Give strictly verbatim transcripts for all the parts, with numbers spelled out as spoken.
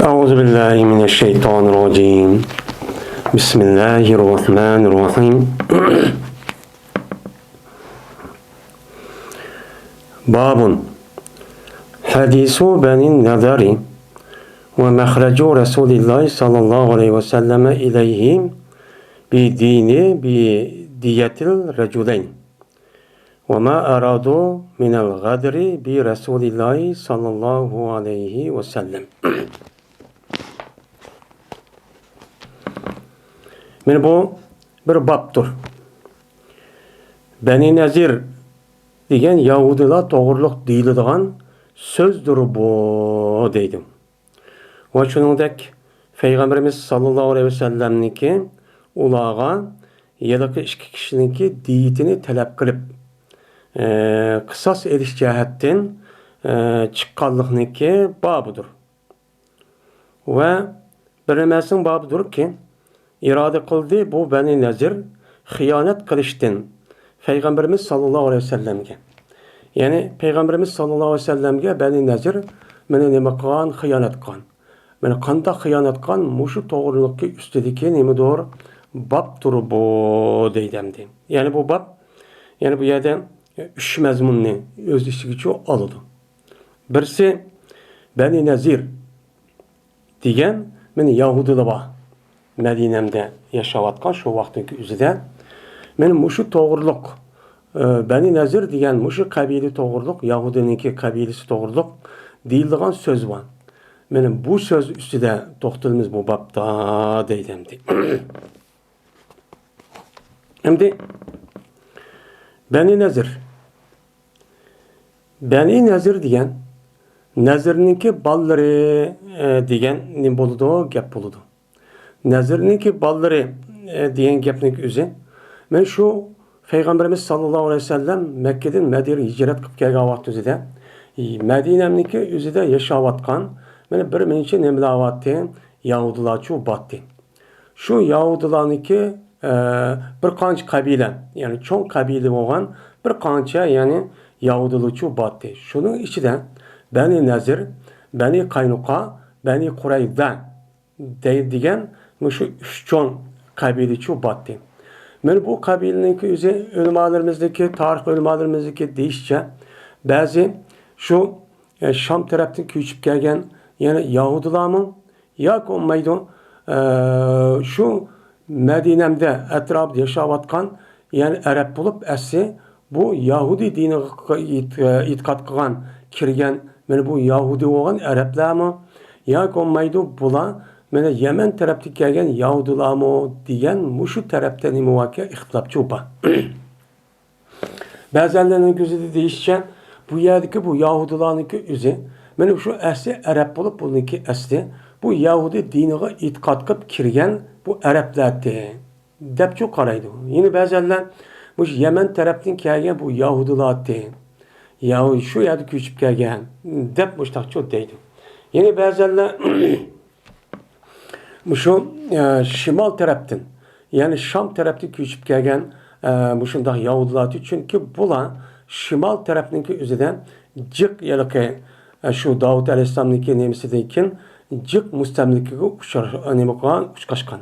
أعوذ بالله من الشيطان الرجيم. بسم الله الرحمن الرحيم. باب حديث بني النضير ومخرج رسول الله صلى الله عليه وسلم إليهم بدين بدية الرجلين. وما أرادوا من الغدر برسول الله صلى الله عليه وسلم. مانا بۇ بىر بابتۇر. بەنى نەزىر دېگەن يەھۇدىيلار توغرۇلۇق دېيىلىدىغان سۆزدۇر بۇ، دەيدۇ. ۋە شۇنىڭدەك پەيغەمبىرىمىز ساللاللاھۇ ئەلەيھى ۋەسەللەمنىڭكى ئۇلارغا ھېلىقى ئىككى كىشىنىڭكى دىيىتىنى تەلەپ قىلىپ، ئە، قىساس ئېلىش جەھەتتىن، ئە، چىققانلىقنىڭكى بابىدۇر. ۋە بىر نېمەسىنىڭ بابىدۇركى، ئىرادە قىلدى بۇ بەنى نەزىر خىيانەت قىلىشتىن پەيغەمبىرىمىز ساللاللاھۇ ئەلەيھى ۋەسەللەمگە. يەنى پەيغەمبىرىمىز ساللاللاھۇ ئەلەيھى ۋەسەللەمگە بەنى نەزىر مانا نېمە قىلغان؟ خىيانەت قىلغان. مانا قانداق خىيانەت قىلغان؟ مۇشۇ توغرىلىققى ئۈستىدىكى نېمىدۇر؟ بابتۇر بۇ، دەيدۇ ئەمدى. يەنى بۇ باب، يەنى بۇ يەردە ئۈچ مەزمۇننى ئۆز ئىچىگىچە ئالىدۇ. بىرسى، بەنى نەزىر دېگەن مانا يەھۇدىيلار بار. مەدىنەمدە ياشاۋاتقان شۇ ۋاقىتنىڭكى ئۆزىدە مانا مۇشۇ توغرۇلۇق، ئە، بەنى نەزىر دېگەن مۇشۇ قەبىلە توغرۇلۇق، يەھۇدىينىڭكى قەبىلىسى توغرۇلۇق دېيىلىدىغان سۆز بار. مانا بۇ سۆز ئۈستىدە توختىلىمىز بۇ بابتا، دەيدۇ ئەمدى. ئەمدى بەنى نەزىر. بەنى نەزىر دېگەن نەزىرنىڭكى بالىلىرى، ئە، دېگەن نېمە بولىدۇ؟ گەپ بولىدۇ. نەزىرنىڭكى بالىلىرى، ئە، دېگەن گەپنىڭ ئۆزى مانا شۇ پەيغەمبىرىمىز ساللاللاھۇ ئەلەيھى ۋەسەللەم مەككىدىن مەدىنىگە ھىجرەت قىلىپ كەلگەن ۋاقتىمىزدا مەدىنەمنىڭكى ئۆزىدە ياشاۋاتقان مانا بىر نەچچە نېمىلەر بارتى، يەھۇدىيلارچۇ بارتى. شۇ يەھۇدىيلارنىڭكى، ئە، بىر قانچە قەبىلە، يەنى چوڭ قەبىلە بولغان بىر قانچە، يەنى يەھۇدىيلارچۇ بارتى. شۇنىڭ ئىچىدە بەنى نەزىر، بەنى قاينۇقا، بەنى قۇرەيزە دەي-، دېگەن مۇشۇ ئۈچ چوڭ قەبىلىچۇ بارتى. مانا بۇ قەبىلىنىڭكى ئۆزى ئۆلىمالىرىمىزدىكى، تارىخ ئۆلىمالىرىمىزدىكى دېيىشىچە، بەزى شۇ، ئە، شام تەرەپتىن كۆچۈپ كەلگەن يەنە يەھۇدىيلارمۇ ياكى بولمايدۇ، ئە، شۇ مەدىنەمدە ئەتراپىدا ياشاۋاتقان يەنە ئەرەب بولۇپ، ئەسلى بۇ يەھۇدىي دىنىغا ئېت-، ئېتىقاد قىلغان، كىرگەن، مانا بۇ يەھۇدىي بولغان ئەرەبلەرمۇ ياكى بولمايدۇ، بۇلار مانا يەمەن تەرەپتىن كەلگەن يەھۇدىيلارمۇ دېگەن مۇشۇ تەرەپتە نېمە باركەن، ئىختىلاپچۇ بار. بەزەنلەرنىڭ كۆزىدە دېيىشىچە، بۇ يەردىكى بۇ يەھۇدىيلارنىڭكى ئۆزى، مانا شۇ ئەسلى ئەرەب بولۇپ، بۇنىڭكى ئەسلى بۇ يەھۇدىي دىنىغا ئېتىقاد قىلىپ كىرگەن بۇ ئەرەبلەرتى، دەپچۇ قارايدۇ. يەنە بەزەنلەر مۇشۇ يەمەن تەرەپتىن كەلگەن بۇ يەھۇدىيلارتى، يەھۇ-، شۇ يەردە كۆچۈپ كەلگەن، دەپ مۇشتاقچۇ دەيدۇ. يەنە بەزەنلەر مۇشۇ، ئە، شىمال تەرەپتىن، يەنى شام تەرەپتىن كۆچۈپ كەلگەن، ئە، مۇشۇنداق يەھۇدىيلار، چۈنكى بۇلار شىمال تەرەپنىڭكى ئۆزىدە جىق ھېلىقى، ئە، شۇ داۋۇت ئەلەيھىسسالامنىڭكى نېمىسىدىن كېيىن جىق مۇستەملىكىگە ئۇچرا-، نېمە قىلغان، ئۇچراشقان.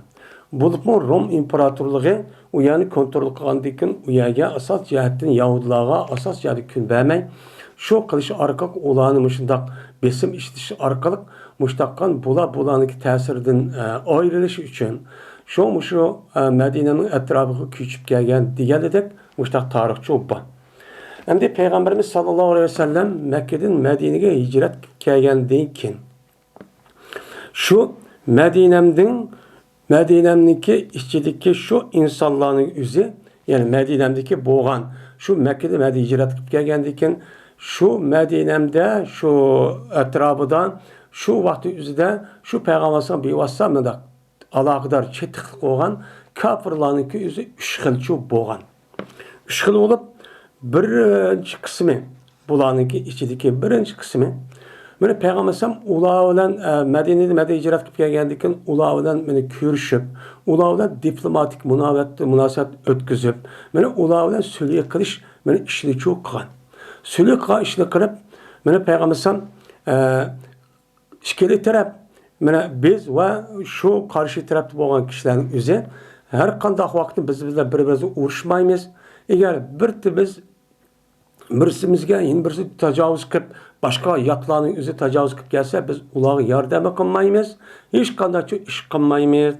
بولۇپمۇ روم ئىمپېراتورلۇقى ئۇ يەرنى كونترول قىلغاندىن كېيىن، ئۇ يەرگە ئاساس جەھەتتىن يەھۇدىيلارغا ئاساس جەھەتتىن كۈن بەرمەي، شۇ قىلىش ئارقىلىق ئۇلارنى مۇشۇنداق بېسىم ئىشلىتىش ئارقىلىق مۇشۇنداق قىلغان، بۇلار بۇلارنىڭكى تەسىرىدىن، ئە، ئايرىلىش ئۈچۈن شۇ مۇشۇ، ئە، مەدىنەنىڭ ئەتراپىغا كۆچۈپ كەلگەن دېگەندەك مۇشۇنداق تارىخچۇ بار. ئەمدى پەيغەمبىرىمىز ساللاللاھۇ ئەلەيھى ۋەسەللەم مەككىدىن مەدىنىگە ھىجرەت كەلگەندىن كېيىن، شۇ مەدىنەمدىن، مەدىنەمنىڭكى ئىچىدىكى شۇ ئىنسانلارنىڭ ئۆزى، يەنى مەدىنەمدىكى بولغان، شۇ مەككىدە مەدىنە ھىجرەت قىلىپ كەلگەندىن كېيىن، شۇ مەدىنەمدە، شۇ ئەتراپىدا، شۇ ۋاقىت ئۆزىدە شۇ پەيغەمبەر ئەلەيھىسسالام بىۋاسىتە مۇنداق ئالاقىدار، چېتىقلىق بولغان كاپىرلارنىڭكى ئۆزى ئۈچ خىلچۇ بولغان. ئۈچ خىل بولۇپ، بىرىنچى قىسمى، بۇلارنىڭكى ئىچىدىكى بىرىنچى قىسمى، مانا پەيغەمبەر ئەلەيھىسسالام ئۇلار بىلەن، ئە، مەدىنىدە، مەدىنە ھىجرەت قىلىپ كەلگەندىن كېيىن ئۇلار بىلەن مانا كۆرۈشۈپ، ئۇلار بىلەن دىپلوماتىك مۇناۋەت-، مۇناسىۋەت ئۆتكۈزۈپ، مانا ئۇلار بىلەن سۈلھى قىلىش، مانا ئىشنىچۇ قىلغان. سۈلھى قىلغان ئىشنى قىلىپ، مانا پەيغەمبەر ئەلەيھىسسالام، ئە، ئىككىلى تەرەپ مانا بىز ۋە شۇ قارشى تەرەپتە بولغان كىشىلەرنىڭ ئۆزى ھەر قانداق ۋاقىتتا بىز بىلەن بىر-بىرىمىزگە ئۇرۇشمايمىز. ئەگەر بىرسىمىز بىرسىمىزگە يەنە بىرسى تاجاۋۇز قىلىپ، باشقا ياتلارنىڭ ئۆزى تاجاۋۇز قىلىپ كەلسە، بىز ئۇلارغا ياردەممۇ قىلمايمىز، ھېچقانداقچۇ ئىش قىلمايمىز.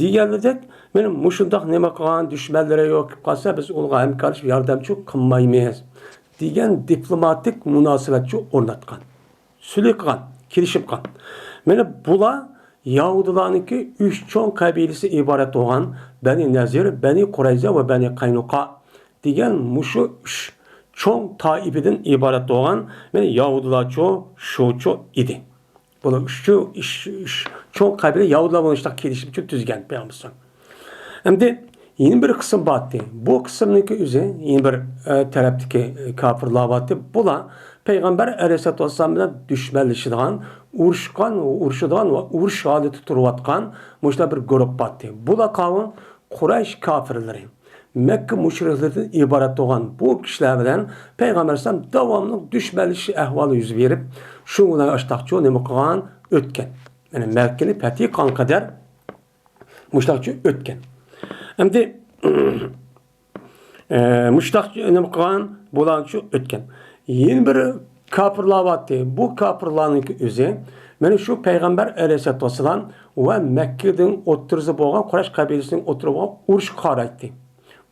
دېگەنلىدەك، مانا مۇشۇنداق نېمە قىلغان دۈشمەنلىرى يوق قىلىپ قالسا، بىز ئۇلارغا ھەمكارلىشىپ ياردەمچۇ قىلمايمىز، دېگەن دىپلوماتىك مۇناسىۋەتچۇ ئورناتقان. سۈلھى قىلغان، كېلىشىم قىلغان. مانا بۇلار يەھۇدىيلارنىڭكى ئۈچ چوڭ قەبىلىسى ئىبارەت بولغان بەنى نەزىر، بەنى قۇرەيزە ۋە بەنى قەينۇقا دېگەن مۇشۇ ئۈچ چوڭ تائىپىدىن ئىبارەت بولغان مانا يەھۇدىيلارچۇ، شۇچۇ ئىدى. بۇلار ئۈچ، ئۈچ، ئۈچ چوڭ قەبىلە يەھۇدىيلار بولۇشتا كېلىشىمچۇ تۈزگەن پەيغەمبەر. ئەمدى يەنە بىر قىسىم بارتى. بۇ قىسىمنىڭكى ئۆزى يەنە بىر، ئە، تەرەپتىكى، ئە، كاپىرلار بارتى. بۇلار پەيغەمبەر ئەلەيھىسسالاتۇ ۋەسسالام بىلەن دۈشمەنلىشىدىغان، ئۇرۇشقان، ئۇرۇشىدىغان ۋە ئۇرۇش ھالىتى تۇرۇۋاتقان مۇشۇنداق بىر گۇرۇپ بارتى. بۇلار قاۋۇ قۇرەيش كاپىرلىرى، مەككە مۇشرىكلىرىدىن ئىبارەت بولغان بۇ كىشىلەر بىلەن پەيغەمبەر ئەلەيھىسسالام داۋاملىق دۈشمەنلىشىش ئەھۋالى يۈز بېرىپ، شۇ بىلەن ئاشتاقچۇ نېمە قىلغان ئۆتكەن. يەنى مەككىنى پەتھى قىلغان قەدەر مۇشتاقچۇ ئۆتكەن. ئەمدى، ئە، مۇشتاق نېمە قىلغان؟ بۇلارچۇ ئۆتكەن. يەنە بىر كاپىرلار بارتى. بۇ كاپىرلارنىڭكى ئۆزى، مانا شۇ پەيغەمبەر ئەلەيھىسسالاتۇ ۋەسسالام ۋە مەككىدىن ئوتتۇرىسى بولغان قۇرەيش قەبىلىسىنىڭ ئوتتۇرىغا بولغان ئۇرۇشقا قارايتتى.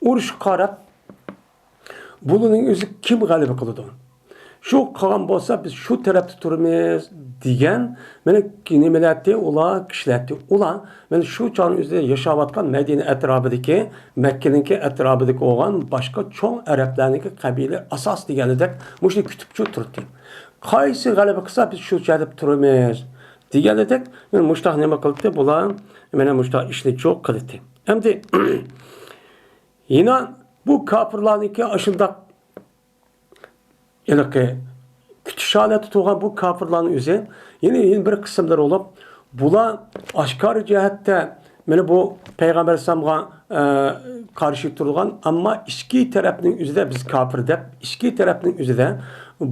ئۇرۇشقا قاراپ، بۇلارنىڭ ئۆزى كىم غەلىبە قىلىدۇ؟ شۇ قىلغان بولسا، بىز شۇ تەرەپتە تۇرىمىز، دېگەن، مانا، نېمىلەتتى ئۇلار، كىشىلەتتى ئۇلار. مانا شۇ چاغنىڭ ئۆزىدە ياشاۋاتقان مەدىنە ئەتراپىدىكى، مەككىنىڭكى ئەتراپىدىكى بولغان باشقا چوڭ ئەرەبلەرنىڭكى قەبىلە ئاساس دېگەنلىدەك مۇشۇنى كۈتۈپچۇ تۇردى. قايسى غەلىبە قىلسا، بىز شۇ جەھەتتە تۇرىمىز، دېگەنلىدەك، مانا مۇشتاق نېمە قىلدى؟ بۇلار مانا مۇشتاق ئىشنى چوق قىلدى. ئەمدى يەنە بۇ كاپىرلارنىڭكى ئاشۇنداق ھېلىقى كۈتۈش ھالەتتە تۇرغان بۇ كاپىرلارنىڭ ئۆزى يەنە، يەنە بىر قىسىملىرى بولۇپ، بۇلار ئاشكارا جەھەتتە مانا بۇ پەيغەمبەر ئەلەيھىسسالامغا، ئە، قارشى تۇرغان، ئەمما ئىچكى تەرەپنىڭ ئۆزىدە بىز كاپىر دەپ، ئىچكى تەرەپنىڭ ئۆزىدە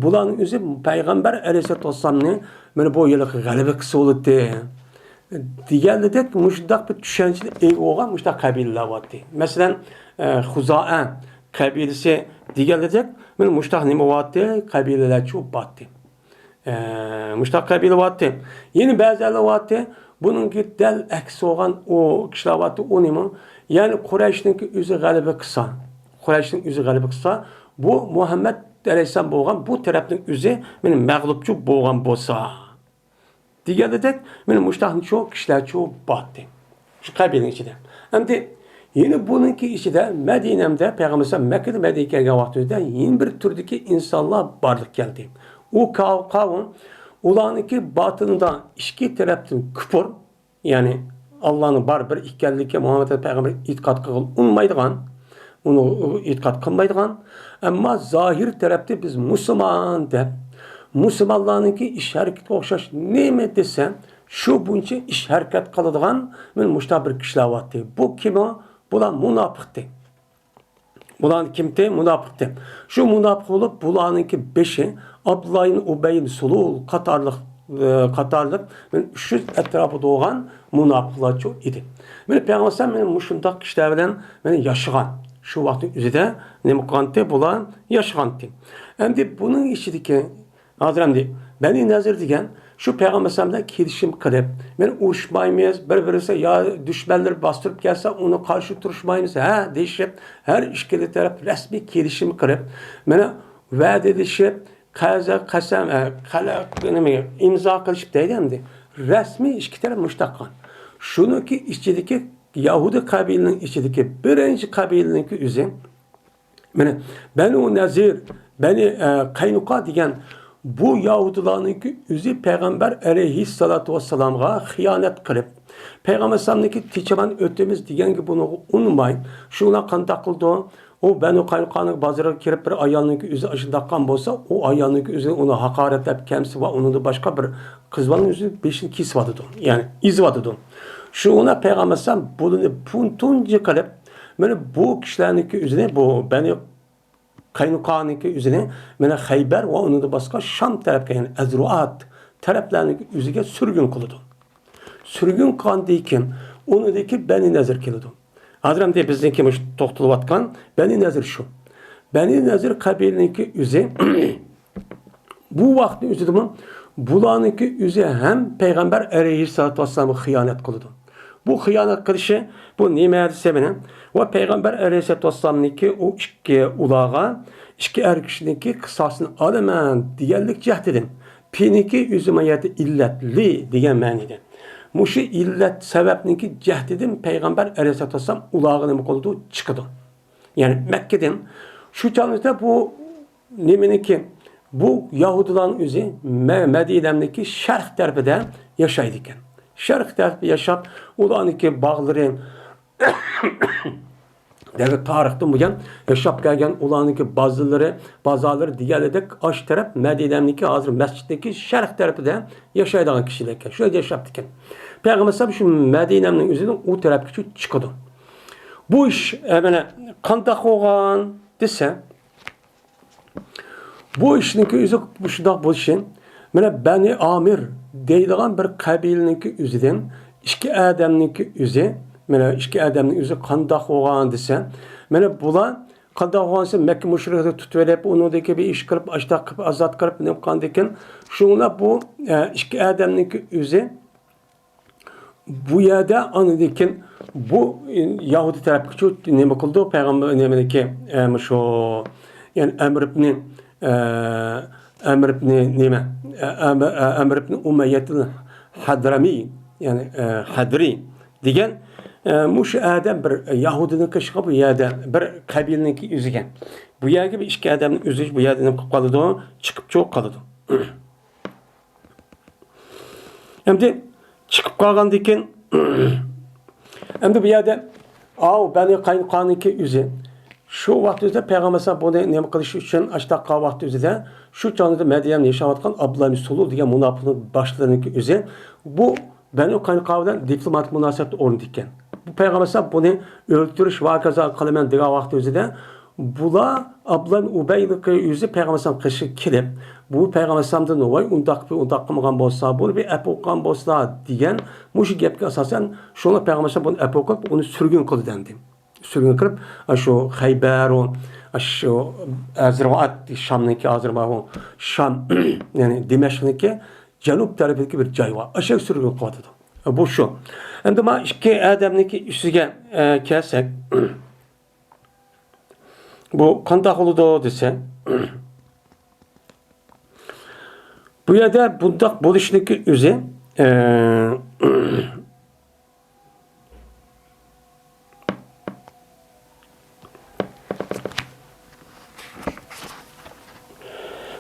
بۇلارنىڭ ئۆزى پەيغەمبەر ئەلەيھىسسالاتۇ ۋەسسالامنى مانا بۇ ھېلىقى غەلىبە قىلسا بولاتتى دېگەنلىدەك مۇشۇنداق بىر چۈشەنچىگە ئىگە بولغان مۇشۇنداق قەبىلىلەر بارتتى. مەسىلەن، ئە، خۇزائە قەبىلىسى دېگەنلىدەك، مانا مۇشۇنداق نېمە بارتتى؟ قەبىلىلەرچۇ بارتتى. ئە، مۇشۇنداق قەبىلە بارتتى. يەنە بەزىلەر بارتتى. بۇنىڭكى دەل ئەكسى بولغان ئۇ كىشىلەر بارتتى. ئۇ نېمە؟ يەنى قۇرەيشنىڭكى ئۆزى غەلىبە قىلسا، قۇرەيشنىڭ ئۆزى غەلىبە قىلسا، بۇ مۇھەممەد ئەلەيھىسسالام بولغان بۇ تەرەپنىڭ ئۆزى مانا مەغلۇپچۇ بولغان بولسا، دېگەنلىدەك، مانا مۇشۇنداقچۇ كىشىلەرچۇ بارتتى شۇ قەبىلىنىڭ ئىچىدە. ئەمدى يەنە بۇنىڭكى ئىچىدە مەدىنەمدە پەيغەمبەر ئەلەيھىسسالام مەككىدىن مەدىنىگە كەلگەن ۋاقتىمىزدا يەنە بىر تۈردىكى ئىنسانلار بارلىققا كەلدى. ئۇ قاۋ-، قاۋۇم، ئۇلارنىڭكى باتىنىدا ئىككى تەرەپتىن كۇپۇر، يەنى ئاللانىڭ بار بىر ئىكەنلىكى، مۇھەممەد پەيغەمبەر ئېتىقاد قىلغىلى ئۇنىمايدىغان، ئۇنى ئېتىقاد قىلمايدىغان، ئەمما زاھىر تەرەپتە بىز مۇسۇلمان دەپ، مۇسۇلمانلارنىڭكى ئىش ھەرىكىتىگە ئوخشاش نېمە دېسە، شۇ بويىچە ئىش ھەرىكەت قىلىدىغان مانا مۇشۇنداق بىر كىشىلەر بارتتى. بۇ كىم ئۇ؟ بۇلار مۇناپىقتى. بۇلارنىڭ كىمتى؟ مۇناپىقتى. شۇ مۇناپىق بولۇپ، بۇلارنىڭكى بېشى ئابدۇللا ئىبن ئۇبەي ئىبن سۇلۇل قاتارلىق، ئى، قاتارلىق مانا ئۈچ يۈز ئەتراپىدا بولغان مۇناپىقلارچۇ ئىدى. مانا پەيغەمبەر ئەلەيھىسسالام مانا مۇشۇنداق كىشىلەر بىلەن مانا ياشىغان. شۇ ۋاقىتنىڭ ئۆزىدە نېمە قىلغانتى؟ بۇلار ياشىغانتى. ئەمدى بۇنىڭ ئىچىدىكى ھازىر ئەمدى بەنى نەزىر دېگەن شۇ پەيغەمبەر ئەلەيھىسسالام بىلەن كېلىشىم قىلىپ، مانا ئۇرۇشمايمىز، بىر-بىرىمىزگە يا دۈشمەنلىرى باستۇرۇپ كەلسە، ئۇنى قارشى تۇرۇشمايمىز، ھە، دېيىشىپ، ھەر ئىككىلى تەرەپ رەسمىي كېلىشىم قىلىپ، مانا ۋەدىلىشىپ، قەزە، قەسەم، ئە، قەلە-، نېمە، ئىمزا قىلىشىپ دەيدۇ ئەمدى. رەسمىي ئىككى تەرەپ مۇشۇنداق قىلغان. شۇنىڭكى ئىچىدىكى يەھۇدىي قەبىلىنىڭ ئىچىدىكى بىرىنچى قەبىلىنىڭكى ئۆزى مانا، بەنۇ نەزىر، بەنى، ئە، قەينۇقا دېگەن بۇ يەھۇدىيلارنىڭكى ئۆزى پەيغەمبەر ئەلەيھىسسالاتۇ ۋەسسالامغا خىيانەت قىلىپ، پەيغەمبەر ئەلەيھىسسالامنىڭكى تېچىمان ئۆتىمىز دېگەنگە بۇنىڭغا ئۇنىماي، شۇ بىلەن قانداق قىلىدۇ؟ ئۇ بەنۇ قەينۇقانىڭ بازىرىغا كىرىپ، بىر ئايالنىڭكى ئۆزى ئاشۇنداق قىلغان بولسا، ئۇ ئايالنىڭكى ئۆزى ئۇنى ھاقارەتلەپ، كەمسىتىپ ۋە ئۇنىڭدىن باشقا بىر قىز بالىنىڭ ئۆزىنىڭ بېشىنى كېسىۋاتىدۇ، يەنى ئېزىۋاتىدۇ. شۇڭا پەيغەمبەر ئەلەيھىسسالام بۇنى بۇ تۇنجى قىلىپ، مانا بۇ كىشىلەرنىڭكى ئۆزىنى، بۇ بەنى قەينۇقانىڭكى ئۆزىنى، مانا خەيبەر ۋە ئۇنىڭدىن باشقا شام تەرەپكە، يەنى ئەزرۇئات تەرەپلەرنىڭكى ئۆزىگە سۈرگۈن قىلىدۇ. سۈرگۈن قىلغاندىن كېيىن، ئۇنىڭدىن كېيىن بەنى نەزىر كېلىدۇ. ھازىر ئەمدى بىزنىڭكى مۇشۇ توختىلىۋاتقان بەنى نەزىر شۇ. بەنى نەزىر قەبىلىنىڭكى ئۆزى بۇ ۋاقىتنىڭ ئۆزىدىمۇ بۇلارنىڭكى ئۆزى ھەم پەيغەمبەر ئەلەيھىسسالاتۇ ۋەسسالامغا خىيانەت قىلىدۇ. بۇ خىيانەت قىلىشى بۇ نېمە دېسە مېنى، ۋە پەيغەمبەر ئەلەيھىسسالاتۇ ۋەسسالامنىڭكى ئۇ ئىككى ئۇلارغا، ئىككى ئەر كىشىنىڭكى قىساسىنى ئالىمەن دېگەنلىك جەھەتتىن، پىنىكى ئۆزى ما يەردە ئىللەتلى دېگەن مەنىدە. مۇشۇ ئىللەت سەۋەبنىڭكى جەھىتىدىن پەيغەمبەر ئەلەيھىسسالاتۇ ۋەسسالام ئۇلارغا نېمە قىلىدۇ؟ چىقىدۇ. يەنى مەككىدىن. شۇ چاغدا بۇ نېمىنىڭكى، بۇ يەھۇدىيلارنىڭ ئۆزى مە-، مەدىنەنىڭكى شەرق تەرىپىدە ياشايدىكەن. شەرق تەرىپىدە ياشاپ، ئۇلارنىڭكى باغلىرى، دەل تارىختىن بۇيان ياشاپ كەلگەن ئۇلارنىڭكى بازىلىرى، بازارلىرى دېگەنلىدەك ئاش تەرەپ مەدىنەنىڭكى ھازىر مەسچىتنىڭكى شەرق تەرىپىدە ياشايدىغان كىشىلەركەن. شۇ يەردە ياشاپتىكەن. پەيغەمبەر ئەلەيھىسسالام شۇ مەدىنەنىڭ ئۆزىدىن ئۇ تەرەپكىچە چىقىدۇ. بۇ ئىش، ئە، مانا قانداق بولغان دېسە، بۇ ئىشنىڭكى ئۆزى مۇشۇنداق بولۇشى، مانا بەنى ئامىر دەيدىغان بىر قەبىلىنىڭكى ئۆزىدىن ئىككى ئادەمنىڭكى ئۆزى، مانا ئىككى ئادەمنىڭ ئۆزى قانداق بولغان دېسە، مانا بۇلار قانداق بولغان دېسە، مەككە مۇشرىكلىرىنى تۇتۇۋېلىپ، ئۇنىڭدىكى بىر ئىش قىلىپ، ئاشتاق قىلىپ، ئازاد قىلىپ، نېمە قىلغاندىكىن، شۇڭلار بۇ، ئە، ئىككى ئادەمنىڭكى ئۆزى بۇ يەردە ئاندىن كېيىن بۇ يەھۇدىي تەرەپكىچۇ نېمە قىلىدۇ؟ پەيغەمبەر نېمىنىكى، ئە، مۇشۇ، يەنى ئەمر ئىبنى، ئە، ئەمر ئىبنى نېمە؟ ئە، ئەمر، ئە، ئەمر ئىبنى ئۇمەييەتىل ھەدرەمىي، يەنى، ئە، ھەدرىي دېگەن، ئە، مۇشۇ ئادەم بىر يەھۇدىينىڭ قېشىغا بۇ يەردە بىر قەبىلىنىڭكى ئۆزىگە. بۇ يەرگە بىر ئىككى ئادەمنى ئۆزى بۇ يەردە نېمە قىلىپ قالىدۇ؟ چىقىپچۇ قالىدۇ. ئەمدى چىقىپ قالغاندىن كېيىن، ئەمدى بۇ يەردە، ئاۋۇ بەنى قاينۇقانىڭكى ئۆزى. شۇ ۋاقىت ئۆزىدە پەيغەمبەر ئەلەيھىسسالام بۇنى نېمە قىلىش ئۈچۈن ئاشتاق قىلغان ۋاقىت ئۆزىدە، شۇ چاغدا مەدىنەدە ياشاۋاتقان ئابدۇللا ئىبن سۇلۇل دېگەن مۇناپىقنىڭ باشلىرىنىڭكى ئۆزى بۇ بەنى قاينۇقا بىلەن دىپلوماتىك مۇناسىۋەتنى ئورنىتىپتىكەن. بۇ پەيغەمبەر ئەلەيھىسسالام بۇنى ئۆلتۈرۈش ۋە ھاكازا قىلىمەن دېگەن ۋاقىت ئۆزىدە، بۇلار ئابدۇللا ئىبن ئۇبەينىڭكى ئۆزى پەيغەمبەر ئەلەيھىسسالام قېشىغا كېلىپ، بۇ پەيغەمبەر ئەلەيھىسسالامدىن، ۋاي، ئۇنداق، ئۇنداق قىلمىغان بولسا، بۇنى بىر ئەپۇ قىلغان بولسا دېگەن مۇشۇ گەپكە ئاساسەن، شۇڭا پەيغەمبەر ئەلەيھىسسالام بۇنى ئەپۇ قىلىپ، ئۇنى سۈرگۈن قىلدى ئەمدى. سۈرگۈن قىلىپ، ئاشۇ خەيبەر، ئاشۇ ئەزرائەت، شامنىڭكى ھازىر بار، ئۇ شام، يەنى دىمەشقنىڭكى جەنۇب تەرىپىدىكى بىر جاي بار. ئاشۇ يەرگە سۈرگۈن قىلىۋاتىدۇ. بۇ شۇ. ئەمدى ما ئىككى ئادەمنىڭكى ئۈستىگە، ئە، كەلسەك، بۇ قانداق بولىدۇ دېسە، بۇ يەردە بۇنداق بولۇشنىڭكى ئۆزى، ئە،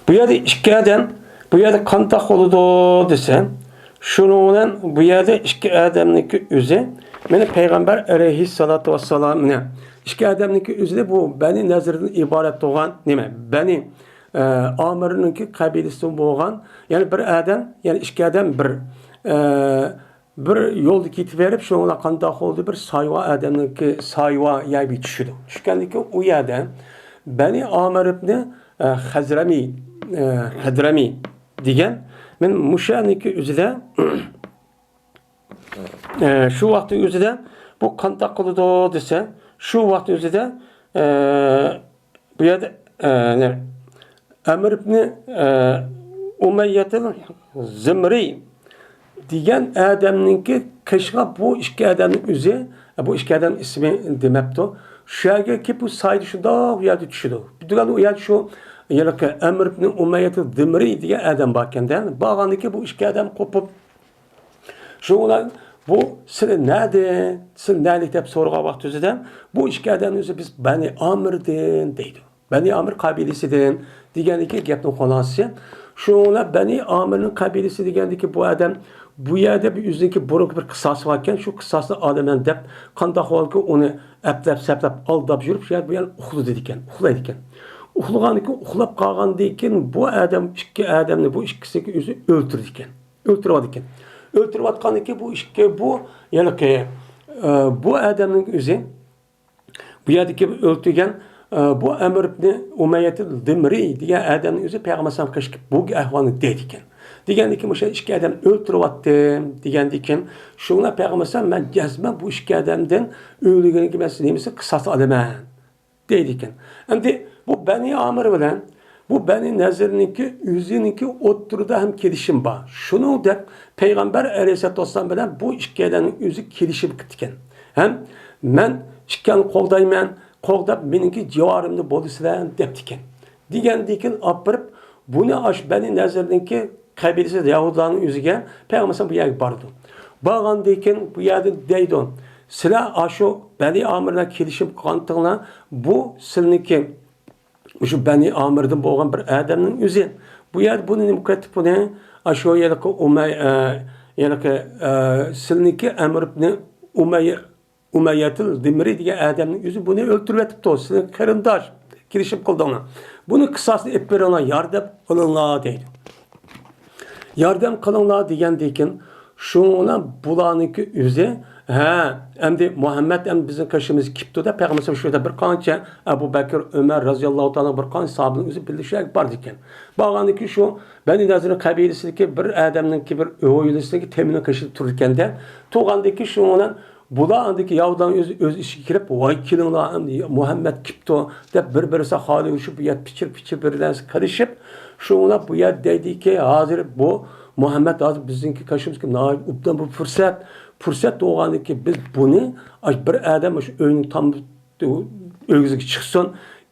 بۇ يەردە ئىككى ئادەم، بۇ يەردە قانداق بولىدۇ دېسە، شۇنىڭ بىلەن بۇ يەردە ئىككى ئادەمنىڭكى ئۆزى، مانا پەيغەمبەر ئەلەيھىسسالاتۇ ۋەسسالام، مانا ئىككى ئادەمنىڭكى ئۆزىدە بۇ بەنى نەزىردىن ئىبارەت بولغان نېمە؟ بەنى، ئە، ئامىرنىڭكى قەبىلىسىدىن بولغان، يەنى بىر ئادەم، يەنى ئىككى ئادەم بىر، ئە، بىر يولدا كېتىۋېرىپ، شۇنىڭ بىلەن قانداق بولدى؟ بىر سايۋا ئادەمنىڭكى سايۋا يەرگە چۈشىدۇ. چۈشكەندىن كېيىن ئۇ يەردە بەنى ئامىر ئىبنى، ئە، خەزرەمى، ئە، خەدرەمى دېگەن، مەن مۇشۇ يەرنىڭكى ئۆزىدە، ئە، شۇ ۋاقىتنىڭ ئۆزىدە بۇ قانداق قىلىدۇ دېسە، شۇ ۋاقىتنىڭ ئۆزىدە، ئە، بۇ يەردە، ئە، نە-، ئەمر ئىبنى، ئە، ئۇمەييەتىل زىمرىي دېگەن ئادەمنىڭكى قېشىغا بۇ ئىككى ئادەمنىڭ ئۆزى، بۇ ئىككى ئادەم ئىسمى دېمەپتۇ. شۇ يەرگە كېلىپ، بۇ سايدا شۇنداق يەردە چۈشىدۇ. دېگەن ئۇ يەردە شۇ ھېلىقى ئەمر ئىبنى ئۇمەييەتىل زىمرىي دېگەن ئادەم باركەن-دە. بارغاندىن كېيىن بۇ ئىككى ئادەم قوپۇپ، شۇنىڭ بىلەن بۇ سىلى نەدىن، سىلى نەلىك دەپ سورىغان ۋاقتى ئۆزىدە، بۇ ئىككى ئادەمنىڭ ئۆزى بىز بەنى ئامىردىن دەيدۇ. بەنى ئامىر قەبىلىسىدىن دېگەندىكى گەپنىڭ خۇلاسىسى. شۇنىڭ بىلەن بەنى ئامىرنىڭ قەبىلىسى دېگەندىكى بۇ ئادەم بۇ يەردە بىر ئۆزىنىڭكى بۇرۇنقى بىر قىساسى باركەن، شۇ قىساسنى ئالىمەن دەپ قانداق بولغانكى ئۇنى ئەپلەپ-سەپلەپ ئالداپ يۈرۈپ، شۇ يەردە بۇ يەردە ئۇخلىدىكەن، ئۇخلايدىكەن. ئۇخلىغاندىن كېيىن، ئۇخلاپ قالغاندىن كېيىن بۇ ئادەم ئىككى ئادەمنى، بۇ ئىككىسىنىڭكى ئۆزى ئۆلتۈرىدىكەن. ئۆلتۈرۈۋالىدىكەن. ئۆلتۈرۈۋاتقاندىن كېيىن بۇ ئىككى، بۇ ھېلىقى، ئە، بۇ ئادەمنىڭ ئۆزى، بۇ يەردىكى ئۆلتۈرگەن، ئە، بۇ ئەمر ئىبنى ئۇمەييەتىل دىمرىي دېگەن ئادەمنىڭ ئۆزى پەيغەمبەر ئەلەيھىسسالام قېشىپ بۇ ئەھۋالنى دەيدىكەن. دېگەندىكىن، مۇشۇ ئىككى ئادەمنى ئۆلتۈرۈۋەتتىم دېگەندىكىن، شۇڭا پەيغەمبەر ئەلەيھىسسالام، مەن جەزمەن بۇ ئىككى ئادەمدىن ئۆلگەنگە مەن نېمىسى قىساس ئالىمەن دەيدىكەن. ئەمدى بۇ بەنى ئامىر بىلەن بۇ بەنى نەزىرنىڭكى ئۆزىنىڭكى ئوتتۇرىدا ھەم كېلىشىم بار. شۇنىڭدەك پەيغەمبەر ئەلەيھىسسالام بىلەن بۇ ئىككى ئادەمنىڭ ئۆزى كېلىشىپ كېتىكەن. ھەم مەن ئىككىڭلارنى قوغدايمەن، قوغداپ مېنىڭكى جىۋارىمدا بولىسىلەر دەپتىكەن. دېگەندىكىن ئاپىرىپ، بۇنى ئاش بەنى نەزىرنىڭكى قەبىلىسى يەھۇدىيلارنىڭ ئۆزىگە پەيغەمبەر بۇ يەرگە بارىدۇ. بارغاندىن كېيىن بۇ يەردىن دەيدۇ، سىلەر ئاشۇ بەنى ئامىرلار كېلىشىپ قالغانتىڭلار، بۇ سىلىنىڭكى، مۇشۇ بەنى ئامىردىن بولغان بىر ئادەمنىڭ ئۆزى. بۇ يەردە بۇنى نېمە قىلىۋېتىپ بۇنى؟ ئاشۇ ھېلىقى ئۇمەي، ئە، ھېلىقى، ئە، سىلىنىڭكى ئەمر ئىبنى ئۇمەييە ئۇمەييەتۇل دىمرى دېگەن ئادەمنىڭ ئۆزى بۇنى ئۆلتۈرۈۋېتىپتۇ. سىلەر قېرىنداش، كېلىشىپ قىلدىڭلار. بۇنى قىساسنى ئېلىپ بېرىڭلار، ياردەم قىلىڭلار دەيدۇ. ياردەم قىلىڭلار دېگەندىكىن، شۇڭا بۇلارنىڭكى ئۆزى، ھە، ئەمدى مۇھەممەد ئەمدى بىزنىڭ قېشىمىزغا كېپتۇ دەپ، پەيغەمبەر شۇ يەردە بىر قانچە ئەبۇ بەكىر، ئۆمەر رازىياللاھۇ تائالا بىر قانچە ساھابىنىڭ ئۆزى بىللە شۇ يەرگە باردىكەن. بارغاندىكىن شۇ بەنى نەزىرنىڭ قەبىلىسىدىكى بىر ئادەمنىڭكى بىر ئويلىسىدىكى تېمىنىڭ قېشىدا تۇرىدىكەن-دە، تۇرغاندىكىن شۇ بىلەن بۇلار ئاندىكى يەھۇدىيلارنىڭ ئۆز، ئۆز ئىچىگە كىرىپ، ۋاي كېلىڭلار، ئەمدى مۇھەممەد كېپتۇ دەپ، بىر-بىرسى خالىۋېلىشىپ، بۇ يەردە پىچىر-پىچىر بىر نەرسە قىلىشىپ، شۇڭا بۇ يەردە دەيدىكى، ھازىر بۇ مۇھەممەد ھازىر بىزنىڭكى قېشىمىزغا ناھايىتى ئوبدان بىر پۇرسەت، پۇرسەت بولغاندىكىن بىز بۇنى، ئاش بىر ئادەم ئاشۇ ئۆينىڭ تام ئۆگزىگە چىقسۇن،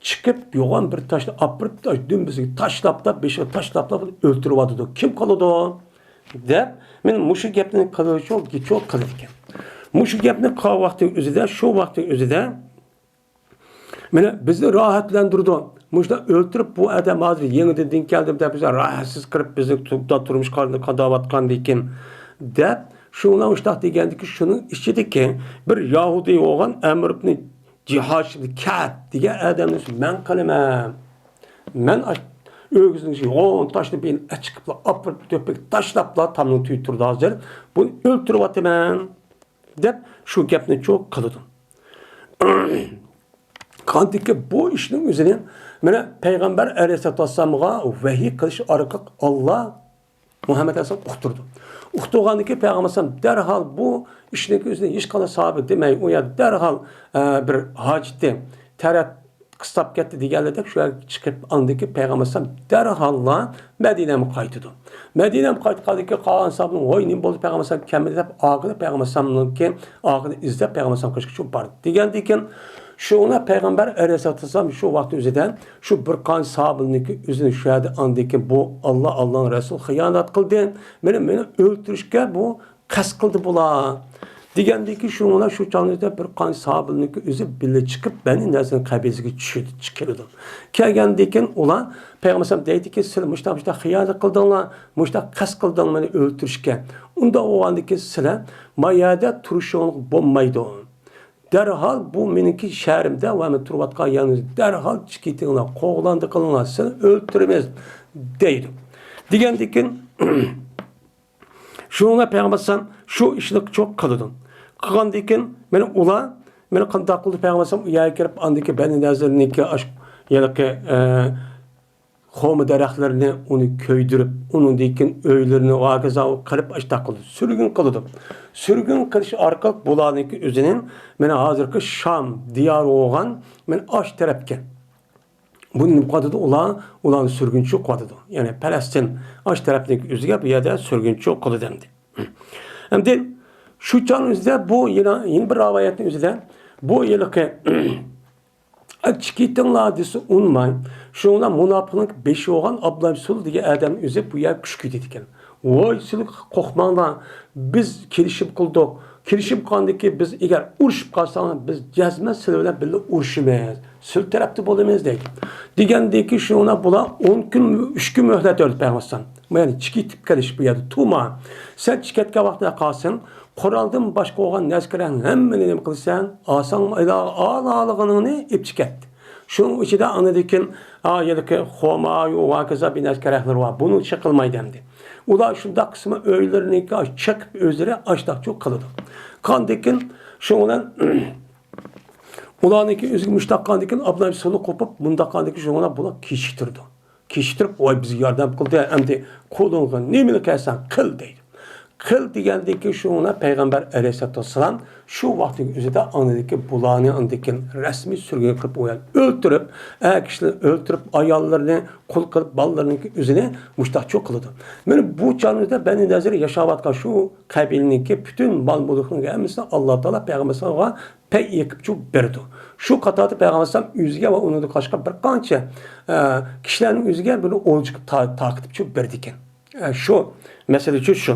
چىقىپ يوغان بىر تاشنى ئاپىرىپ، ئاش دۈمبىسىگە تاشلاپلا، بېشىغا تاشلاپلا بۇنى ئۆلتۈرۈۋاتىدۇ. كىم قىلىدۇ؟ دەپ، مەن مۇشۇ گەپنى قىلىدىكەن. مۇشۇ گەپنى قىلغان ۋاقتىنىڭ ئۆزىدە، شۇ ۋاقتىنىڭ ئۆزىدە، مانا بىزنى راھەتلەندۈرىدۇ. مۇشۇنداق ئۆلتۈرۈپ، بۇ ئادەم ھازىر يېڭىدىن دىن كەلدىم دەپ، بىزنى راھەتسىز قىلىپ، بىزنى تۇ-، تۇرمۇشقا قاداۋاتقاندىكىن، دەپ، شۇنىڭ مۇشۇنداق دېگەندىكىن، شۇنىڭ ئىچىدىكى بىر يەھۇدىي بولغان ئەمر ئىبنى جىھاش ئىبنى كەئب دېگەن ئادەمنى مەن قىلىمەن. مەن ئاش-، ئۆگزىنىڭ يوغان تاشنى بىلەن ئەچىقىپلا، ئاپىرىپ، تۆپىگە تاشلاپلا، تامنىڭ تۈۋىدە تۇرىدۇ ھازىر. بۇنى ئۆلتۈرۈۋاتىمەن، دەپ شۇ گەپنى چۇ قىلىدۇ. قاندىكى بۇ ئىشنىڭ ئۆزىنى مانا پەيغەمبەر ئەلەيھىسسالاتۇ ۋەسسالامغا ۋەھىي قىلىش ئارقىلىق ئاللا مۇھەممەد ئەلەيھىسسالام ئۇقتۇردى. ئۇقتۇرغاندىكى پەيغەمبەر ئەلەيھىسسالام دەرھال بۇ ئىشنىڭ ئۆزىنى ھېچقانداق ساھابە دېمەي، ئۇ يەردە دەرھال، ئە، بىر ھاجىتى تەرەت قىستاپ كەتتى دېگەنلىدەك شۇ يەرگە چىقىپ، ئاندىكى پەيغەمبەر ئەلەيھىسسالام دەرھاللا مەدىنەمگە قايتىدۇ. مەدىنەمگە قايتقاندىكى قالغان ساھابىنىڭ ۋاي نېمە بولدى پەيغەمبەر ئەلەيھىسسالام كەلمىدى دەپ ئاخىرى پەيغەمبەر ئەلەيھىسسالامنىڭكى ئاخىرى ئىزدەپ پەيغەمبەر ئەلەيھىسسالام قېشىغا شۇ باردى دېگەندىكىن، شۇڭا پەيغەمبەر ئەلەيھىسسالام شۇ ۋاقىت ئۆزىدە شۇ بىر قانچە ساھابىنىڭكى ئۆزىنى شۇ يەردە ئاندىكىن بۇ ئاللا، ئاللانىڭ رەسۇلى خىيانەت قىلدى، مېنى، مېنى ئۆلتۈرۈشكە بۇ قەست قىلدى بۇلار دېگەندىكىن، شۇڭا شۇ چاغدا بىر قانچە ساھابىنىڭكى ئۆزى بىللە چىقىپ، بەنى نەزىر قەبىلىسىگە چۈشىدۇ، كېلىدۇ. كەلگەندىكىن ئۇلار پەيغەمبەر ئەلەيھىسسالام دەيدىكى، سىلەر مۇشۇنداق، مۇشۇنداق خىيانەت قىلدىڭلار، مۇشۇنداق قەست قىلدىڭلار مېنى ئۆلتۈرۈشكە. ئۇنداق بولغاندىكىن سىلەر ما يەردە تۇرۇشۇڭلۇق بولمايدۇ. دەرھال بۇ مېنىڭكى شەھىرىمدە ۋە مەن تۇرۇۋاتقان يەرنى دەرھال چىقىۋېتىڭلار، قوغلاندى قىلىڭلار، سىلەرنى ئۆلتۈرىمىز دەيدۇ. دېگەندىكىن، شۇڭا پەيغەمبەر ئەلەيھىسسالام شۇ ئىشنى چوق قىلىدۇ. قىلغاندىكىن، مانا ئۇلار، مانا قانداق قىلدى پەيغەمبەر ئەلەيھىسسالام ئۇ يەرگە كىرىپ، ئاندىكى بەنى نەزىرنىڭكى ئاش-، ھېلىقى، ئە، خورما دەرەخلىرىنى ئۇنى كۆيدۈرۈپ، ئۇنىڭدىن كېيىن ئۆيلىرىنى ۋاكىزا قىلىپ، ئاشتاق قىلىدۇ. سۈرگۈن قىلىدۇ. سۈرگۈن قىلىش ئارقىلىق بۇلارنىڭكى ئۆزىنى، مانا ھازىرقى شام دىيارى بولغان، مانا ئاش تەرەپكە. بۇنى نېمە قىلىۋاتىدۇ؟ ئۇلار، ئۇلارنى سۈرگۈنچى قىلىۋاتىدۇ. يەنى پەلەستىن ئاش تەرەپنىڭكى ئۆزىگە بۇ يەردە سۈرگۈنچى قىلىدۇ ئەمدى. ئەمدى شۇ چاغنىڭ ئۆزىدە بۇ يەنە، يەنە بىر رىۋايەتنىڭ ئۆزىدە بۇ ھېلىقى چىقىۋېتىڭلار دېسە ئۇنىماي. شۇڭا مۇناپىقنىڭ بېشى بولغان ئابدۇللا ئىبن سۇلۇل دېگەن ئادەم ئۆزى بۇ يەرگە كۈچ كۆيدۈرىدىكەن. ۋاي، سىلەر قورقماڭلار. بىز كېلىشىم قىلدۇق. كېلىشىم قىلغاندىكى بىز ئەگەر ئۇرۇشۇپ قالساڭلار، بىز جەزمەن سىلەر بىلەن بىللە ئۇرۇشىمىز. سىلەر تەرەپتە بولىمىز دەيدۇ. دېگەندىكى شۇڭا بۇلار ئون كۈن، ئۈچ كۈن مۆھلەت بەردى پەيغەمبەر ئەلەيھىسسالام. يەنى چىقىۋېتىپ كېلىش بۇ يەردە تۇرما. سەن چىقىۋەتكەن ۋاقتىدا قالسىڭ، قورالدىن باشقا بولغان نەرسە-كېرەكنى ھەممىنى نېمە قىلىسەن؟ ئالساڭ، ئالا-، ئالالىغىنىڭنى ئېلىپ چىقىۋەت. شۇنىڭ ئىچىدە ئاندىن كېيىن، ھا، ھېلىقى خورما، ۋاكىزا بىر نەرسە-كېرەكلىرى بار. بۇنى چېقىلمايدۇ ئەمدى. ئۇلار شۇنداق قىسمى ئۆيلىرىنىڭكى چېقىپ ئۆزلىرى ئاشتاقچۇ قىلىدۇ. قاندىكىن شۇنىڭ بىلەن ئۇلارنىڭكى ئۆزىگە مۇشتاق قاندىكىن ئابدۇللا ئىبن سۇلۇل قوپۇپ، مۇنداق قاندىكىن شۇنىڭ بىلەن بۇلار كېچىكتۈرىدۇ. كېچىكتۈرۈپ، ۋاي، بىزگە ياردەم قىلدى، ئەمدى قولۇڭغا نېمىنى كەلسەڭ قىل دەيدۇ. قىل دېگەندىكى شۇڭا پەيغەمبەر ئەلەيھىسسالاتۇ ۋەسسالام شۇ ۋاقىتتىكى ئۆزىدە ئاندىكى بۇلارنى ئاندىكى رەسمىي سۈرگۈن قىلىپ، ئۇ يەردە ئۆلتۈرۈپ، ئەر كىشىلەرنى ئۆلتۈرۈپ، ئاياللىرىنى قۇل قىلىپ، بالىلىرىنىڭكى ئۆزىنى مۇشتاقچۇ قىلىدۇ. مانا بۇ چاغنىڭدا بەنى نەزىر ياشاۋاتقان شۇ قەبىلىنىڭكى پۈتۈن مال مۈلكىنىڭ ھەممىسىنى ئاللا تائالا پەيغەمبەرگە پەي يېقىپچۇ بېرىدۇ. شۇ قاتاردا پەيغەمبەر ئەلەيھىسسالام ئۆزىگە ۋە ئۇنىڭدىن باشقا بىر قانچە، ئە، كىشىلەرنىڭ ئۆزىگە بىر ئولجىغا تا-، تارقىتىپچۇ بېرىدىكەن. ئە، شۇ مەسىلە ئۈچۈن شۇ.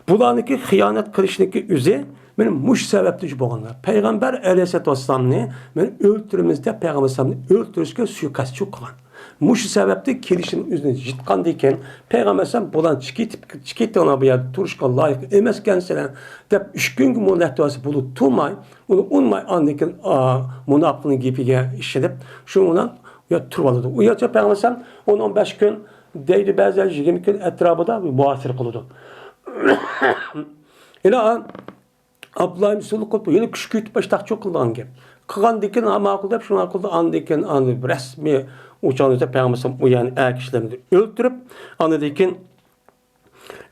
بۇلارنىڭكى خىيانەت قىلىشنىڭكى ئۆزى مانا مۇشۇ سەۋەبتىن بولغان. پەيغەمبەر ئەلەيھىسسالاتۇ ۋەسسالامنى مانا ئۆلتۈرىمىز دەپ پەيغەمبەر ئەلەيھىسسالامنى ئۆلتۈرۈشكە سۇيىقەستچۇ قىلغان. مۇشۇ سەۋەبتىن كېلىشىم ئۆزىنى يىتقاندىن كېيىن پەيغەمبەر ئەلەيھىسسالام بۇلارنى چىقىتىپ، چىقىتىڭلار بۇ يەردە تۇرۇشقا لايىق ئەمەسكەنسىلەر دەپ ئۈچ كۈنگە مۇھلەت بەرسە بولۇپ تۇرماي، ئۇنى ئۇنماي ئاندىن كېيىن، ئا، مۇناپىقنىڭ گېپىگە ئىشىنىپ، شۇنىڭ بىلەن ئۇ يەردە تۇرۇۋالىدۇ. ئۇ يەرچە پەيغەمبەر ئەلەيھىسسالام ئون، ئون بەش كۈن دەيدۇ، بەزىلەر يىگىرمە كۈن ئەتراپىدا مۇھاسىرە قىلىدۇ. ئىلا ئابدۇللا ئىبن سۇلۇل قىلىپ يەنە كۈچ كۈيتۈپ باشلاقچۇ قىلىدىغان گەپ. قىلغاندىن كېيىن، ھا، ماقۇل دەپ، شۇ ماقۇل دەپ، ئاندىن كېيىن ئاندىن رەسمىي ئۇ چاغدا پەيغەمبەر ئەلەيھىسسالام ئۇ يەرنى ئەر كىشىلەرنى ئۆلتۈرۈپ، ئاندىن كېيىن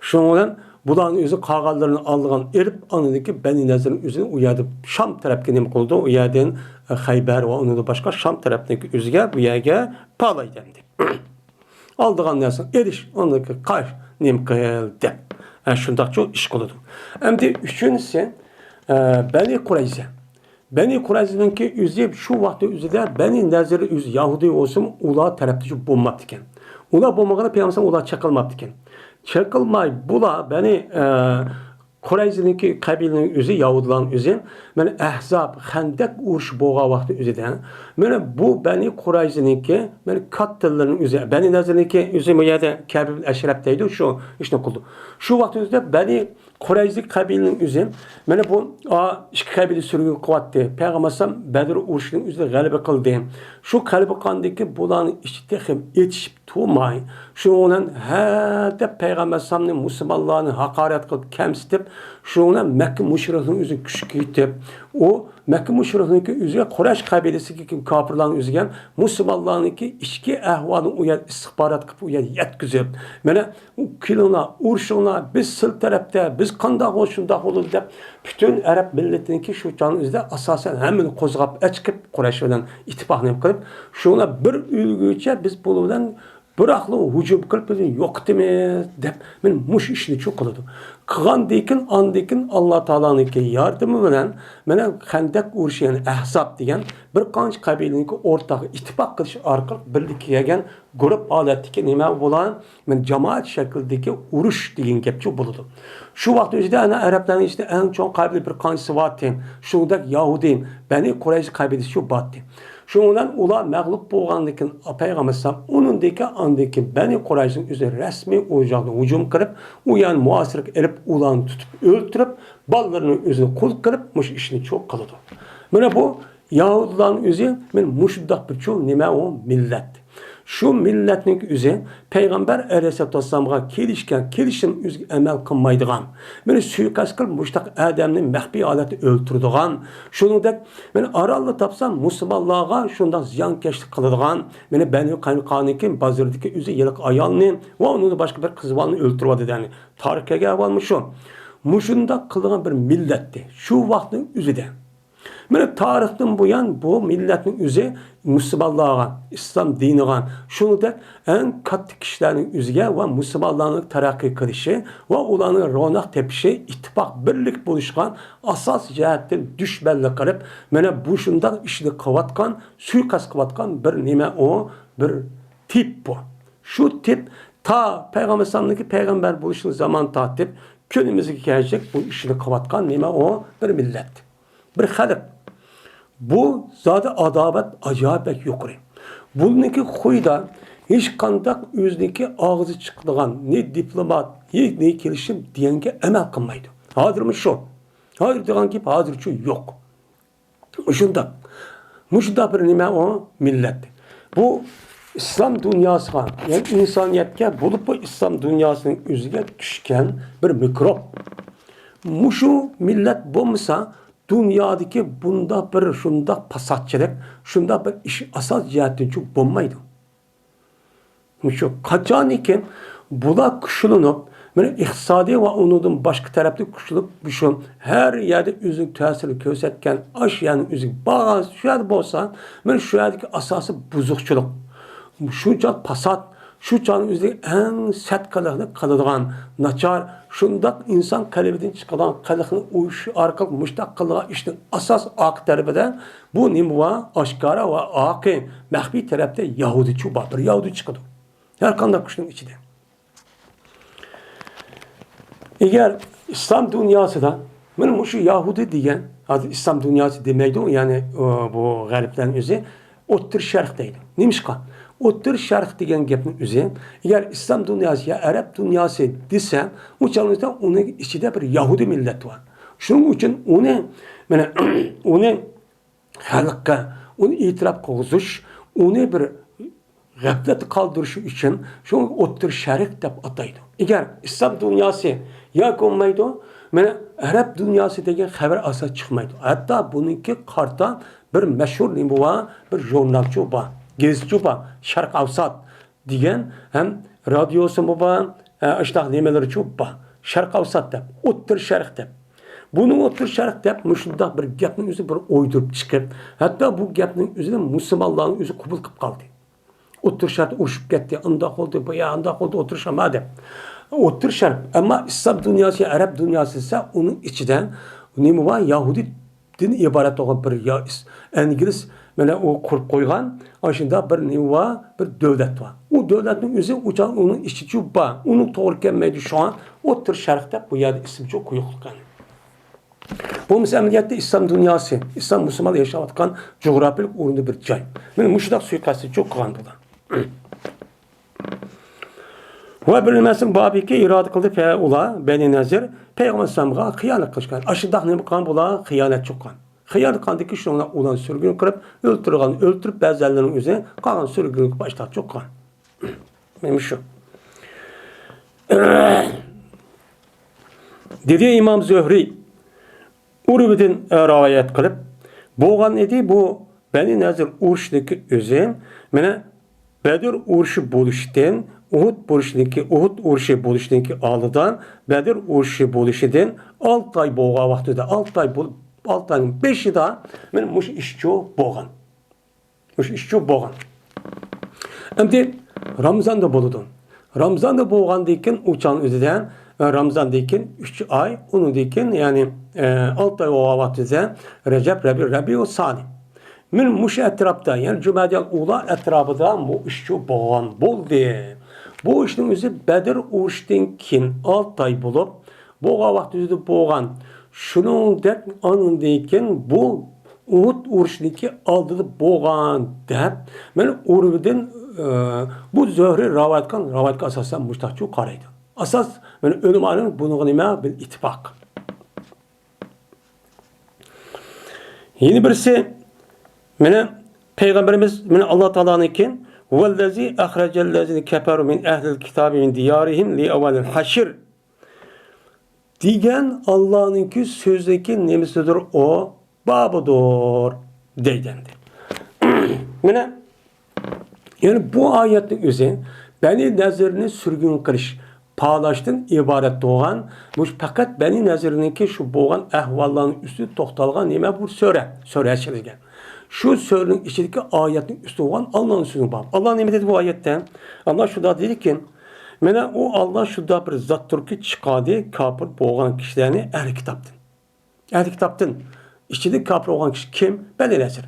شۇنىڭ بىلەن بۇلارنىڭ ئۆزى قالغانلىرىنى ئالىدىغان ئېلىپ، ئاندىن كېيىن بەنى نەزىرنىڭ ئۆزىنى ئۇ يەردە شام تەرەپكە نېمە قىلىدۇ، ئۇ يەردىن، ئە، خەيبەر ۋە ئۇنىڭدىن باشقا شام تەرەپنىڭ ئۆزىگە، بۇ يەرگە پالايدۇ ئەمدى. ئالىدىغان نەرسىنى ئېلىش، ئۇنىڭدىن كېيىن قاچ، نېمە قىل دەپ. ئە، شۇنداقچۇ ئىش قىلىدۇ. ئەمدى ئۈچىنچىسى، ئە، بەنى قۇرەيزە. بەنى قۇرەيزىنىڭكى ئۆزى شۇ ۋاقىتتا ئۆزىدە بەنى نەزىر ئۆزى يەھۇدىي بولسىمۇ، ئۇلار تەرەپتە بولماپتىكەن. ئۇلار بولمىغاندا پەيغەمبەر ئۇلار چېقىلماپتىكەن. چېقىلماي بۇلار بەنى، ئە، قۇرەيزىنىڭكى قەبىلىنىڭ ئۆزى، يەھۇدىيلارنىڭ ئۆزى، مانا ئەھزاب، خەندەق ئۇرۇشى بولغان ۋاقىتتا ئۆزىدە، مانا بۇ بەنى قۇرەيزىنىڭكى، مانا كاتتىلىرىنىڭ ئۆزى، بەنى نەزىرنىڭكى ئۆزى بۇ يەردە كەبىبىل ئەشرەپ دەيدۇ، شۇ ئىشنى قىلدى. شۇ ۋاقىتتا ئۆزىدە بەنى قۇرەيزە قەبىلىنىڭ ئۆزى، مانا بۇ، ئا، ئىككى قەبىلە سۈرگۈن قىلىۋاتتى. پەيغەمبەر ئەلەيھىسسالام بەدر ئۇرۇشىنىڭ ئۆزىدە غەلىبە قىلدى. شۇ غەلىبە قىلغاندىن كېيىن بۇلارنىڭ ئىچى تېخى ئېچىشىپ تۇرماي، شۇنىڭ بىلەن ھە دەپ پەيغەمبەر ئەلەيھىسسالامنى، مۇسۇلمانلارنى ھاقارەت قىلىپ، كەمسىتىپ، شۇنىڭ بىلەن مەككە مۇشرىكلىرىنىڭ ئۆزىنى كۈچكە يېتىپ، ئۇ مەككە مۇشرىكلىرىنىڭكى ئۆزىگە، قۇرەيش قەبىلىسىدىكى كاپىرلارنىڭ ئۆزىگە مۇسۇلمانلارنىڭكى ئىچكى ئەھۋالىنى ئۇ يەردە ئىستىخبارات قىلىپ، ئۇ يەردە يەتكۈزۈپ، مانا، كېلىڭلار، ئۇرۇشۇڭلار، بىز سىلى تەرەپتە، بىز قانداق بولسا شۇنداق بولىدۇ دەپ، پۈتۈن ئەرەب مىللىتىنىڭكى شۇ چاغنىڭ ئۆزىدە ئاساسەن ھەممىنى قوزغاپ ئەچىقىپ، قۇرەيش بىلەن ئىتتىپاقنى قىلىپ، شۇنىڭ بىلەن بىر ئۆلگۈچە بىز بۇنىڭ بىلەن بىراقلا ھۇجۇم قىلىپ، بىزنى يوقىتىمىز دەپ، مانا مۇشۇ ئىشنى شۇ قىلىدۇ. قىلغاندىن كېيىن، ئاندىن كېيىن ئاللا تائالانىڭكى ياردىمى بىلەن، مانا خەندەق ئۇرۇشى، يەنى ئەھزاب دېگەن بىر قانچە قەبىلىنىڭكى ئورتاق ئىتتىپاق قىلىش ئارقىلىق بىرلىككە كەلگەن گۇرۇپ ھالەتتىكى نېمە بۇلار؟ مانا جامائەت شەكلىدىكى ئۇرۇش دېگەن گەپچۇ بولىدۇ. شۇ ۋاقىت ئۆزىدە ئەنە ئەرەبلەرنىڭ ئىچىدە ئەڭ چوڭ قەبىلە بىر قانچىسى بارتى. شۇنىڭدەك يەھۇدىي، بەنى قۇرەيزە قەبىلىسىچۇ بارتى. شۇنىڭ بىلەن ئۇلار مەغلۇپ بولغاندىن كېيىن، پەيغەمبەر ئەلەيھىسسالام ئۇنىڭدىن كېيىن ئاندىن كېيىن بەنى قۇرەيزىنىڭ ئۆزى رەسمىي ئۇ جاغدا ھۇجۇم قىلىپ، ئۇ يەرنى مۇھاسىرىگە ئېلىپ، ئۇلارنى تۇتۇپ ئۆلتۈرۈپ، بالىلىرىنى ئۆزىنى قۇل قىلىپ، مۇشۇ ئىشنى چوق قىلىدۇ. مانا بۇ يەھۇدىيلارنىڭ ئۆزى، مانا مۇشۇنداق بىر چوڭ نېمە ئۇ مىللەت. شۇ مىللەتنىڭ ئۆزى پەيغەمبەر ئەلەيھىسسالاتۇ ۋەسسالامغا كېلىشكەن كېلىشىم ئۆزىگە ئەمەل قىلمايدىغان، مانا سۇيىقەست قىلىپ مۇشۇنداق ئادەمنى مەخپىي ھالەتتە ئۆلتۈرىدىغان، شۇنىڭدەك مانا ئارانلا تاپسا مۇسۇلمانلارغا شۇنداق زىيانكەشلىك قىلىدىغان، مانا بەنۇ قەينۇقانىڭكى بازىرىدىكى ئۆزى ھېلىقى ئايالنى ۋە ئۇنىڭدىن باشقا بىر قىز بالىنى ئۆلتۈرۈۋاتىدۇ، يەنى تارىخ كەلگەن ئەھۋالمۇ شۇ. مۇشۇنداق قىلىدىغان بىر مىللەتتى شۇ ۋاقىتنىڭ ئۆزىدە. مانا تارىختىن بۇيان بۇ مىللەتنىڭ ئۆزى مۇسۇلمانلارغا، ئىسلام دىنىغا، شۇنىڭدەك ئەڭ كاتتا كىشىلەرنىڭ ئۆزىگە ۋە مۇسۇلمانلارنىڭ تەرەققىي قىلىشى ۋە ئۇلارنىڭ روناق تېپىشى، ئىتتىپاق بىرلىك بولۇشقا ئاساسىي جەھەتتىن دۈشمەنلىك قىلىپ، مانا بۇ شۇنداق ئىشنى قىلىۋاتقان، سۇيىقەست قىلىۋاتقان بىر نېمە ئۇ، بىر تىپ بۇ. شۇ تىپ تا پەيغەمبەر ئەلەيھىسسالامنىڭكى پەيغەمبەر بولۇشىنىڭ زامانى تارتىپ كۈنىمىزگە كەلگەچە بۇ ئىشنى قىلىۋاتقان نېمە ئۇ؟ بىر مىللەت. بىر خەلق. بۇ زادى ئاداۋەت ئاجايىپ بەك يۇقىرى. بۇنىڭكى خۇيىدا ھېچقانداق ئۆزىنىڭكى ئاغزى چىقىدىغان نى دىپلومات، نى، نى كېلىشىم دېگەنگە ئەمەل قىلمايدۇ. ھازىرمۇ شۇ. ھازىر دېگەن گەپ ھازىرچۇ يوق. شۇنداق. مۇشۇنداق بىر نېمە ئۇ؟ مىللەت. بۇ ئىسلام دۇنياسىغا، يەنى ئىنسانىيەتكە، بولۇپمۇ ئىسلام دۇنياسىنىڭ ئۆزىگە چۈشكەن بىر مىكروب. مۇشۇ مىللەت بولمىسا، دۇنيادىكى بۇنداق بىر، شۇنداق پاساتچىلىق، شۇنداق بىر ئىش ئاساس جەھەتتىنچۇ بولمايدۇ. مۇشۇ قاچانكى بۇلار كۈچلىنىپ، مانا ئىقتىسادىي ۋە ئۇنىڭدىن باشقا تەرەپتە كۈچلىنىپ، مۇشۇ ھەر يەردە ئۆزىنىڭ تەسىرىنى كۆرسەتكەن، ئاشۇ يەرنىڭ ئۆزىگە بارغان شۇ يەردە بولسا، مانا شۇ يەردىكى ئاساسىي بۇزۇقچىلىق، شۇنچە پاسات، شۇ چاغنىڭ ئۆزىدە ئەڭ سەت قىلىقنى قىلىدىغان، ناچار، شۇنداق ئىنسان قەلبىدىن چىقىدىغان قىلىقنى ئۇيۇشۇش ئارقىلىق مۇشۇنداق قىلىدىغان ئىشنىڭ ئاساس ئارقا تەرىپىدە بۇ نېمە بار؟ ئاشكارا ۋە ئارقا مەخپىي تەرەپتە يەھۇدىيچۇ بار، بىر يەھۇدىي چىقىدۇ. ھەر قانداق كۈچنىڭ ئىچىدە. ئەگەر ئىسلام دۇنياسىدا، مانا مۇشۇ يەھۇدىي دېگەن، ھازىر ئىسلام دۇنياسى دېمەيدۇ، يەنى، ئۇ، بۇ غەربلەرنىڭ ئۆزى ئوتتۇرا شەرق دەيدۇ. نېمىشقا؟ ئوتتۇرا شەرق دېگەن گەپنىڭ ئۆزى، ئەگەر ئىسلام دۇنياسى يا ئەرەب دۇنياسى دېسە، ئۇ چاغدا ئۇنىڭ ئىچىدە بىر يەھۇدىي مىللەت بار. شۇنىڭ ئۈچۈن ئۇنى، مانا، ئۇنى خەلققە ئۇنى ئېتىراپ قىلغۇزۇش، ئۇنى بىر غەپلەتتە قالدۇرۇش ئۈچۈن شۇڭا ئوتتۇرا شەرق دەپ ئاتايدۇ. ئەگەر ئىسلام دۇنياسى ياكى بولمايدۇ، مانا ئەرەب دۇنياسى دېگەن خەۋەر ئاساسەن چىقمايدۇ. ھەتتا بۇنىڭكى قارتا بىر مەشھۇر نېمە بار، بىر ژۇرنالچۇ بار، گېزىتچۇ بار، شەرق ئەۋسات دېگەن ھەم رادىيوسىمۇ بار، ئە، ئاشۇنداق نېمىلىرىچۇ بار. شەرق ئەۋسات دەپ، ئوتتۇرا شەرق دەپ. بۇنىڭ ئوتتۇرا شەرق دەپ مۇشۇنداق بىر گەپنىڭ ئۆزى بىر ئويدۇرۇپ چىقىپ، ھەتتا بۇ گەپنىڭ ئۆزىنى مۇسۇلمانلارنىڭ ئۆزى قوبۇل قىلىپ قالدى. ئوتتۇرا شەرق ئۇرۇشۇپ كەتتى، ئۇنداق بولدى، بۇ يا ئۇنداق بولدى، ئوتتۇرا شەرق دەپ. ئوتتۇرا شەرق، ئەمما ئىسلام دۇنياسى، ئەرەب دۇنياسى دېسە، ئۇنىڭ ئىچىدە نېمە بار؟ يەھۇدىيدىن ئىبارەت بولغان بىر يا ئىس-، ئىنگلىز مانا ئۇ قۇرۇپ قويغان، ئاشۇنداق بىر نېمە بار؟ بىر دۆلەت بار. ئۇ دۆلەتنىڭ ئۆزى ئۇچان ئۇنىڭ ئىچىچۇ بار. ئۇنىڭ توغرا كەلمەيدۇ، شۇڭا ئوتتۇرا شەرق دەپ بۇ يەردە ئىسىمچۇ قويۇقلۇق. بولمىسا ئەمەلىيەتتە ئىسلام دۇنياسى، ئىسلام مۇسۇلمانلار ياشاۋاتقان جۇغراپىيەلىك ئورنىدا بىر جاي. مانا مۇشۇنداق سۇيىقەستچۇ قىلغان بۇلار. ۋە بىر نېمىسىنىڭ بابىكى ئىرادە قىلدى، پە-، ئۇلار، بەنى نەزىر، پەيغەمبەر ئەلەيھىسسالامغا خىيانەت قىلىشقان. ئاشۇنداق نېمە قىلغان بۇلار؟ خىيانەتچۇ قىلغان. خىيانەت قىلغاندىكى شۇنىڭ بىلەن ئۇلارنى سۈرگۈن قىلىپ، ئۆلتۈرگەن، ئۆلتۈرۈپ، بەزىلەرنىڭ ئۆزى قالغان سۈرگۈنگە باشلاپچۇ قىلغان. مانا شۇ. دېدى ئىمام زۆھرى ئۇرۋىدىن، ئە، رىۋايەت قىلىپ، بولغان ئىدى بۇ بەنى نەزىر ئۇرۇشىدىكى ئۆزى، مانا، بەدر ئۇرۇشى بولۇشتىن، ئۇھۇد ئۇرۇشىدىكى، ئۇھۇد ئۇرۇشى بولۇشىدىكى ئالدىدا، بەدر ئۇرۇشى بولۇشىدىن ئالتە ئاي بولغان ۋاقتىدا، ئالتە ئاي بول-، ئالتە ئاينىڭ بېشىدا، مانا، مۇشۇ ئىشچۇ بولغان. مۇشۇ ئىشچۇ بولغان. ئەمدى رامزاندا بولىدۇ. رامزاندا بولغاندىن كېيىن ئۇ چاغنىڭ ئۆزىدە، ئە، رامزاندىن كېيىن ئۈچ ئاي، ئۇنىڭدىن كېيىن، يەنى، ئە، ئالتە ئاي بولغان ۋاقتىدا رەجەب، رەبىئۇ، رەبىئۇ سانى. مانا مۇشۇ ئەتراپتا، يەنى جۇمەدىل ئۇلا ئەتراپىدا بۇ ئىشچۇ بولغان بولدى. بۇ ئىشنىڭ ئۆزى بەدر ئۇرۇشىدىن كېيىن ئالتە ئاي بولۇپ، بولغان ۋاقتىدا بولغان. شۇنىڭدەك ئاندىن كېيىن بۇ ئۇھۇد ئۇرۇشىنىڭكى ئالدىدا بولغان دەپ، مانا ئۇرۋىدىن، ئە، بۇ زۆھرى رىۋايەت قىلغان رىۋايەتكە ئاساسەن مۇشتاقچۇ قارايدۇ. ئاساس، مانا ئۆلىمانىڭ بۇنىڭغا نېمە؟ بىل ئىتتىپاق. يەنە بىرسى، مانا پەيغەمبىرىمىز، مانا ئاللا تائالانىڭكى، «ھۇۋەللەزى ئەخرەجەللەزىنە كەفەرۇ مىن ئەھلىل كىتابى مىن دىيارىھىم لىئەۋۋەلىل ھەشر» دېگەن ئاللانىڭكى سۆزىدىكى نېمىسىدۇر ئۇ؟ بابىدۇر دەيدۇ ئەمدى. مانا، يەنى بۇ ئايەتنىڭ ئۆزى بەنى نەزىرنى سۈرگۈن قىلىش، پالاشتىن ئىبارەت بولغان، مۇشۇ پەقەت بەنى نەزىرنىڭكى شۇ بولغان ئەھۋاللارنىڭ ئۈستىدە توختالغان نېمە بۇ سۈرە، سۈرە دېيىلگەن. شۇ سۈرىنىڭ ئىچىدىكى ئايەتنىڭ ئۈستىدە بولغان ئاللانىڭ سۆزى بار. ئاللا نېمە دېدى بۇ ئايەتتە؟ ئاللا شۇنداق دېدىكى، مانا ئۇ ئاللا شۇنداق بىر زاتتۇركى چىقاردى كاپىر بولغان كىشىلەرنى ئەھلى كىتابتىن. ئەھلى كىتابتىن ئىچىدە كاپىر بولغان كىشى كىم؟ بەنى نەزىر.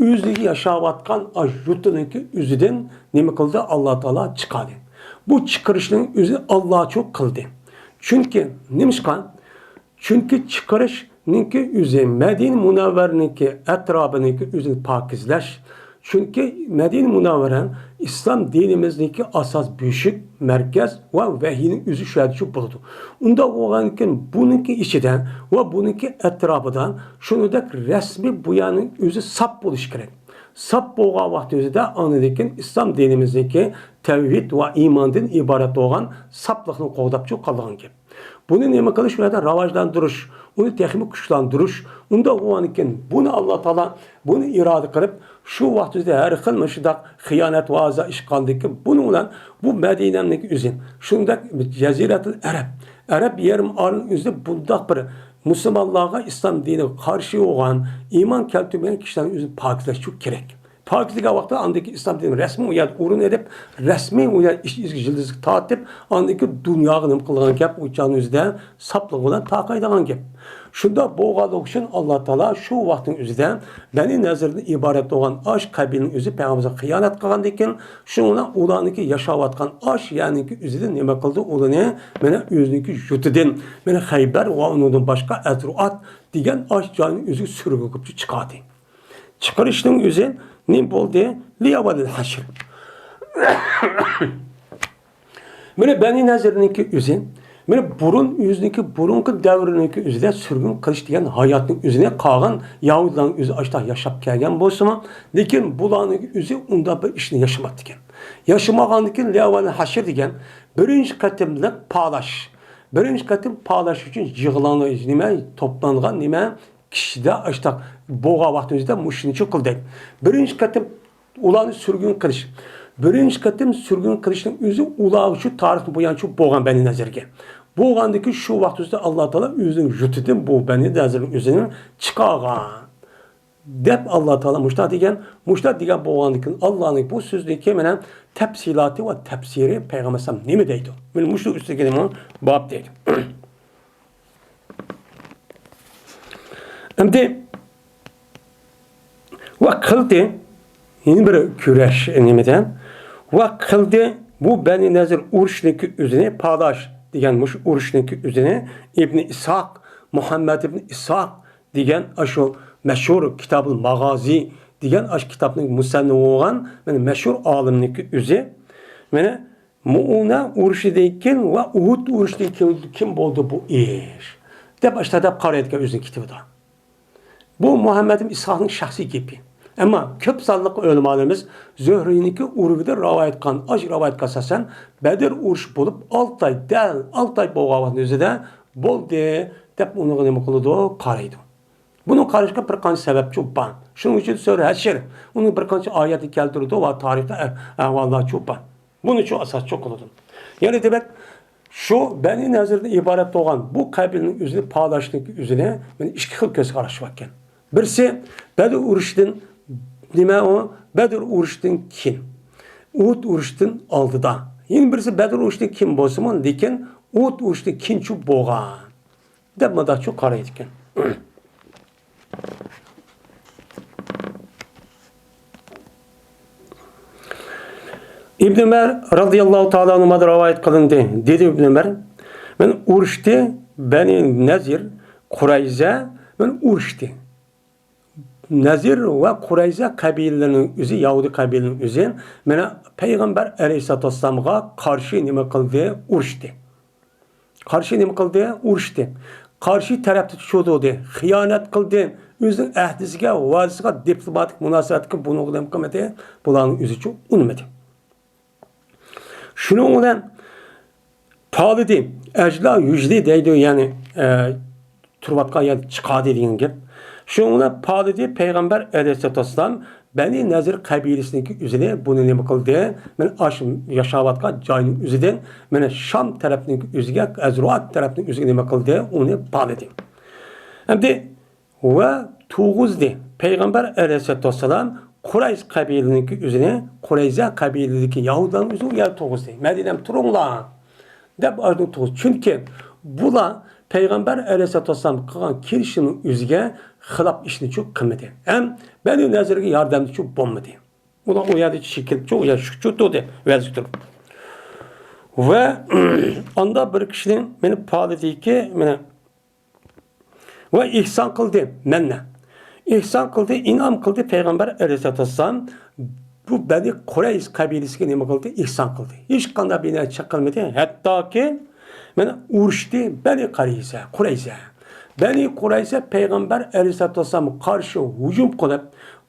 ئۆزلىرى ياشاۋاتقان ئاشۇ يۇرتىنىڭكى ئۆزىدىن نېمە قىلدى؟ ئاللا تائالا چىقاردى. بۇ چىقىرىشنىڭ ئۆزى ئاللاچۇ قىلدى. چۈنكى نېمىشقا؟ چۈنكى چىقىرىشنىڭكى ئۆزى مەدىنە مۇنەۋۋەرىنىڭكى ئەتراپىنىڭكى ئۆزىنى پاكىزلەش، چۈنكى مەدىنە مۇنەۋۋەرە ئىسلام دىنىمىزنىڭكى ئاساس بۆشۈك، مەركەز ۋە ۋەھىينىڭ ئۆزى شۇ يەردە شۇ بولىدۇ. ئۇنداق بولغاندىكىن بۇنىڭكى ئىچىدە ۋە بۇنىڭكى ئەتراپىدا شۇنىڭدەك رەسمىي بۇ يەرنىڭ ئۆزى ساپ بولۇشى كېرەك. ساپ بولغان ۋاقتى ئۆزىدە ئاندىن كېيىن ئىسلام دىنىمىزنىڭكى تەۋھىد ۋە ئىماندىن ئىبارەت بولغان ساپلىقنى قوغداپچۇ قالىدىغان گەپ. بۇنى نېمە قىلىش؟ بۇ يەردە راۋاجلاندۇرۇش، ئۇنى تېخىمۇ كۈچلەندۈرۈش. ئۇنداق بولغاندىكىن، بۇنى ئاللا تائالا بۇنى ئىرادە قىلىپ، شۇ ۋاقىت ئۆزىدە ھەر خىل مۇشۇنداق خىيانەت ۋە ئازا ئىش قىلغاندىكىن، بۇنىڭ بىلەن بۇ مەدىنەنىڭ ئۆزى، شۇنداق جەزىرەتۇل ئەرەب، ئەرەب يېرىم ئارىلىنىڭ ئۆزىدە بۇنداق بىر مۇسۇلمانلارغا، ئىسلام دىنىگە قارشى بولغان، ئىمان كەلتۈرمىگەن كىشىلەرنىڭ ئۆزىنى پاكىزلەش كېرەك. پاكىز دېگەن ۋاقىتتا ئاندىن كېيىن ئىسلام دىنى رەسمىي ئۇ يەردە ئورۇن ئېلىپ، رەسمىي ئۇ يەردە ئىش ئىزگە يىلتىزغا تارتىپ، ئاندىن كېيىن دۇنياغا نېمە قىلىدىغان گەپ، ئۇ چاغنىڭ ئۆزىدە ساپلىق بىلەن تارقايدىغان گەپ. شۇنداق بولغانلىقى ئۈچۈن ئاللا تائالا شۇ ۋاقىتنىڭ ئۆزىدە بەنى نەزىردىن ئىبارەت بولغان ئاش قەبىلىنىڭ ئۆزى پەيغەمبىرىمىزغا خىيانەت قىلغاندىن كېيىن، شۇنىڭ بىلەن ئۇلارنىڭكى ياشاۋاتقان ئاش يەرنىڭكى ئۆزىدىن نېمە قىلدى؟ ئۇلارنى مانا ئۆزىنىڭكى يۇرتىدىن، مانا خەيبەر ۋە ئۇنىڭدىن باشقا ئەزرۇئات دېگەن ئاش جاينىڭ ئۆزىگە سۈرگۈن قىلىپ چىقاردى. چىقىرىشنىڭ ئۆزى نېمە بولدى؟ لىئەۋەلىل ھەشر. مانا بەنى نەزىرنىڭكى ئۆزى، مانا بۇرۇن ئۆزىنىڭكى بۇرۇنقى دەۋرىنىڭكى ئۆزىدە سۈرگۈن قىلىش دېگەن ھاياتنىڭ ئۆزىنى قالغان يەھۇدىيلارنىڭ ئۆزى ئاشتاق ياشاپ كەلگەن بولسىمۇ، لېكىن بۇلارنىڭ ئۆزى ئۇنداق بىر ئىشنى ياشىماپتىكەن. ياشىمىغاندىكىن لىئەۋەلىل ھەشر دېگەن بىرىنچى قېتىملىق پالاش. بىرىنچى قېتىم پالاش ئۈچۈن يىغىلغان نېمە، توپلانغان نېمە، كىشىدە ئاشتاق بولغان ۋاقتىمىزدا مۇشۇنى چوقۇل دەيدۇ. بىرىنچى قېتىم ئۇلارنى سۈرگۈن قىلىش. بىرىنچى قېتىم سۈرگۈن قىلىشنىڭ ئۆزى ئۇلار شۇ تارىختىن بۇيان شۇ بولغان بەنى نەزىرگە. بولغاندىكىن شۇ ۋاقىت ئۆزىدە ئاللا تائالا ئۆزىنىڭ يۇرتىدىن بۇ بەنى نەزىرنىڭ ئۆزىنى چىقارغان. دەپ ئاللا تائالا مۇشۇنداق دېگەن، مۇشۇنداق دېگەن بولغاندىكىن ئاللانىڭ بۇ سۆزىنىڭكى مانا تەپسىلاتى ۋە تەپسىرى پەيغەمبەر ئەلەيھىسسالام نېمە دەيدۇ؟ مانا مۇشۇ ئۈستىگە نېمە باب دەيدۇ. ئەمدى ۋە قىلدى، يەنە بىر كۈرەش نېمىدە؟ ۋە قىلدى بۇ بەنى نەزىر ئۇرۇشنىڭكى ئۆزىنى، پاداش دېگەن مۇشۇ ئۇرۇشنىڭكى ئۆزىنى ئىبنى ئىسھاق، مۇھەممەد ئىبنى ئىسھاق دېگەن ئاشۇ مەشھۇر كىتابۇل ماغازى دېگەن ئاشۇ كىتابنىڭ مۇسەننىپى بولغان مانا مەشھۇر ئالىمنىڭكى ئۆزى، مانا مۇئۇنە ئۇرۇشىدىن كېيىن ۋە ئۇھۇد ئۇرۇشىدىن كېيىن كىم بولدى بۇ ئىش؟ دەپ ئاشۇنداق دەپ قارايدىكەن ئۆزىنىڭ كىتابىدا. بۇ مۇھەممەد ئىبن ئىسھاقنىڭ شەخسىي گېپى. ئەمما كۆپ سانلىق ئۆلىمالىرىمىز زۆھرىنىڭكى ئۇرۇۋىدىن رىۋايەت قىلغان، ئاش رىۋايەتكە ئاساسەن، بەدر ئۇرۇشى بولۇپ ئالتە ئاي، دەل ئالتە ئاي بولغان ۋاقىتنىڭ ئۆزىدە بولدى دەپ ئۇنىڭغا نېمە قىلىدۇ؟ قارايدۇ. بۇنىڭ قارىشىغا بىر قانچە سەۋەبچۇ بار. شۇنىڭ ئۈچۈن سۈرە ھەشر ئۇنىڭ بىر قانچە ئايەتنى كەلتۈرىدۇ ۋە تارىخىي ئەھۋاللارچۇ بار. بۇنىچۇ ئاساسچۇ قىلىدۇ. يەنى دېمەك، شۇ بەنى نەزىردىن ئىبارەت بولغان بۇ قەبىلىنىڭ ئۆزىنى پالاشنىڭ ئۆزىنى مانا ئىككى خىل كۆز قاراش باركەن. بىرسى، بەدر ئۇرۇشىدىن، نېمە ئۇ؟ بەدر ئۇرۇشىدىن كېيىن. ئۇھۇد ئۇرۇشىدىن ئالدىدا. يەنە بىرسى، بەدر ئۇرۇشىدىن كېيىن بولسىمۇ، لېكىن ئۇھۇد ئۇرۇشىدىن كېيىنچۇ بولغان دەپ مۇنداقچۇ قارايدىكەن. ئىبن ئۆمەر رازىياللاھۇ تائالا ئەنھۇمادىن رىۋايەت قىلىندى. دېدى ئىبن ئۆمەر، مانا ئۇرۇشتى، بەنى نەزىر، قۇرەيزە، مانا ئۇرۇشتى. نەزىر ۋە قۇرەيزە قەبىلىلىرىنىڭ ئۆزى، يەھۇدىي قەبىلىنىڭ ئۆزى، مانا پەيغەمبەر ئەلەيھىسسالاتۇ ۋەسسالامغا قارشى نېمە قىلدى؟ ئۇرۇشتى. قارشى نېمە قىلدى؟ ئۇرۇشتى. قارشى تەرەپتە چۇدۇردى، خىيانەت قىلدى، ئۆزىنىڭ ئەھدىسىگە، ۋەدىسىگە، دىپلوماتىك مۇناسىۋەتكە بۇنىڭغا نېمە قىلمىدى؟ بۇلارنىڭ ئۆزىچۇ ئۇنىمىدى. شۇنىڭ بىلەن پالىدى، ئەجلا يۈجدى دەيدۇ، يەنى، ئە، تۇرۇۋاتقان يەردە چىقاردى دېگەن گەپ. شۇنىڭ بىلەن پالىدى پەيغەمبەر ئەلەيھىسسالاتۇ ۋەسسالام بەنى نەزىر قەبىلىسىنىڭكى ئۆزىنى، بۇنى نېمە قىلدى؟ مانا ئاشۇ ياشاۋاتقان جاينىڭ ئۆزىدىن، مانا شام تەرەپنىڭكى ئۆزىگە، ئەزرۇئات تەرەپنىڭ ئۆزىگە نېمە قىلدى؟ ئۇنى پالىدى. ئەمدى ۋە تۇرغۇزدى. پەيغەمبەر ئەلەيھىسسالاتۇ ۋەسسالام قۇرەيش قەبىلىنىڭكى ئۆزىنى، قۇرەيزە قەبىلىدىكى يەھۇدىيلارنىڭ ئۆزىنى ئۇ يەردە تۇرغۇزدى. مەدىنەم تۇرۇڭلار دەپ ئايرىم تۇرغۇزدى. چۈنكى بۇلار پەيغەمبەر ئەلەيھىسسالاتۇ ۋەسسالام قىلغان كېلىشىمنىڭ ئۆزىگە خىلاپ ئىشنىچۇ قىلمىدى. ھەم بەنى نەزىرگە ياردەمچۇ بولمىدى. ئۇلار ئۇ يەردە چېكىنىپچۇ، ئۇ يەردە شۇچۇ تۇردى، ۋەزىگە تۇرۇپ. ۋە ئاندا بىر كىشىنى مېنى پالىدىكى، مېنى ۋە ئېھسان قىلدى مەننە. ئېھسان قىلدى، ئىنئام قىلدى پەيغەمبەر ئەلەيھىسسالاتۇ ۋەسسالام. بۇ بەنى قۇرەيز قەبىلىسىگە نېمە قىلدى؟ ئېھسان قىلدى. ھېچقانداق بىر نەرسە قىلمىدى. ھەتتاكى مانا ئۇرۇشتى بەنى قەرىزە، قۇرەيزە. بەنى قۇرەيزە پەيغەمبەر ئەلەيھىسسالاتۇ ۋەسسالامغا قارشى ھۇجۇم قىلىپ،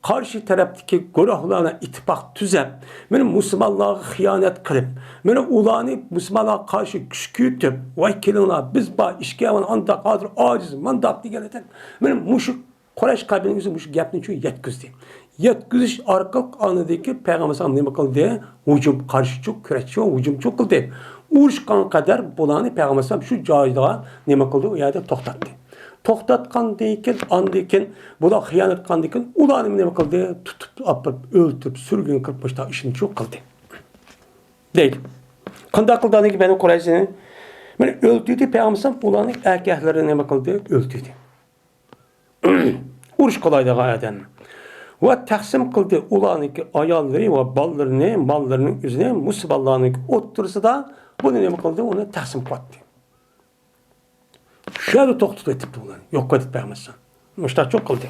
قارشى تەرەپتىكى گۇرۇھلارنى ئىتتىپاق تۈزەپ، مانا مۇسۇلمانلارغا خىيانەت قىلىپ، مانا ئۇلارنى مۇسۇلمانلارغا قارشى كۈچ كۈيتۈپ، ۋاي كېلىڭلار، بىز بار، ئىككى ئەۋان ئانداق، ھازىر ئاجىز، مانداق دېگەن ئىدى. مانا مۇشۇ قۇرەيش قەبىلىنىڭ ئۆزى مۇشۇ گەپنى شۇ يەتكۈزدى. يەتكۈزۈش ئارقىلىق ئاندىن كېيىن پەيغەمبەر ئەلەيھىسسالام نېمە قىلدى؟ ھۇجۇم، قارشى چۇق، كۈرەشچۇ، ھۇجۇم چۇق قىلدى. ئۇرۇشقان قەدەر بۇلارنى پەيغەمبەر ئەلەيھىسسالام شۇ جايىدا نېمە قىلدى؟ ئۇ يەردە توختاتتى. توختاتقاندىن كېيىن، ئاندىن كېيىن بۇلار خىيانەت قىلغاندىن كېيىن ئۇلارنى نېمە قىلدى؟ تۇتۇپ، ئاپىرىپ، ئۆلتۈرۈپ، سۈرگۈن قىلىپ، مۇشۇنداق ئىشنى شۇ قىلدى. دەيدۇ. قانداق قىلدى ئاندىن كېيىن بەنۇ قۇرەيزىنى؟ مانا ئۆلتۈردى پەيغەمبەر ئەلەيھىسسالام ئۇلارنىڭ ئەركەكلىرىنى نېمە قىلدى؟ ئۆلتۈردى. ئۇرۇش قىلايدىغان ئادەم. ۋە تەقسىم قىلدى ئۇلارنىڭكى ئاياللىرى ۋە بالىلىرىنى، ماللىرىنىڭ ئۆزىنى مۇسۇلمانلارنىڭكى ئوتتۇرىسىدا بۇنى نېمە قىلدى؟ ئۇنى تەقسىم قىلىۋەتتى. شۇ يەردە توختىتىپ ئېتىپتۇ ئۇلارنى. يوق قىلىپ بەرمەسسەن. مۇشۇنداق چوق قىلدى.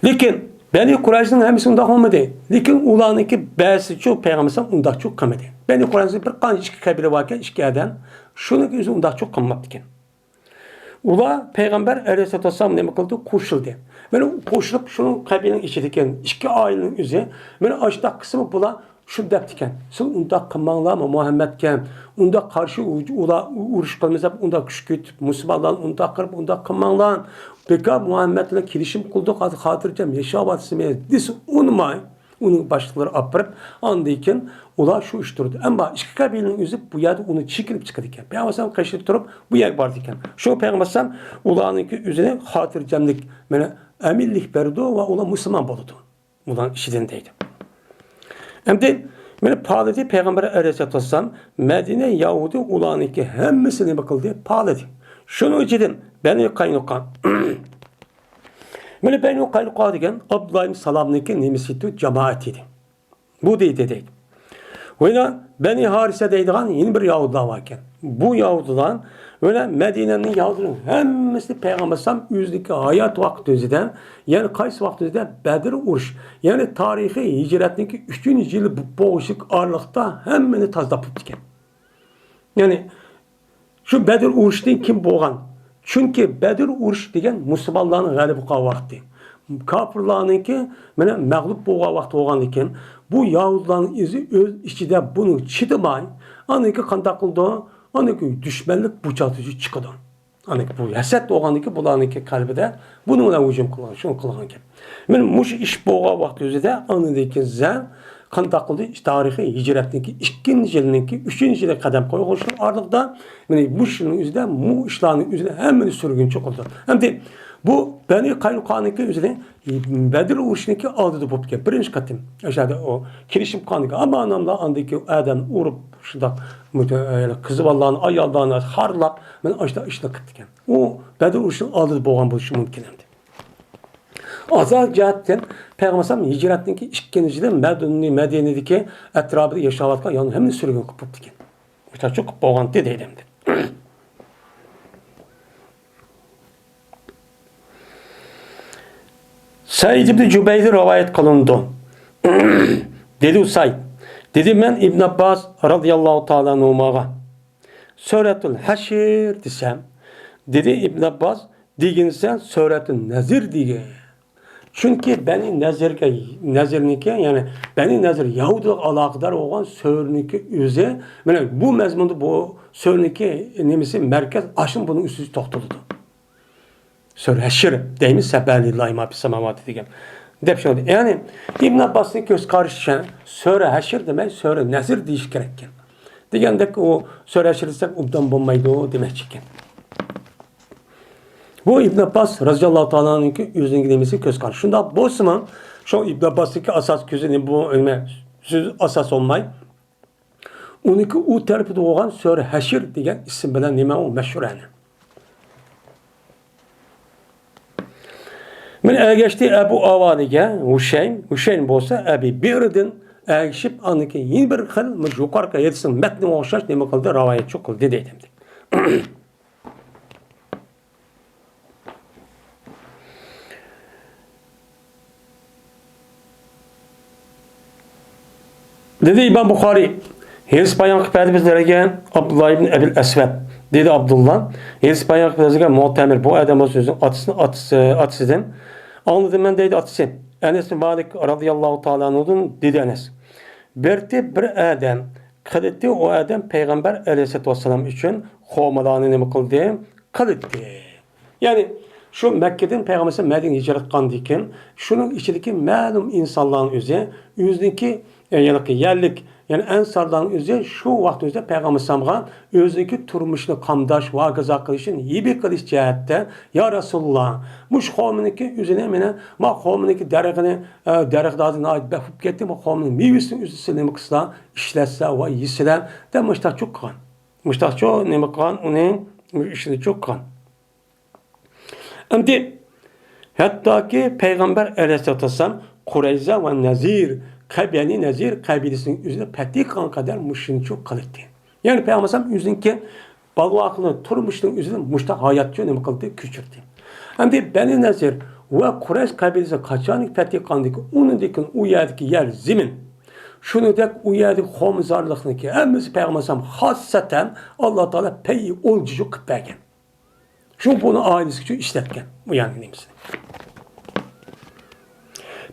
لېكىن بەنى قۇرەيزىنىڭ ھەممىسى ئۇنداق بولمىدى. لېكىن ئۇلارنىڭكى بەزىسىچۇ پەيغەمبەر ئەلەيھىسسالام ئۇنداقچۇ قىلمىدى. بەنى قۇرەيزىنىڭ بىر قانچە ئىككى قەبىلە باركەن، ئىككى ئادەم. شۇنىڭ ئۆزى ئۇنداقچۇ قىلماپتىكەن. ئۇلار پەيغەمبەر ئەلەيھىسسالاتۇ ۋەسسالام نېمە قىلدى؟ قوشۇلدى. مانا قوشۇلۇپ شۇنىڭ قەبىلىنىڭ ئىچىدىكەن ئىككى ئائىلىنىڭ ئۆزى مانا ئاشۇنداق قىسمى بۇلار شۇ دەپتىكەن، سىز ئۇنداق قىلماڭلار مۇھەممەدكە، ئۇنداق قارشى ئۇ-، ئۇلار ئۇرۇش قىلمىسا ئۇنداق كۈچ كۆتۈپ مۇسۇلمانلارنى ئۇنداق قىلىپ ئۇنداق قىلماڭلار. بىكار مۇھەممەد بىلەن كېلىشىم قىلدۇق، ھازىر خاتىرجەم ياشاۋاتىسىز دېسە ئۇنىماي، ئۇنىڭ باشلىقلىرى ئاپىرىپ، ئاندىن كېيىن ئۇلار شۇ ئىش تۇردى. ئەمما ئىككى قەبىلىنىڭ ئۆزى بۇ يەردە ئۇنى چېكىنىپ چىقىدىكەن. پەيغەمبەر ئەلەيھىسسالام قېشىدا تۇرۇپ بۇ يەرگە بارىدىكەن. شۇ پەيغەمبەر ئەلەيھىسسالام ئۇلارنىڭكى ئۆزىنى خاتىرجەملىك، مانا ئەمىنلىك بەردى ۋە ئۇلار مۇسۇلمان بولىدۇ. ئۇلارنىڭ ئىچىدىن دەيدۇ. ئەمدى مانا پالىدى پەيغەمبەر ئەلەيھىسسالاتۇ ۋەسسالام مەدىنە يەھۇدىي ئۇلارنىڭكى ھەممىسىنى نېمە قىلدى؟ پالىدى. شۇنىڭ ئىچىدىن بەنى قاينۇقا. مانا بەنى قاينۇقا دېگەن ئابدۇللا ئىبن سالامنىڭكى نېمىسى ئىدى؟ جامائىتى ئىدى. بۇ دەيدۇ، دەيدۇ. ۋەيلا بەنى ھارىسە دەيدىغان يەنە بىر يەھۇدىيلار بار ئىكەن. بۇ يەھۇدىيلار ۋەيلا مەدىنەنىڭ يەھۇدىيلىرىنىڭ ھەممىسىنى پەيغەمبەر ئەلەيھىسسالام ئۆزىنىڭكى ھايات ۋاقتى ئۆزىدە، يەنى قايسى ۋاقىت ئۆزىدە؟ بەدر ئۇرۇش، يەنى تارىخىي ھىجرەتنىڭكى ئۈچىنچى يىلى بولۇشلۇق ئارىلىقتا ھەممىنى تازىلاپ بوپتىكەن. يەنى شۇ بەدر ئۇرۇشتىن كېيىن بولغان. چۈنكى بەدر ئۇرۇشى دېگەن مۇسۇلمانلارنىڭ غەلىبە قىلغان ۋاقتى. كاپىرلارنىڭكى مانا مەغلۇپ بولغان ۋاقتى بولغاندىكىن، بۇ يەھۇدىيلارنىڭ ئۆزى ئۆز ئىچىدە بۇنىڭ چىدىماي، ئاندىن كېيىن قانداق قىلىدۇ؟ ئاندىن كېيىن دۈشمەنلىك بۇچاقتىشى چىقىدۇ. ئاندىن كېيىن بۇ ھەسەت بولغاندىكىن بۇلارنىڭكى قەلبىدە بۇنىڭ بىلەن ھۇجۇم قىلغان، شۇنى قىلغانكەن. مانا مۇشۇ ئىش بولغان ۋاقتى ئۆزىدە ئاندىن كېيىن زەن قانداق قىلدى؟ تارىخىي ھىجرەتنىڭكى ئىككىنچى يىلىنىڭكى ئۈچىنچى يىلى قەدەم قويغۇچىنىڭ ئارىلىقىدا، مانا بۇ يىلنىڭ ئۆزىدە، مۇ ئىشلارنىڭ ئۆزىدە ھەممىنى سۈرگۈنچى قىلدى. ئەمدى بۇ بەنى قاينۇقانىڭكى ئۆزىنى بەدر ئۇرۇشىنىڭكى ئالدىدا بوپتىكەن، بىرىنچى قېتىم. ئاشۇ يەردە ئۇ كېلىشىپ قالغاندىكىن، ئامان ئاملا ئاندىكى ئادەم ئۇرۇپ، شۇنداق قىز بالىلارنى، ئاياللارنى خارلاپ، مانا ئاشۇنداق ئىشلار قىپتىكەن. ئۇ بەدر ئۇرۇشىنىڭ ئالدىدا بولغان بولۇشى مۇمكىن ئەمدى. ئازاد جەھەتتىن پەيغەمبەر ئەلەيھىسسالام ھىجرەتنىڭكى ئىككىنچى يىلى مەدىنە-، مەدىنىدىكى ئەتراپىدا ياشاۋاتقان يەھۇدىيلارنى ھەممىنى سۈرگۈن قىلىپ بوپتىكەن. مۇشۇنداق چوقۇپ بولغانتى دەيدۇ ئەمدى. سەئىد ئىبنى جۇبەيردىن رىۋايەت قىلىنىدۇ. دېدى سەئىد، دېدى مەن ئىبن ئابباس رازىياللاھۇ تائالا ئەنھۇماغا، سۈرەتۇل ھەشر دېسەم، دېدى ئىبن ئابباس، دېگىنىسەن سۈرەتۇن نەزر دېگىن. چۈنكى بەنى نەزىرگە، نەزىرنىڭكى، يەنى بەنى نەزىر يەھۇدىيلارغا ئالاقىدار بولغان سۈرىنىڭكى ئۆزى، مانا بۇ مەزمۇندا بۇ سۈرىنىڭكى نېمىسى، مەركەز ئاشۇ بۇنىڭ ئۈستىدە توختىلىدۇ. سۈرە ھەشر دەيمىز، سەببىھە لىللاھى ما فىس ساماۋاتى دېگەن. دەپ شۇ، يەنى ئىبن ئابباسنىڭ كۆز قارىشىچە سۈرە ھەشر دېمەي، سۈرە نەزر دېيىش كېرەككەن. دېگەندەك ئۇ سۈرە ھەشر دېسەك ئوبدان بولمايدۇ دېمەكچى ئىكەن. بۇ ئىبن ئابباس رازىياللاھۇ تائالانىڭكى ئۆزىنىڭكى نېمىسى، كۆز قارىشى. شۇنداق بولسىمۇ، شۇ ئىبن ئابباسنىڭكى ئاساس كۆزى نېمە بۇ، نېمە سۆز ئاساس بولماي، ئۇنىڭكى ئۇ تەرىپىدە بولغان سۈرە ھەشر دېگەن ئىسىم بىلەن نېمە ئۇ مەشھۇر ئەنە. مەن ئەگەشتى ئەبۇ ئاۋانىگە ھۇشەيم، ھۇشەيم بولسا ئەبى بىردىن ئەگىشىپ، ئاندىن كېيىن يەنە بىر خىل يۇقىرىقى ھەدىسنىڭ مەتنىگە ئوخشاش نېمە قىلدى، رىۋايەتچى قىلدى دەيدۇ. دېدى ئىمام بۇخارىي، ھەدىس بايان قىلىپ بەردى بىزلەرگە ئابدۇللا ئىبن ئەبىل ئەسۋەد. دېدى ئابدۇللا. ھېلىسى باياقى بىلەن مۇئتەمىر، بۇ ئادەم بولسا ئۆزىنىڭ ئاتىسىنى، ئاتىسى، ئاتىسىدىن ئاڭلىدىم مەن، دەيدۇ ئاتىسى. ئەنەس بىن مالىك رازىياللاھۇ تائالا ئەنھۇدىن دېدى ئەنەس. بىرتى بىر ئادەم قىلىتتى، ئۇ ئادەم پەيغەمبەر ئەلەيھىسسالاتۇ ۋەسسالام ئۈچۈن خورمىلارنى نېمە قىلدى؟ قىلىتتى. يەنى شۇ مەككىدىن پەيغەمبەر ئەلەيھىسسالام مەدىنىگە ھىجرەت قىلغاندىن كېيىن، شۇنىڭ ئىچىدىكى مەلۇم ئىنسانلارنىڭ ئۆزى، ئۆزىنىڭكى، يەنى يەرلىك، يەنى ئەنسارلارنىڭ ئۆزى شۇ ۋاقىت ئۆزىدە پەيغەمبەر ئەلەيھىسسالامغا ئۆزىنىڭكى تۇرمۇشىنى قامداش، ۋاكازا قىلىشىنى ھەيۋە قىلىش جەھەتتە، يا رەسۇلۇللا، مۇشۇ خورمىنىڭكى ئۆزىنى مانا، ما خورمىنىڭكى دەرىخىنى، ئە، دەرىخى ھازىر ناھايىتى بەك بولۇپ كەتتى، ما خورمىنىڭ مېۋىسىنىڭ ئۆزىنى سىلەر نېمە قىلسىلا، ئىشلەتسە ۋە يېسىلە، دەپ مۇشتاق چۇ قىلغان. مۇشتاق چۇ نېمە قىلغان، ئۇنى ئىشىنى چۇ قىلغان. ئەمدى ھەتتاكى پەيغەمبەر ئەلەيھىسسالاتۇ ۋەسسالام قۇرەيزە ۋە نەزىر، قەبىلە، بەنى نەزىر قەبىلىسىنىڭ ئۆزىنى پەتھى قىلغان قەدەر مۇشۇنچە قىلىتتى. يەنى پەيغەمبەر ئەلەيھىسسالام ئۆزىنىڭكى بالىۋاقلىق تۇرمۇشىنىڭ ئۆزىنى مۇشتاق ھاياتچە نېمە قىلدى، كۆچۈردى. ئەمدى بەنى نەزىر ۋە قۇرەيش قەبىلىسى قاچانكى پەتھى قىلغاندىكىن، ئۇنىڭدىن كېيىن ئۇ يەردىكى يەر زېمىن، شۇنىڭدەك ئۇ يەردىكى خورمىزارلىقنىڭكى ھەممىسى پەيغەمبەر ئەلەيھىسسالام خاسسەتەن ئاللا تائالا پەيئى ئولجىشى قىلىپ بەرگەن. شۇ بۇنى ئائىلىسىگە ئۈچۈن ئىشلەتكەن بۇ يەرنىڭ نېمىسىنى.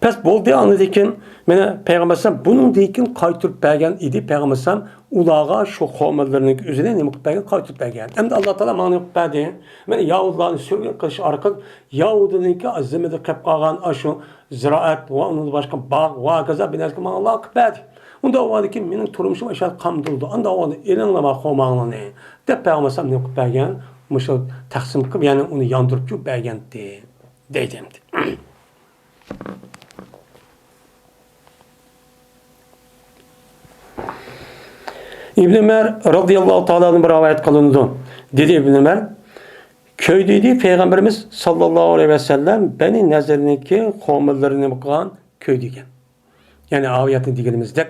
بەس بولدى، ئاندىن كېيىن مانا پەيغەمبەر ئەلەيھىسسالام بۇنىڭدىن كېيىن قايتۇرۇپ بەرگەن ئىدى. پەيغەمبەر ئەلەيھىسسالام ئۇلارغا شۇ خورمىلىرىنىڭ ئۆزىنى نېمە قىلىپ بەرگەن؟ قايتۇرۇپ بەرگەن. ئەمدى ئاللا تائالا ماڭا نېمە قىلىپ بەردى؟ مانا يەھۇدىيلارنى سۈرگۈن قىلىش ئارقىلىق يەھۇدىينىڭكى زېمىنىدە قېلىپ قالغان ئاشۇ زىرائەت ۋە ئۇنىڭدىن باشقا باغ ۋە ھاكازا بىر نەرسىگە ماڭىلا قىلىپ بەردى. ئۇنداق بولغاندىكىن مېنىڭ تۇرمۇشۇم ئاشۇ قامدۇلىدۇ. ئانداق بولغاندا ئېلىڭلار ما خورماڭلارنى، دەپ پەيغەمبەر ئەلەيھىسسالام نېمە قىلىپ بەرگەن؟ مۇشۇ تەقسىم قىلىپ، يەنى ئۇنى ياندۇرۇپ بەرگەنتى، دەيدۇ ئەمدى. ئىبن ئۆمەر رازىياللاھۇ تائالا ئەنھۇدىن بىر رىۋايەت قىلىنىدۇ. دېدى ئىبن ئۆمەر، كۆيدۈردى پەيغەمبىرىمىز ساللاللاھۇ ئەلەيھى ۋەسەللەم بەنى نەزىرنىڭكى خورمىلىرىنى نېمە قىلغان؟ كۆيدۈرگەن. يەنى ئايەتتە دېگىنىمىزدەك،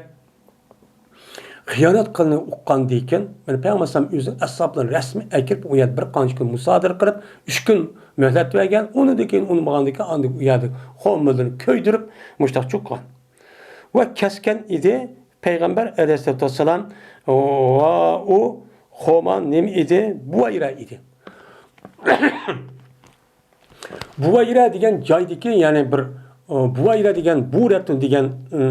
خىيانەت قىلغىنىنى ئۇققاندىن كېيىن، مانا پەيغەمبەر ئەلەيھىسسالام ئۆزىنىڭ ئەسھابلىرىنى رەسمىي ئەكىرىپ، ئۇ يەردە بىر قانچە كۈن مۇسادىرە قىلىپ، ئۈچ كۈن مۆھلەت بەرگەن. ئۇنىڭدىن كېيىن ئۇنىمىغاندىن كېيىن ئاندىن ئۇ يەردە خورمىلىرىنى كۆيدۈرۈپ، مۇشتاق چۇ قىلغان. ۋە كەسكەن ئىدى پەيغەمبەر ئەلەيھىسسالاتۇ ۋەسسالام. ۋە ئۇ خورما نېمە ئىدى؟ بۇۋايرا ئىدى. بۇۋايرا دېگەن جايدىكى، يەنى بىر، ئۇ، بۇۋايرا دېگەن بۇرەتۇن دېگەن، ئۇ،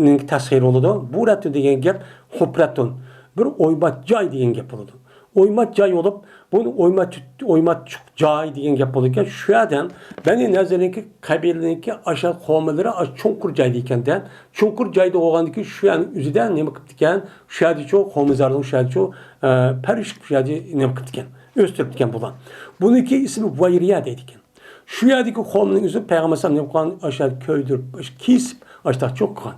نىڭ تەسخىرى بولىدۇ. بۇرەتۇن دېگەن گەپ خۇپرەتۇن، بىر ئويمات جاي دېگەن گەپ بولىدۇ. ئويمات جاي بولۇپ، بۇ ئويمات، ئويماتچۇق جاي دېگەن گەپ بولىدىكەن. شۇ يەردە بەنى نەزىرنىڭكى قەبىلىنىڭكى ئاشۇ قومىلىرى ئاشۇ چوڭقۇر جايدا ئىكەن-دە. چوڭقۇر جايدا بولغاندىكىن شۇ يەرنىڭ ئۆزىدە نېمە قىپتىكەن؟ شۇ يەردىچۇ قومىزارنىڭ شۇ يەردىچۇ، ئە، پەرۋىش قىلىپ شۇ يەردە نېمە قىپتىكەن؟ ئۆستۈرۈپتىكەن بۇلار. بۇنىڭكى ئىسمى ۋايرىيە دەيدىكەن. شۇ يەردىكى قومنىڭ ئۆزى پەيغەمبەر ئەلەيھىسسالام نېمە قىلغان؟ ئاشۇ يەردە كۆيدۈرۈپ، كېسىپ، ئاشۇنداق چوققان.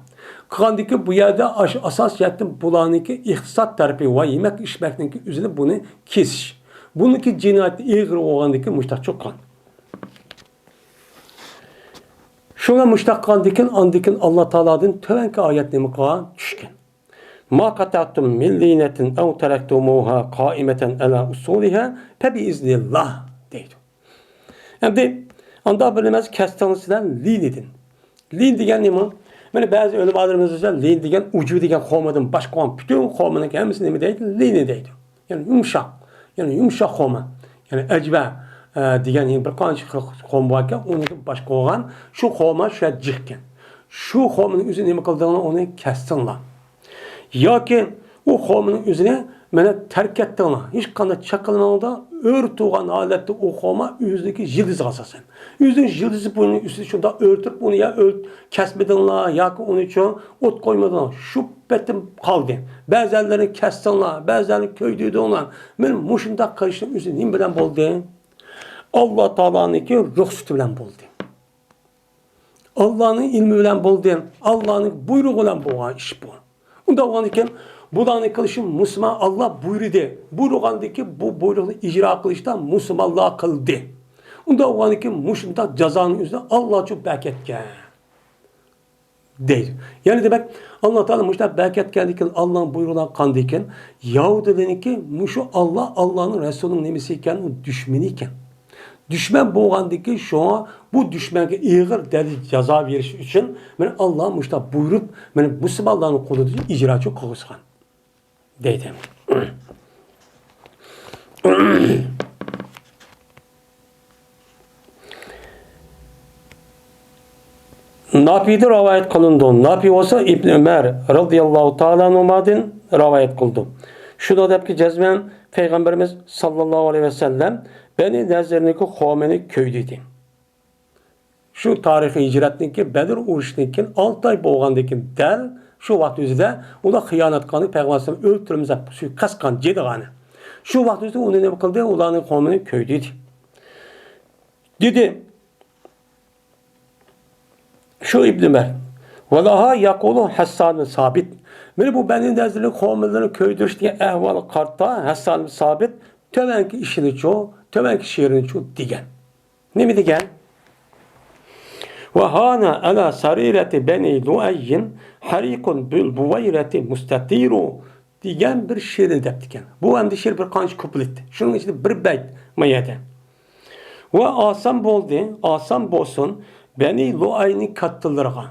قىلغاندىكى بۇ يەردە ئاشۇ ئاساس جەھەتتىن بۇلارنىڭكى ئىقتىساد تەرىپى ۋە يېمەك ئىچمەكنىڭكى ئۆزىنى بۇنى كېسىش. بۇنىڭكى جىنايىتى ئېغىر بولغاندىكى مۇشتاق چوققان. شۇڭا مۇشتاق قىلغاندىكىن، ئاندىكىن ئاللا تائالادىن تۆۋەنكى ئايەت نېمە قىلغان؟ چۈشكەن. ما قەتەئتۇم مىن لىنەتىن ئەۋ تەرەكتۇمۇھا قائىمەتەن ئەلا ئۇسۇلىھا فەبىئىزنىللا دەيدۇ. ئەمدى ئاندا بىر نېمە كەستىڭىز سىلەر لىنىدىن. لىن دېگەن نېمە؟ مانا بەزى ئۆلىمالىرىمىز بولسا لىن دېگەن ئۇجۇ دېگەن قومىدىن باشقا قوم، پۈتۈن قومىنىڭ ھەممىسى نېمە دەيدۇ؟ لىنى دەيدۇ. يەنى يۇمشاق، يەنى يۇمشاق قوما. يەنى ئەجۋە، ئە، دېگەن يەنە بىر قانچە خىل قوم باركەن، ئۇنىڭدىن باشقا بولغان شۇ قوما شۇ يەردە جىقكەن. شۇ قومىنى ئۆزى نېمە قىلدىڭلار، ئۇنى كەستىڭلار. ياكى ئۇ قومىنىڭ ئۆزىنى مانا تەرك ئەتتىڭلار. ھېچقانداق چاقىلماڭدا ئۆرە تۇرغان ھالەتتە ئۇ قوما ئۆزىنىڭكى يىلتىزىغا ئاساسەن. ئۆزىنىڭ يىلتىزى بۇنىڭ ئۈستىدە شۇنداق ئۆرە تۇرۇپ، ئۇنى يا ئۆلت-، كەسمىدىڭلار ياكى ئۇنى چوڭ ئوت قويمىدىڭلار. شۇ پېتىم قالدى. بەزەنلىرىنى كەستىڭلار، بەزەنلىرىنى كۆيدۈردۈڭلار. مانا مۇشۇنداق قىلىشنىڭ ئۆزى نېمە بىلەن بولدى؟ ئاللا تائالانىڭكى رۇخسىتى بىلەن بولدى. ئاللانىڭ ئىلمى بىلەن بولدى. ئاللانىڭ بۇيرۇقى بىلەن بولغان ئىش بۇ. ئۇنداق بولغاندىكىن، بۇلارنى قىلىشى مۇسۇلمان ئاللا بۇيرۇدى. بۇيرۇغاندىكىن، بۇ بۇيرۇقنى ئىجرا قىلىشتا مۇسۇلمانلار قىلدى. ئۇنداق بولغاندىكىن، مۇشۇنداق جازانىڭ ئۆزىنى ئاللا چوقۇم بەركەتكەن. دەيدۇ. يەنى دېمەك، ئاللا تائالا مۇشۇنداق بەركەتكەندىكىن، ئاللانىڭ بۇيرۇغىنى قاندىكىن، يەھۇدىيلەرنىڭكى مۇشۇ ئاللا، ئاللانىڭ رەسۇلىنىڭ نېمىسى ئىكەن، ئۇ دۈشمىنى ئىكەن. دۈشمەن بولغاندىكىن، شۇڭا بۇ دۈشمەنگە ئېغىر دەرىجىدە جازا بېرىش ئۈچۈن، مانا ئاللا مۇشۇنداق بۇيرۇپ، مانا مۇسۇلمانلارنىڭ قولىدا ئىجراچى قىلغۇزغان. دەيدۇ. ناپىدىن رىۋايەت قىلىنىدۇ. ناپى بولسا ئىبن ئۆمەر رەزىياللاھۇ تائالا ئەنھۇمادىن رىۋايەت قىلىدۇ. شۇنداق دەپكى، جەزمەن پەيغەمبىرىمىز ساللاللاھۇ ئەلەيھى ۋەسەللەم بەنى نەزىرنىڭكى قومىنى كۆيدۈردى. شۇ تارىخىي ھىجرەتتىن كېيىن، بەدر ئۇرۇشىدىن كېيىن ئالتە ئاي بولغاندىن كېيىن، دەل شۇ ۋاقىت ئۆزىدە ئۇلار خىيانەت قىلغان، پەيغەمبەر ئەلەيھىسسالام ئۆلتۈرىمىز دەپ سۇيىقەست قىلغان جىدىغانە. شۇ ۋاقىت ئۆزىدە ئۇنى نېمە قىلدى؟ ئۇلارنىڭ قومىنى كۆيدۈردى. دېدى، شۇ ئىبن ئۆمەر. ۋەلەھا يەقۇلۇ ھەسسان بىن سابىت. مانا بۇ بەنى نەزىرنىڭ قومىلىرىنى كۆيدۈرۈش دېگەن ئەھۋالغا قارىتا ھەسسان بىن سابىت تۆۋەنكى ئىشىنىچۇ، تۆۋەنكى شېئىرىنىچۇ دېگەن. نېمە دېگەن؟ ۋەھانا ئەلا سەرىرەتى بەنى لۇئەييىن ھەرىقۇن بىل بۇۋەيرەتى مۇستەتىرۇ دېگەن بىر شېئىرنى دەپتىكەن. بۇ ئەمدى شېئىر بىر قانچە كۇپلېت. شۇنىڭ ئىچىدە بىر بەيت ما يەردە. ۋە ئاسان بولدى، ئاسان بولسۇن، بەنى لۇئەينىڭ كاتتىلىرىغا.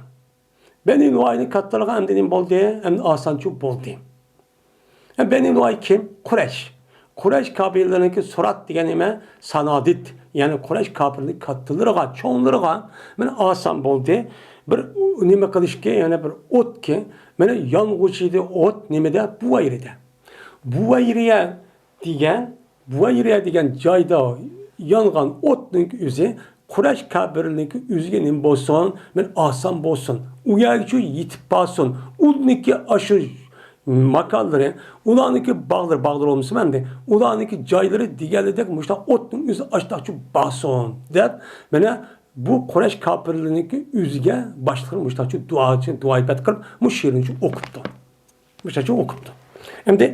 بەنى لۇئەينىڭ كاتتىلىرىغا ئەمدى نېمە بولدى؟ ئەمدى ئاسانچۇ بولدى. ھە، بەنى لۇئەي كىم؟ قۇرەيش. قۇرەيش قەبىلىلىرىنىڭكى سۇرات دېگەن نېمە؟ سانادىت. يەنى قۇرەيش كاپىرلىرىنىڭ كاتتىلىرىغا، چوڭلىرىغا مانا ئاسان بولدى. بىر نېمە قىلىشكى، يەنى بىر ئوتكى، مانا يانغۇچى ئىدى ئوت، نېمىدە؟ بۇۋەيرىدە. بۇۋەيرىيە دېگەن، بۇۋەيرىيە دېگەن جايدا يانغان ئوتنىڭ ئۆزى قۇرەيش كاپىرلىرىنىڭكى ئۆزىگە نېمە بولسۇن، مانا ئاسان بولسۇن. ئۇ يەرگىچۇ يېتىپ بارسۇن. ئۇنىڭكى ئاشۇ ماكانلىرى، ئۇلارنىڭكى باغلىرى، باغلىرى بولمىسىمۇ ئەمدى، ئۇلارنىڭكى جايلىرى دېگەنلىدەك مۇشۇنداق ئوتنىڭ ئۆزى ئاشتاقچۇ بارسۇن دەپ، مانا بۇ قۇرەيش كاپىرلىرىنىڭكى ئۆزىگە باشلىقى مۇشۇنداقچۇ دۇئاچى، دۇئايىبەت قىلىپ، مۇشۇ شېئىرنىچۇ ئوقۇپتۇ. مۇشۇنداقچۇ ئوقۇپتۇ. ئەمدى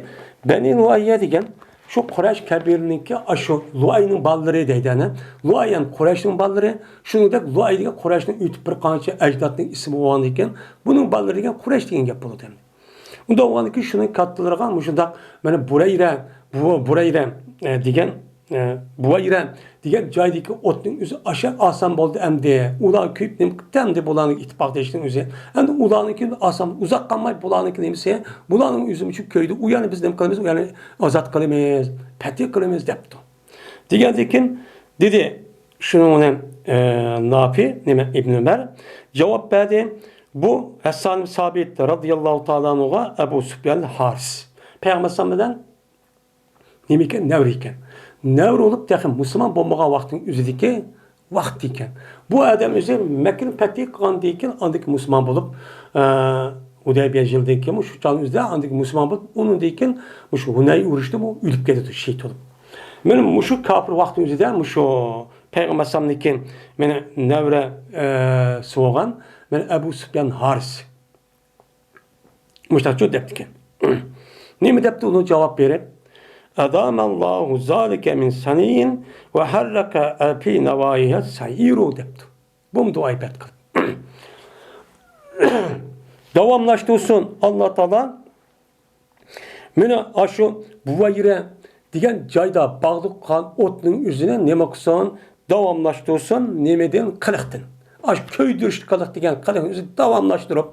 بەنى لۇئەييە دېگەن شۇ قۇرەيش كەبىرىنىڭكى ئاشۇ لۇئەينىڭ بالىلىرى دەيدۇ ئەنە. لۇئەي يەنى قۇرەيشنىڭ بالىلىرى. شۇنىڭدەك لۇئەي دېگەن قۇرەيشنىڭ ئۆتۈپ بىر قانچە ئەجدادنىڭ ئىسمى بولغاندىكىن، بۇنىڭ بالىلىرى دېگەن قۇرەيش دېگەن گەپ بولىدۇ ئەمدى. ئۇنداق بولغاندىكىن شۇنىڭ كاتتىلىرىغا مۇشۇنداق مانا بۇرەيرە، بۇ، بۇرەيرە، ئە، دېگەن، ئە، بۇۋەيرە دېگەن جايدىكى ئوتنىڭ ئۆزى ئاشۇ ئاسان بولدى ئەمدى. ئۇلار كۆيۈپ نېمە قىپتۇ ئەمدى بۇلارنىڭ ئىتتىپاق دېيىشنىڭ ئۆزى. ئەمدى ئۇلارنىڭكى ئاسان، ئۇزاق قالماي بۇلارنىڭكى نېمىسى، بۇلارنىڭ ئۆزى مۇشۇ كۆيدى. ئۇ يەرنى بىز نېمە قىلىمىز؟ ئۇ يەرنى ئازاد قىلىمىز، پەتھى قىلىمىز دەپتۇ. دېگەندىن كېيىن دېدى، شۇنىڭ بىلەن، ئە، نافى، نېمە، ئىبن ئۆمەر جاۋاب بەردى. بۇ ھەسسان سابىت رەزىياللاھۇ تائالا ئەنھۇغا ئەبۇ سۇپيان ھارىس. پەيغەمبەر ئەلەيھىسسالام بىلەن نېمە ئىكەن؟ نەۋرە ئىكەن. نەۋرە بولۇپ تېخى مۇسۇلمان بولمىغان ۋاقىتنىڭ ئۆزىدىكى ۋاقىت ئىكەن. بۇ ئادەم ئۆزى مەككىنى پەتھى قىلغاندىن كېيىن ئاندىكى مۇسۇلمان بولۇپ، ئە، ھۇدەيبىيە يىلىدىن كېيىن شۇ چاغنىڭ ئۆزىدە ئاندىكى مۇسۇلمان بولۇپ، ئۇنىڭدىن كېيىن مۇشۇ ھۇنەي ئۇرۇشتىمۇ ئۆلۈپ كېتىدۇ، شېھىت بولۇپ. مانا مۇشۇ كاپىر ۋاقتىنىڭ ئۆزىدە مۇشۇ پەيغەمبەر ئەلەيھىسسالامنىڭكى مېنىڭ نەۋرە، ئە، سى بولغان، مانا ئەبۇ سۇپيان ھارىس. مۇشۇنداقچۇ دەپتىكەن. نېمە دەپتۇ ئۇنىڭ جاۋاب بېرىپ؟ ئەدامەللاھۇ زالىكە مىن سەنىيىن ۋە ھەررەكە فى نەۋاھىھە سەئىرۇ دەپتۇ. بۇمۇ دۇئا ئىبادەت قىلىپ. داۋاملاشتۇرسۇن ئاللا تائالا. مانا ئاشۇ بۇۋەيرە دېگەن جايدا باغلىق قىلغان ئوتنىڭ ئۆزىنى نېمە قىلسۇن؟ داۋاملاشتۇرسۇن. نېمىدىن؟ قىلىقتىن. ئاشۇ كۆيدۈرۈش قىلىق دېگەن قىلىقنى ئۆزى داۋاملاشتۇرۇپ،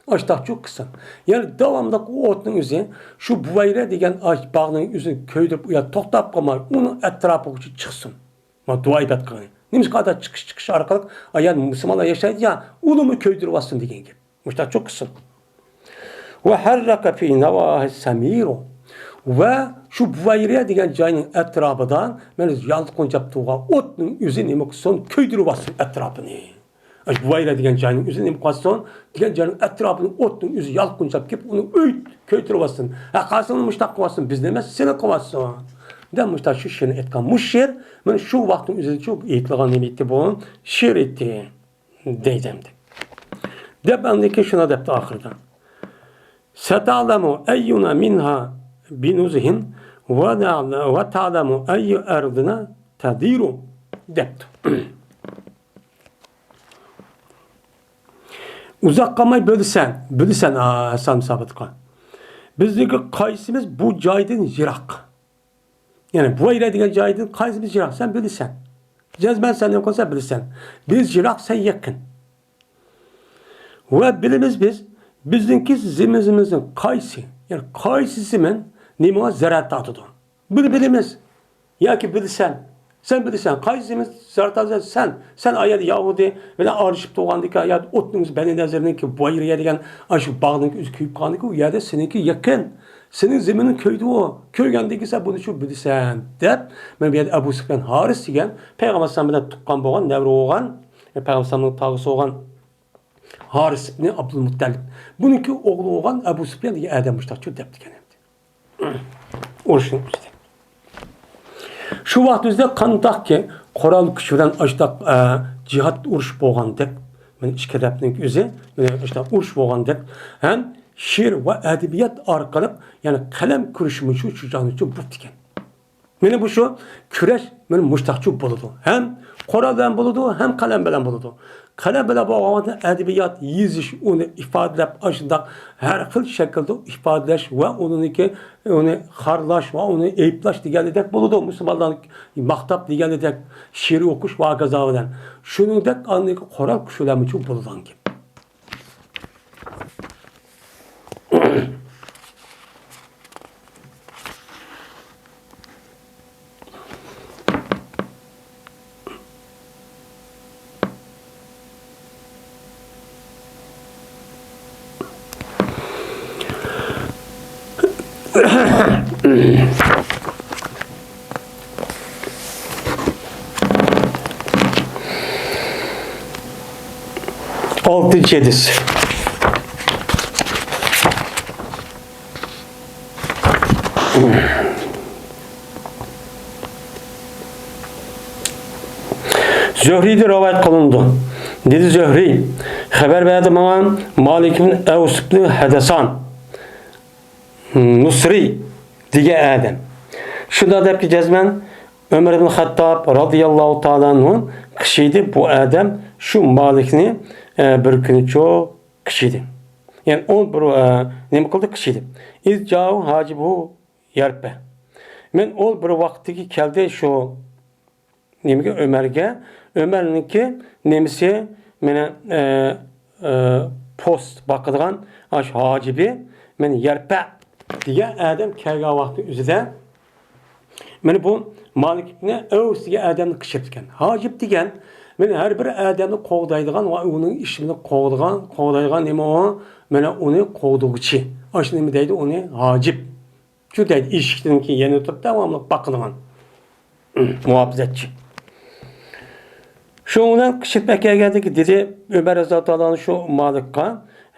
ئاشتاقچۇ قىلسۇن. يەنى داۋاملىق ئۇ ئوتنىڭ ئۆزى شۇ بۇۋەيرە دېگەن ئاش باغنىڭ ئۆزىنى كۆيدۈرۈپ، ئۇ يەردە توختاپ قالماي، ئۇنىڭ ئەتراپىغىچە چىقسۇن. مانا دۇئا ئىبادەت قىلغىنى. نېمىشقا ئادەت چىقىش، چىقىش ئارقىلىق ئايال مۇسۇلمانلار ياشايدۇ يا، ئۇلارمۇ كۆيدۈرۈۋاتسۇن دېگەن گەپ. مۇشۇنداقچۇ قىلسۇن. ۋە ھەررەكە فى نەۋاھى سەمىرۇ. ۋە شۇ بۇۋەيرە دېگەن جاينىڭ ئەتراپىدا مانا يالقۇنجاپ تۇرغان ئوتنىڭ ئۆزى نېمە قىلسۇن؟ كۆيدۈرۈۋاتسۇن ئەتراپىنى. ئاشۇ بۇۋەيرە دېگەن جاينىڭ ئۆزى نېمە قىلسۇن؟ دېگەن جاينىڭ ئەتراپىنى ئوتنىڭ ئۆزى يالقۇنجاپ كېلىپ، ئۇنى ئۆي كۆيدۈرۈۋاتسۇن. ھە، قالسىمۇ مۇشۇنداق قىلىۋاتسۇن، بىزنى ئەمەس، سېنى قىلىۋاتسۇن. دەپ مۇشۇنداق شۇ شېئىرنى ئېيتقان. مۇشۇ شېئىر مانا شۇ ۋاقىتنىڭ ئۆزىدە شۇ ئېيتىلغان نېمە ئىدى بۇ؟ شېئىر ئىدى. دەيدۇ ئەمدى. دەپ ئاندىن كېيىن شۇنداق دەپتۇ ئاخىرىدا. سەتەلەمۇ ئەييۇنا مىنھا بىنۇزھىن ۋە تەلەمۇ ئەييۇ ئەرزىنا تەدىرۇ دەپتۇ. ئۇزاق قالماي بىلىسەن، بىلىسەن، ئا، ھەسسان سابىتقا. بىزنىڭكى قايسىمىز بۇ جايدىن يىراق؟ يەنى بۇۋەيرە دېگەن جايدىن قايسىمىز يىراق؟ سەن بىلىسەن. جەزمەن سەن نېمە قىلسا بىلىسەن. بىز يىراق، سەن يېقىن. ۋە بىلىمىز بىز، بىزنىڭكى زېمىنىمىزنىڭ قايسى، يەنى قايسى زېمىن نېمىغا زەرەر تارتىدۇ؟ بۇنى بىلىمىز. ياكى بىلىسەن. سەن بىلىسەن، قايسى زېمىن زارتازا سەن، سەن ئايال يەھۇدىي بىلەن ئارىلىشىپ تۇرغاندىكى ھايات ئوتنىڭ بەنى نەزىرنىڭكى بۇ يەرگە دېگەن ئاشۇ باغنىڭكى ئۆزى كۆيۈپ قالغاندىكى، ئۇ يەردە سېنىڭكى يېقىن، سېنىڭ زېمىنىڭ كۆيدى ئۇ. كۆيگەندىن كېيىن سەن بۇنى شۇ بىلىسەن، دەپ، مەن بۇ يەردە ئەبۇ سۇپيان ھارىس دېگەن پەيغەمبەر ئەلەيھىسسالام بىلەن تۇغقان بولغان، نەۋرە بولغان، پەيغەمبەر ئەلەيھىسسالامنىڭ تاغىسى بولغان ھارىس ئىبنى ئابدۇلمۇتتەلىپ. بۇنىڭكى ئوغلى بولغان ئەبۇ سۇپيان دېگەن ئادەم مۇشتاقچۇ دەپتىكەن ئەمدى. ئۇرۇشنىڭ ئۈستىدە. شۇ ۋاقىت ئۆزىدە قانداقكى قورال كۈچ بىلەن ئاشتاق، ئە، جىھاد ئۇرۇش بولغاندەك، مانا ئىككى تەرەپنىڭ ئۆزى، مانا ئاشتاق ئۇرۇش بولغاندەك، ھەم شېئىر ۋە ئەدەبىيات ئارقىلىق، يەنى قەلەم كۈرىشى مۇشۇ شۇجائەتچۇ بوپتىكەن. مانا بۇ شۇ كۈرەش مانا مۇشتاقچۇ بولىدۇ. ھەم قورال بىلەن بولىدۇ، ھەم قەلەم بىلەن بولىدۇ. قەلەم بىلەن بولغان ۋاقىتتا ئەدەبىيات يېزىش، ئۇنى ئىپادىلەپ، ئاشۇنداق ھەر خىل شەكىلدە ئىپادىلەش ۋە ئۇنىڭكى، ئۇنى خارلاش ۋە ئۇنى ئەيىبلەش دېگەندەك بولىدۇ. مۇسۇلمانلارنى ماختاپ دېگەندەك شېئىر ئوقۇش ۋە ھاكازا بىلەن. شۇنىڭدەك ئاندىكى قورال كۈچ بىلەنمۇ بولىدىغان گەپ. ئالتىنچى ھەدىس. زۆھرىدىن رىۋايەت قىلىنىدۇ. دېدى زۆھرى، خەۋەر بەردى ماڭا مالىك ئىبن ئەۋس ئىبن ھەدەسان نۇسرى دېگەن ئادەم. شۇنداق دەپتۇ، جەزمەن ئۆمەر ئىبن خەتتاب رازىياللاھۇ تائالا ئەنھۇ قىچىيدى. بۇ ئادەم شۇ مالىكنى، ئە، بىر كۈنى چوق قىچىيدى. يەنى ئۇ بىر، ئە، نېمە قىلدى؟ قىچىيدى. ئىز جاءۇ ھاجىبۇ يەرپە. مەن ئۇ بىر ۋاقىتتىكى كەلدى شۇ نېمىگە، ئۆمەرگە. ئۆمەرنىڭكى نېمىسى، مانا، ئە، ئە، پوست باقىدىغان ئاشۇ ھاجىبى، مانا يەرپە دېگەن ئادەم كەلگەن ۋاقتى ئۆزىدە. مانا بۇ مالىك ئىبنى ئەۋس دېگەن ئادەمنى قىچىرىپتىكەن. ھاجىب دېگەن، مانا ھەر بىر ئادەمنى قوغدايدىغان ۋە ئۇنىڭ ئىشىنى قوغدىغان، قوغدايدىغان نېمە ئۇ؟ مانا ئۇنى قوغدىغۇچى. ئاشۇ نېمە دەيدۇ ئۇنى؟ ھاجىب. شۇ دەيدۇ، ئىشىكتىن كېيىن يەنە تۇرۇپ داۋاملىق باقىدىغان. مۇھاپىزەتچى. شۇنىڭ بىلەن قىچىپ ئەكەلگەندىكى دېدى ئۆمەر رەزىياللاھۇ تائالا ئەنھۇ شۇ مالىكقا،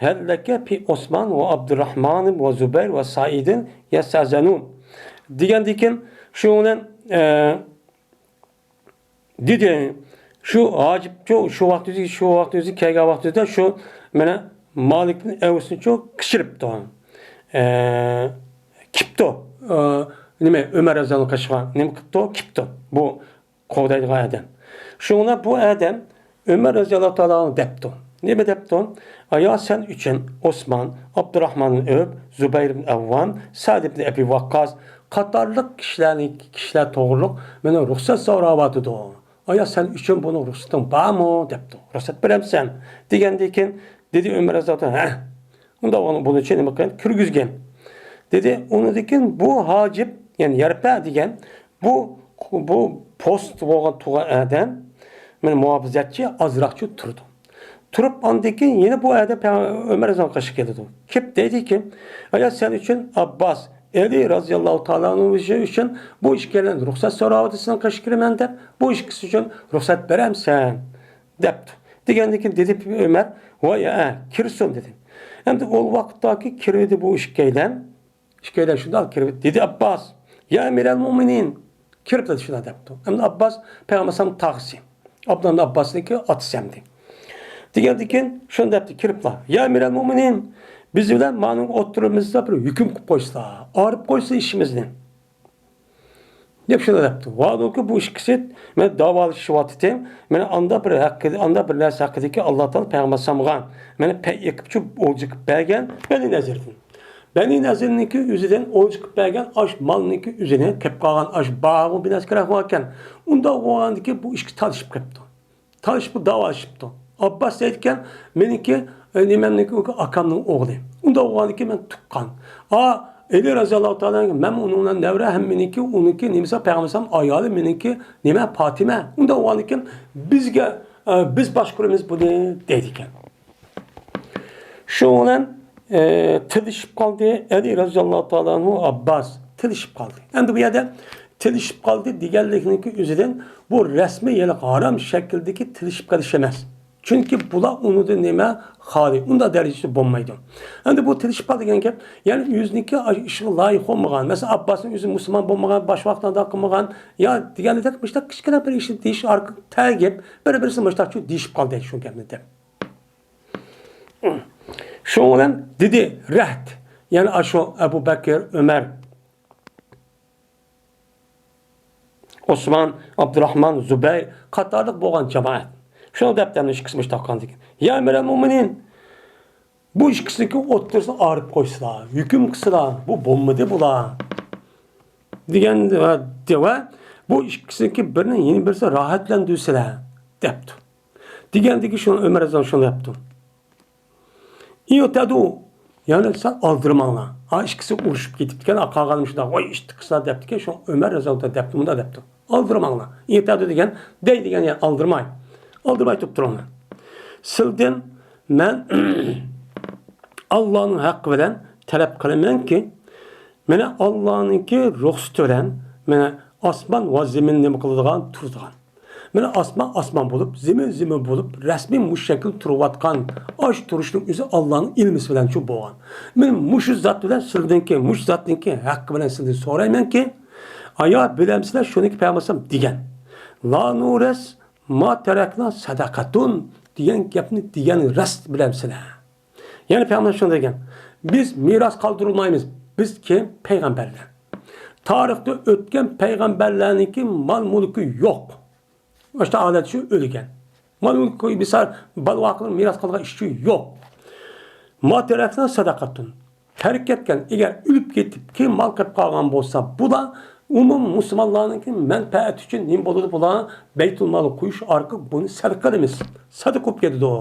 ھەللەكە پى ئوسمان ۋە ئابدۇرراھمان ۋە زۇبەير ۋە سائىدىن يەستەزەنۇن دېگەندىكىن، شۇنىڭ بىلەن، ئە، دېدى، شۇ ھاجىپ شۇ، شۇ ۋاقىت ئۆزى، شۇ ۋاقىت ئۆزى كەلگەن ۋاقتىدا شۇ مانا مالىك ئەۋسنى شۇ قىچىرىپتۇ. ئە، كىپتۇ. ئە، نېمە، ئۆمەر رەزىياللاھۇ قېشىغا نېمە قىپتۇ؟ كىپتۇ. بۇ قوغدايدىغان ئادەم. شۇڭا بۇ ئادەم ئۆمەر رەزىياللاھۇ تائالا ئەنھۇ دەپتۇ. نېمە دەپتۇ؟ ئايا سەن ئۈچۈن ئوسمان، ئابدۇراھمان ئىبن ئەۋف، زۇبەير ئىبن ئەۋۋام، سەئد ئىبن ئەبى ۋەققاس قاتارلىق كىشىلەرنى، كىشىلەر توغرۇلۇق مېنىڭ رۇخسەت سوراۋاتىدۇ. ئايا سەن ئۈچۈن بۇنىڭ رۇخسىتىڭ بارمۇ؟ دەپتۇ. رۇخسەت بېرەمسەن؟ دېگەندىن كېيىن دېدى ئۆمەر رەزىياللاھۇ تائالا، ھە. ئۇنداق بولغان بۇنىڭ ئۈچۈن نېمە قىلىڭ؟ كىرگۈزگىن. دېدى، ئۇنىڭدىن كېيىن بۇ ھاجىپ، يەنى يەرپە دېگەن بۇ، بۇ پوست بولغان تۇرغان ئادەم، مانا مۇھاپىزەتچى ئازراقچە تۇرىدۇ. تۇرۇپ ئاندىن كېيىن يەنە بۇ ئادەم پەيغەم-، ئۆمەر رەزىياللاھۇ قېشىغا كېلىدۇ. كېلىپ دەيدىكى، ئايا سەن ئۈچۈن ئابباس، ئەلى رەزىياللاھۇ تائالا ئەنھۇ ئۈچۈن بۇ ئىككىيلەن رۇخسەت سوراۋاتىدۇ سېنىڭ قېشىغا كىرىمەن دەپ، بۇ ئىككىسى ئۈچۈن رۇخسەت بېرەمسەن؟ دەپتۇ. دېگەندىن كېيىن دېدى ئۆمەر، ۋاي، ھە، كىرسۇن دېدى. ئەمدى ئۇ ۋاقىتتاكى كىرىۋىدى بۇ ئىككىيلەن. ئىككىيلەن شۇنداق كىرىۋىدى. دېدى ئابباس، يا ئەمىرەل مۇئمىنىن، كىرىپ دېدى شۇنداق دەپتۇ. ئەمدى ئابباس پەيغەمبەر ئەلەيھىسسالام تاغىسى. ئابدۇللا ئابباسنىڭكى ئاتىسى ئەمدى. دېگەندىن كېيىن شۇنى دەپتۇ، كىرىپلا، يا ئەمىرەل مۇئمىنىن، بىز بىلەن مانىڭ ئوتتۇرىمىزدا بىر ھۆكۈم قىلىپ قويسىلا، ئايرىپ قويسىلا ئىشىمىزنى. دەپ شۇنداق دەپتۇ. ۋاھالەنكى بۇ ئىككىسى مەن داۋالىشىۋاتىتتىم. مەن ئاندا بىر ھەققىدە، ئاندا بىر نەرسە ھەققىدىكى ئاللا تائالا پەيغەمبەر ئەلەيھىسسالامغا مەن پەي ئېقىپچۇ ئولجا قىلىپ بەرگەن بەنى نەزىردىن. بەنى نەزىرنىڭكى ئۆزىدىن ئولجا قىلىپ بەرگەن ئاش مالنىڭكى ئۆزىنى قىلىپ قالغان ئاش باغۇ بىر نەرسە كېرەك بولغانكەن. ئۇنداق بولغاندىكىن بۇ ئىككى تالىشىپ قېپتۇ. تالىشىپ داۋالىشىپتۇ. ئابباس دەيدىكەن، مېنىڭكى، ئە، نېمەمنىڭكى ئاكامنىڭ ئوغلى. ئۇنداق بولغاندىكىن مەن تۇغقان. ئا، ئەلى رەزىياللاھۇ تائالا ئەنھۇ، مەن ئۇنىڭ بىلەن نەۋرە ھەم مېنىڭكى، ئۇنىڭكى نېمىسا پەيغەمبەر ئايالى مېنىڭكى نېمە پاتىمە. ئۇنداق بولغاندىكىن بىزگە، ئە، بىز باشقۇرىمىز بۇنى دەيدىكەن. شۇنىڭ بىلەن، ئە، تىللىشىپ قالدى. ئەلى رەزىياللاھۇ تائالا ئەنھۇ، ئابباس تىللىشىپ قالدى. ئەمدى بۇ يەردە تىللىشىپ قالدى دېگەنلىكنىڭكى ئۆزىدىن بۇ رەسمىي، يەنى ھارام شەكىلدىكى تىللىشىپ قېلىش ئەمەس. چۈنكى بۇلار ئۇنىڭدىن نېمە خالىي، ئۇنداق دەرىجىدە بولمايدۇ. ئەمدى بۇ تىللىشىپ قالدى دېگەن گەپ، يەنى ئۆزىنىڭكى ئىشىغا لايىق بولمىغان، مەسىلەن، ئابباسنىڭ ئۆزى مۇسۇلمان بولمىغان، باشقا ۋاقىتلاردا قىلمىغان، يا دېگەندەك مۇشۇنداق كىچىككىنە بىر ئىشنى دېيىش ئارقىلىق تەگىپ، بىر-بىرسى مۇشۇنداق شۇ دېيىشىپ قالدى شۇ گەپنى دەپ. شۇنىڭ بىلەن دېدى، رەھت، يەنى ئاشۇ ئەبۇ بەكىر، ئۆمەر، ئوسمان، ئابدۇراخمان، زۇبەير قاتارلىق بولغان جامائەت. شۇنىڭ دەپتەرنى ئىككىسى مۇشتاق قىلغان دېگەن. يا ئەمىرەل مۆمىنىن، بۇ ئىككىسىنىڭكى ئوتتۇرىسىنى ئايرىپ قويسىلا، ھۆكۈم قىلسىلا، بۇ بولمىدى بۇلار. دېگەن ۋە، ۋە بۇ ئىككىسىنىڭكى بىرىنى يەنە بىرسى راھەتلەندۈرسىلە، دەپتۇ. دېگەندىكى شۇ ئۆمەر رەزىياللاھۇ شۇنى دەپتۇ. ئىتەدۇ، يەنى سەن ئالدىرىماڭلار. ھا، ئىككىسى ئۇرۇشۇپ كېتىپتىكەن، ھا، قالغانلىرى شۇنداق، ۋاي، ئىشتىك قىلسا دەپتىكەن، شۇ ئۆمەر رەزىياللاھۇ تائالا دەپتۇ، مۇنداق دەپتۇ. ئالدىرىماڭلار. ئىتەدۇ دېگەن، دەي دېگەن، يەنى ئالدىرماي. ئالدىرماي تۇرۇپ تۇرۇڭلار. سىلدىن مەن ئاللانىڭ ھەققى بىلەن تەلەپ قىلىمەنكى، مانا ئاللانىڭكى رۇخسىتى بىلەن، مانا ئاسمان ۋە زېمىن نېمە قىلىدىغان، تۇرىدىغان. مانا ئاسمان ئاسمان بولۇپ، زېمىن زېمىن بولۇپ، رەسمىي مۇشۇ شەكىلدە تۇرۇۋاتقان ئاش تۇرۇشنىڭ ئۆزى ئاللانىڭ ئىلمىسى بىلەن شۇ بولغان. مەن مۇشۇ زات بىلەن سىلىدىنكى، مۇشۇ زاتنىڭكى ھەققى بىلەن سىلدىن سورايمەنكى، ئايا بىلەمسىلەر شۇنىكى پەيغەمبەر دېگەن، لا نۇرەس ما تەرەكنا سەدەقەتۇن دېگەن گەپنى دېگەن راست بىلەمسىلەر؟ يەنى پەيغەمبەر شۇنداق دېگەن، بىز مىراس قالدۇرمايمىز، بىز كېيىن پەيغەمبەرلەر. تارىختا ئۆتكەن پەيغەمبەرلەرنىڭكى مال مۈلكى يوق. ئاشۇ ھالەتتە شۇ ئۆلگەن. مال مۈلكى بىسار، بالا ۋاقىتلار مىراس قالغان ئىش ئۈچۈن يوق. ما تەرەكنا سەدەقەتۇن. تەرك كەتكەن، ئەگەر ئۆلۈپ كېتىپ كېيىن مال قېلىپ قالغان بولسا، بۇلار ئومۇم مۇسۇلمانلارنىڭكى مەنپەئەتى ئۈچۈن نېمە بولىدۇ، بۇلار بەيتۇل مالغا قويۇش ئارقىلىق بۇنى سەدىقە قىلىمىز. سەدىقە بولۇپ كېتىدۇ.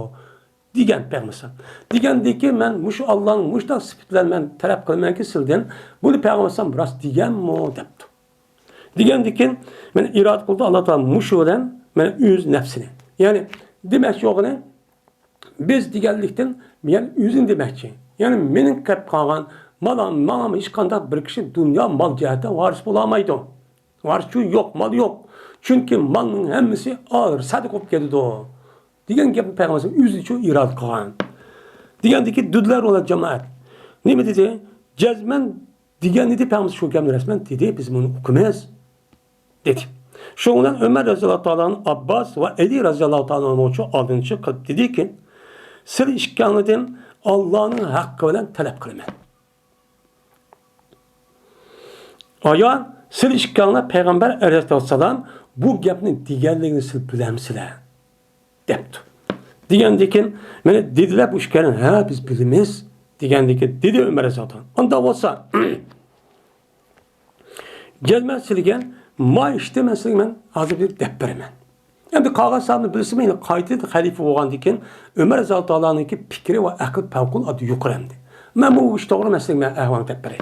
دېگەن پەيغەمبەر. دېگەندىكى، مەن مۇشۇ ئاللانىڭ مۇشۇنداق سۈپىتى بىلەن مەن تەلەپ قىلىمەنكى سىلدىن، بۇنى پەيغەمبەر راست دېگەنمۇ دەپتۇ. دېگەندىكىن، مانا ئىرادە قىلدى ئاللا تائالا مۇشۇ بىلەن، مانا ئۆز نەپسىنى. يەنى دېمەكچى بولغىنى، بىز دېگەنلىكتىن، يەنى ئۆزىنى دېمەكچى. يەنى مېنىڭ قېلىپ قالغان مالا، ماڭا ھېچقانداق بىر كىشى دۇنيا مال جەھەتتە ۋارىس بولالمايدۇ. ۋارىسچۇ يوق، مال يوق. چۈنكى مالنىڭ ھەممىسى ئاخىر سەدىقە بولۇپ كېتىدۇ. دېگەن گەپنى پەيغەمبەر ئۆزىچۇ ئىرادە قىلغان. دېگەندىكى دۈدلەر ئولا جامائەت. نېمە دېدى؟ جەزمەن دېگەن ئىدى پەيغەمبەر شۇ گەپنى رەسمەن دېدى، بىز بۇنى ئۇقىمىز. دېدى. شۇنىڭ بىلەن ئۆمەر رەزىياللاھۇ تائالا ئابباس ۋە ئەلى رەزىياللاھۇ تائالا ئالدىنچى قىلىپ دېدىكى، سىلەر ئىككىڭلاردىن ئاللانىڭ ھەققى بىلەن تەلەپ قىلىمەن. ئايا، سىلەر ئىككىڭلار پەيغەمبەر ئەلەيھىسسالام بۇ گەپنى دېگەنلىكىنى سىلەر بىلەمسىلەر؟ دەپتۇ. دېگەندىكىن، مانا دېدىلەر بۇ ئىككىيلەن، ھە، بىز بىلىمىز. دېگەندىكىن، دېدى ئۆمەر رەزىياللاھۇ تائالا. ئانداق بولسا، جەزمەن سىلىگە ما ئىشتا مەن سىلىگە مەن ھازىر بىر دەپ بېرىمەن. ئەمدى قالغان ساھابىنى بىلسىمۇ، يەنە قايتىدىن خەلىپە بولغاندىكىن، ئۆمەر رەزىياللاھۇ تائالانىڭكى پىكرى ۋە ئەقلى پەۋقۇلئاددە يۇقىرى ئەمدى. مەن بۇ ئىش توغرا مەسىلىگە مەن ئەھۋالنى دەپ بېرەي.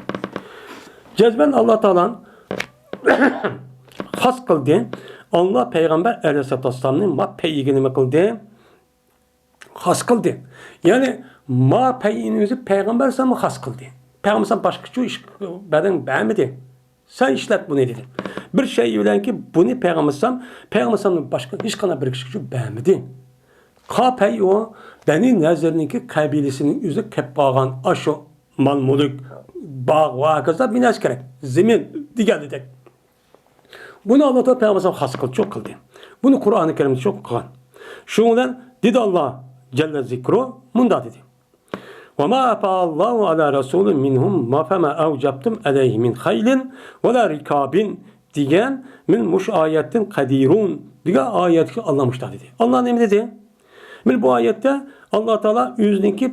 جەزمەن ئاللا تائالا خاس قىلدى. ئاللا پەيغەمبەر ئەلەيھىسسالاتۇ ۋەسسالامنى ما پەيىگە نېمە قىلدى؟ خاس قىلدى. يەنى ما پەيئىنى ئۆزى پەيغەمبەر ئەلەيھىسسالامغا خاس قىلدى. پەيغەمبەر ئەلەيھىسسالام باشقىچە ئىش بەدەڭ بەرمىدى. سەن ئىشلەت بۇنى دېدى. بىر شەيئى بىلەنكى بۇنى پەيغەمبەر ئەلەيھىسسالام، پەيغەمبەر ئەلەيھىسسالامدىن باشقا ھېچقانداق بىر كىشىگە بەرمىدى. قا پەيئۇ بەنى نەزىرنىڭكى قەبىلىسىنىڭ ئۆزى قېلىپ قالغان ئاشۇ مال مۈلۈك، باغ ۋە ھاكازا بىر نەرسە كېرەك. زېمىن دېگەنلىدەك. بۇنى ئاللا تائالا پەيغەمبەر خاس قىلدى. بۇنى قۇرئانى كەرىمدە شۇ قىلغان. شۇنىڭ بىلەن دېدى ئاللا جەللە زىكرۇ مۇنداق دېدى. وما أفاء الله على رسوله منهم فما أوجفتم عليه من خيل ولا ركاب دېگەن، مەن مۇشۇ ئايەتتىن قەدىرۇن دېگەن ئايەتكە ئاللا مۇشۇنداق دېدى. ئاللا نېمە دېدى؟ مەن بۇ ئايەتتە ئاللا تائالا ئۆزىنىڭكى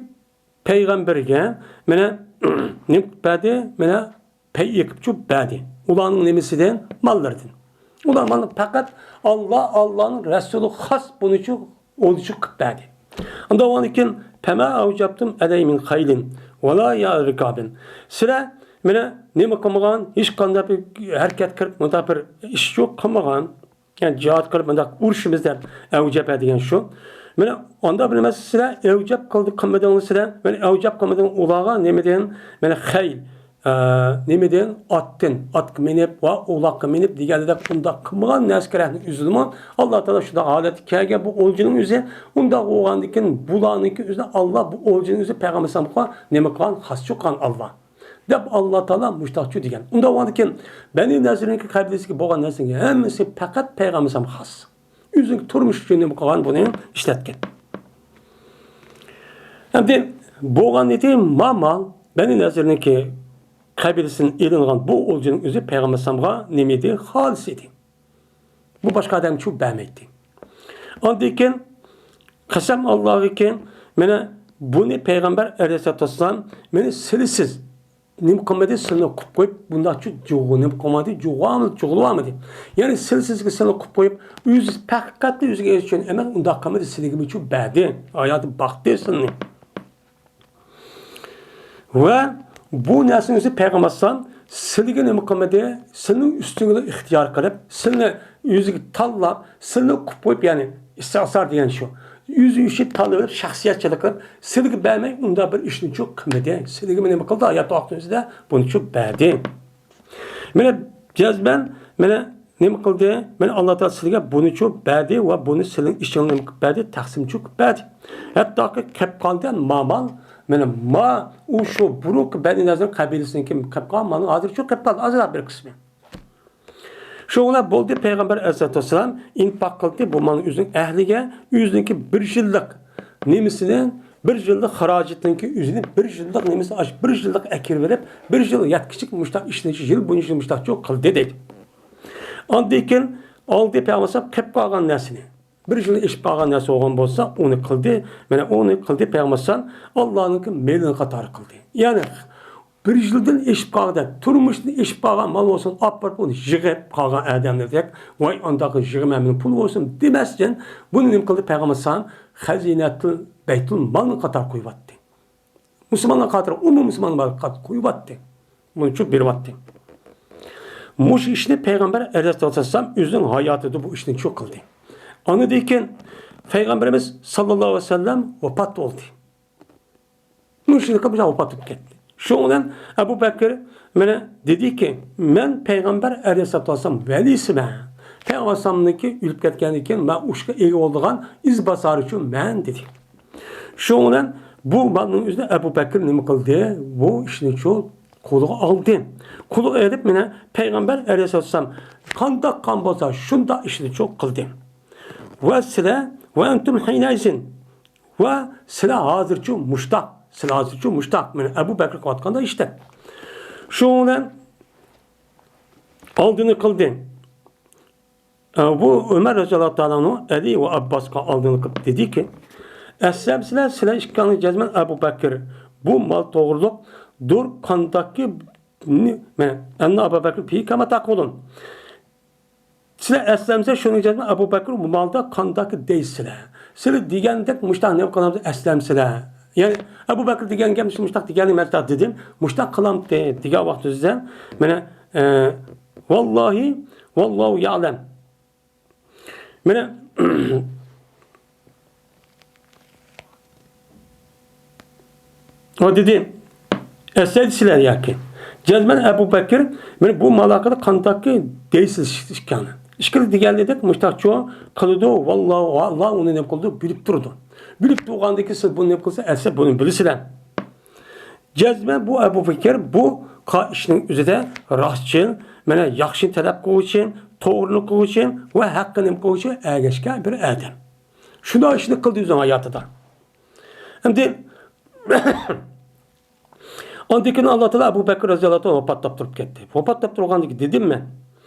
پەيغەمبەرگە مانا نېمە قىلىپ بەردى؟ مانا پەي ئېقىپچۇ بەردى. ئۇلارنىڭ نېمىسىدىن؟ ماللىرىدىن. ئۇلار مالنى پەقەت ئاللا، ئاللانىڭ رەسۇلى خاس بۇنىچۇ ئولىچۇ قىلىپ بەردى. ئاندىن كېيىن فما أوجفتم عليه من خيل ولا ركاب. سىلەر مانا نېمە قىلمىغان، ھېچقانداق بىر ھەرىكەت قىلىپ، مۇنداق بىر ئىش يوق قىلمىغان. يەنى جىھاد قىلىپ، مۇنداق ئۇرۇشىمىز دەپ ئەۋجەپ دېگەن شۇ. مانا ئاندا بىر نېمە سىلەر ئەۋجەپ قىلدى، قىلمىدىڭلار سىلەر. مانا ئەۋجەپ قىلمىدىڭ ئۇلارغا نېمىدىن؟ مانا خەيل، ئە، نېمىدىن؟ ئاتتىن، ئاتقا مىنىپ ۋە ئولاققا مىنىپ دېگەنلەردەك ئۇنداق قىلمىغان نەسكەرەكنىڭ ئۆزىدىمۇ ئاللا تائالا شۇنداق ھالەتكە كەلگەن بۇ ئولجىنىڭ ئۆزى. ئۇنداق بولغاندىن كېيىن بۇلارنىڭكى ئۆزىنى ئاللا بۇ ئولجىنىڭ ئۆزى پەيغەمبەر ئەلەيھىسسالامغا نېمە قىلغان؟ خاس چۈشۈرگەن ئاللا. دەپ ئاللا تائالا مۇشتاقچۇ دېگەن. ئۇنداق بولغاندىكىن بەنى نەزىرنىڭكى قەبىلىسىگە بولغان نەرسىنىڭ ھەممىسى پەقەت پەيغەمبەر ئەلەيھىسسالامغا خاس. ئۆزىنىڭ تۇرمۇش ئۈچۈن نېمە قىلغان بۇنى ئىشلەتكەن. ئەمدى بولغان ئىدى ما مال بەنى نەزىرنىڭكى قەبىلىسىدىن ئېلىنغان بۇ ئولجىنىڭ ئۆزى پەيغەمبەر ئەلەيھىسسالامغا نېمە ئىدى؟ خالىس ئىدى. بۇ باشقا ئادەمگە چۈشۈرۈپ بەرمەيتتى. ئاندىن كېيىن قەسەم ئاللاغىكى، مانا بۇنى پەيغەمبەر ئەلەيھىسسالاتۇ ۋەسسالام مانا سىلىسىز نېمە قىلمىدى، سىلىنى قىلىپ قويۇپ، بۇنداقچە جۇغۇ نېمە قىلمىدى، جۇغۇۋالمىدى، جۇغۇلۇۋالمىدى. يەنى سىلىسىزگە سىلىنى قىلىپ قويۇپ، ئۆزى پەقەت ئۆزىگە ئۈچۈن ئەمەس، ئۇنداق قىلمىدى، سىلىگىمۇ چۈشۈرۈپ بەردى، ھاياتى باقتى سىلىنى. ۋە بۇ نەرسىنى ئۆزى پەيغەمبەر ئەلەيھىسسالام سىلىگە نېمە قىلمىدى؟ سىلىنىڭ ئۈستىگە ئىختىيار قىلىپ، سىلىنى ئۆزىگە تاللاپ، سىلىنى قىلىپ قويۇپ، يەنى ئىستىئسار دېگەن شۇ. ئۆزى ئۈچۈن تاللىۋېلىپ، شەخسىيەتچىلىك قىلىپ، سىلىگە بەرمەي ئۇنداق بىر ئىشنى چۇ قىلمىدى. سىلىگىمۇ نېمە قىلدى؟ ھايات ۋاقتىڭىزدا بۇنى چۇ بەردى. مانا جەزمەن، مانا نېمە قىلدى؟ مانا ئاللا تائالا سىلىگە بۇنى چۇ بەردى ۋە بۇنى سىلىنىڭ ئىشىڭلارغا نېمە قىلىپ بەردى؟ تەقسىم چۇ قىلىپ بەردى. ھەتتاكى قېلىپ قالدى ما مال، مانا ما ئۇ شۇ بۇرۇنقى بەنى نەزىر قەبىلىسىنىڭكى قېلىپ قالغان مالنىڭ ھازىر چۇ قېلىپ قالدى، ئازراق بىر قىسمى. شۇ بىلەن بولدى، پەيغەمبەر ئەلەيھىسسالاتۇ ۋەسسالام ئىنفاق قىلدى بۇ مالنى ئۆزىنىڭ ئەھلىگە، ئۆزىنىڭكى بىر يىللىق نېمىسىنى، بىر يىللىق خىراجىتىنىڭكى ئۆزىنى بىر يىللىق نېمىسىنى، ئاشۇ بىر يىللىق ئەكىرىۋېلىپ، بىر يىل يەتكۈچىلىك مۇشتاق ئىشلىنىشى، يىل بويىچە مۇشتاق چۇ قىلدى دەيدۇ. ئاندىن كېيىن ئالدى پەيغەمبەر قېلىپ قالغان نەرسىنى، بىر يىل ئېشىپ قالغان نەرسە بولغان بولسا، ئۇنى قىلدى. مانا ئۇنى قىلدى پەيغەمبەر ئاللانىڭكى مېلىنىڭ قاتارى قىلدى. يەنى بىر يىلدىن ئېشىپ قالغان، تۇرمۇشتىن ئېشىپ قالغان مال بولسۇن، ئاپىرىپ ئۇنى يىغىپ قالغان ئادەملەردەك، ۋاي ئانداق يىغىمەن مېنىڭ پۇل بولسۇن دېمەستىن، بۇنى نېمە قىلدى پەيغەمبەر ئەلەيھىسسالام؟ خەزىنەتۇل بەيتۇل مالنىڭ قاتارى قويۇۋەتتى. مۇسۇلمانلار قاتارى، ئومۇمىي مۇسۇلمانلار قاتارى قويۇۋەتتى. بۇنى چۇ بېرىۋەتتى. مۇشۇ ئىشنى پەيغەمبەر ئەلەيھىسسالاتۇ ۋەسسالام ئۆزىنىڭ ھاياتىدا بۇ ئىشنى چۇ قىلدى. ئاندىن كېيىن پەيغەمبىرىمىز ساللاللاھۇ ئەلەيھى ۋەسەللەم ۋاپات بولدى. مۇشۇ يىلقى بىلەن ۋاپات بولۇپ كەتتى. شۇنىڭ بىلەن ئەبۇ بەكرى مانا دېدىكى، مەن پەيغەمبەر ئەلەيھىسسالاتۇ ۋەسسالام ۋەلىسىمەن. پەيغەمبەر ئەلەيھىسسالامنىڭكى ئۆلۈپ كەتكەندىن كېيىن مەن ئۇ ئىشقا ئىگە بولىدىغان ئىز باسارىچۇ مەن دېدى. شۇنىڭ بىلەن بۇ مالنىڭ ئۆزىنى ئەبۇ بەكرى نېمە قىلدى؟ بۇ ئىشنى چۇ قولىغا ئالدى. قولىغا ئېلىپ مانا پەيغەمبەر ئەلەيھىسسالام قانداق قىلغان بولسا شۇنداق ئىشنى چۇ قىلدى. ۋە سىلەر، ۋە ئەنتۇم ھىينەئىزىن، ۋە سىلەر ھازىرچۇ مۇشتاق، سىلەر ھازىرچۇ مۇشتاق، مانا ئەبۇ بەكرى قىلىۋاتقاندا ئىشتە. شۇنىڭ بىلەن ئالدىنى قىلدى. ئە، بۇ ئۆمەر رەزىياللاھۇ تائالا ئەنھۇ ئەلى ۋە ئابباسقا ئالدىنى قىلىپ دېدىكى، ئەسلەمسىلەر، سىلەر ئىككىڭلار جەزمەن ئەبۇ بەكرى بۇ مال توغرۇلۇق دۇر قانداكى، مانا، ئەننە ئەبا بەكرى فىي كەما تەقۇلۇن. سىلەر ئەسلەمسە، شۇنىڭ ئۈچۈن ئەبۇ بەكرى بۇ مالدا قانداق دەيسىلەر؟ سىلەر دېگەندەك مۇشتاق نېمە قىلامسىلەر؟ ئەسلەمسىلەر. يەنى ئەبۇ بەكرى دېگەن گەپ مۇشتاق دېگەننى مەن دېدىم، مۇشتاق قىلامتى دېگەن ۋاقتىدا مانا، ئە، ۋاللاھى، ۋاللاھۇ يەئلەم. مانا، ئۇ دېدى، ئەسلەيدىسىلەر ياكى. جەزمەن ئەبۇ بەكرى، مانا بۇ مالاقىدا قانداقكى دەيسىز ئىكەن. ئىككىلى دېگەنلىدەك مۇشتاقچۇ قىلىدۇ، ۋاللاھۇ، ئاللا ئۇنى نېمە قىلىدۇ، بىلىپ تۇرىدۇ. بىلىپ تۇرغاندىكى سىز بۇنى نېمە قىلسا، ئەسلى بۇنى بىلىسىلەر. جەزمەن بۇ ئەبۇ بەكرى بۇ قا-، ئىشنىڭ ئۆزىدە راستچىل، مانا ياخشىنى تەلەپ قىلغۇچى، توغرىنى قىلغۇچى ۋە ھەققىنى نېمە قىلغۇچى ئەگەشكەن بىر ئادەم. شۇنداق ئىشنى قىلدى ئۆزىنىڭ ھاياتىدا. ئەمدى ئاندىن كېيىن ئاللا تائالا ئەبۇ بەكرى رەزىياللاھۇ تائالا ۋاپات تاپتۇرۇپ كەتتى. ۋاپات تاپتۇرغاندىن كېيىن دېدىم مەن،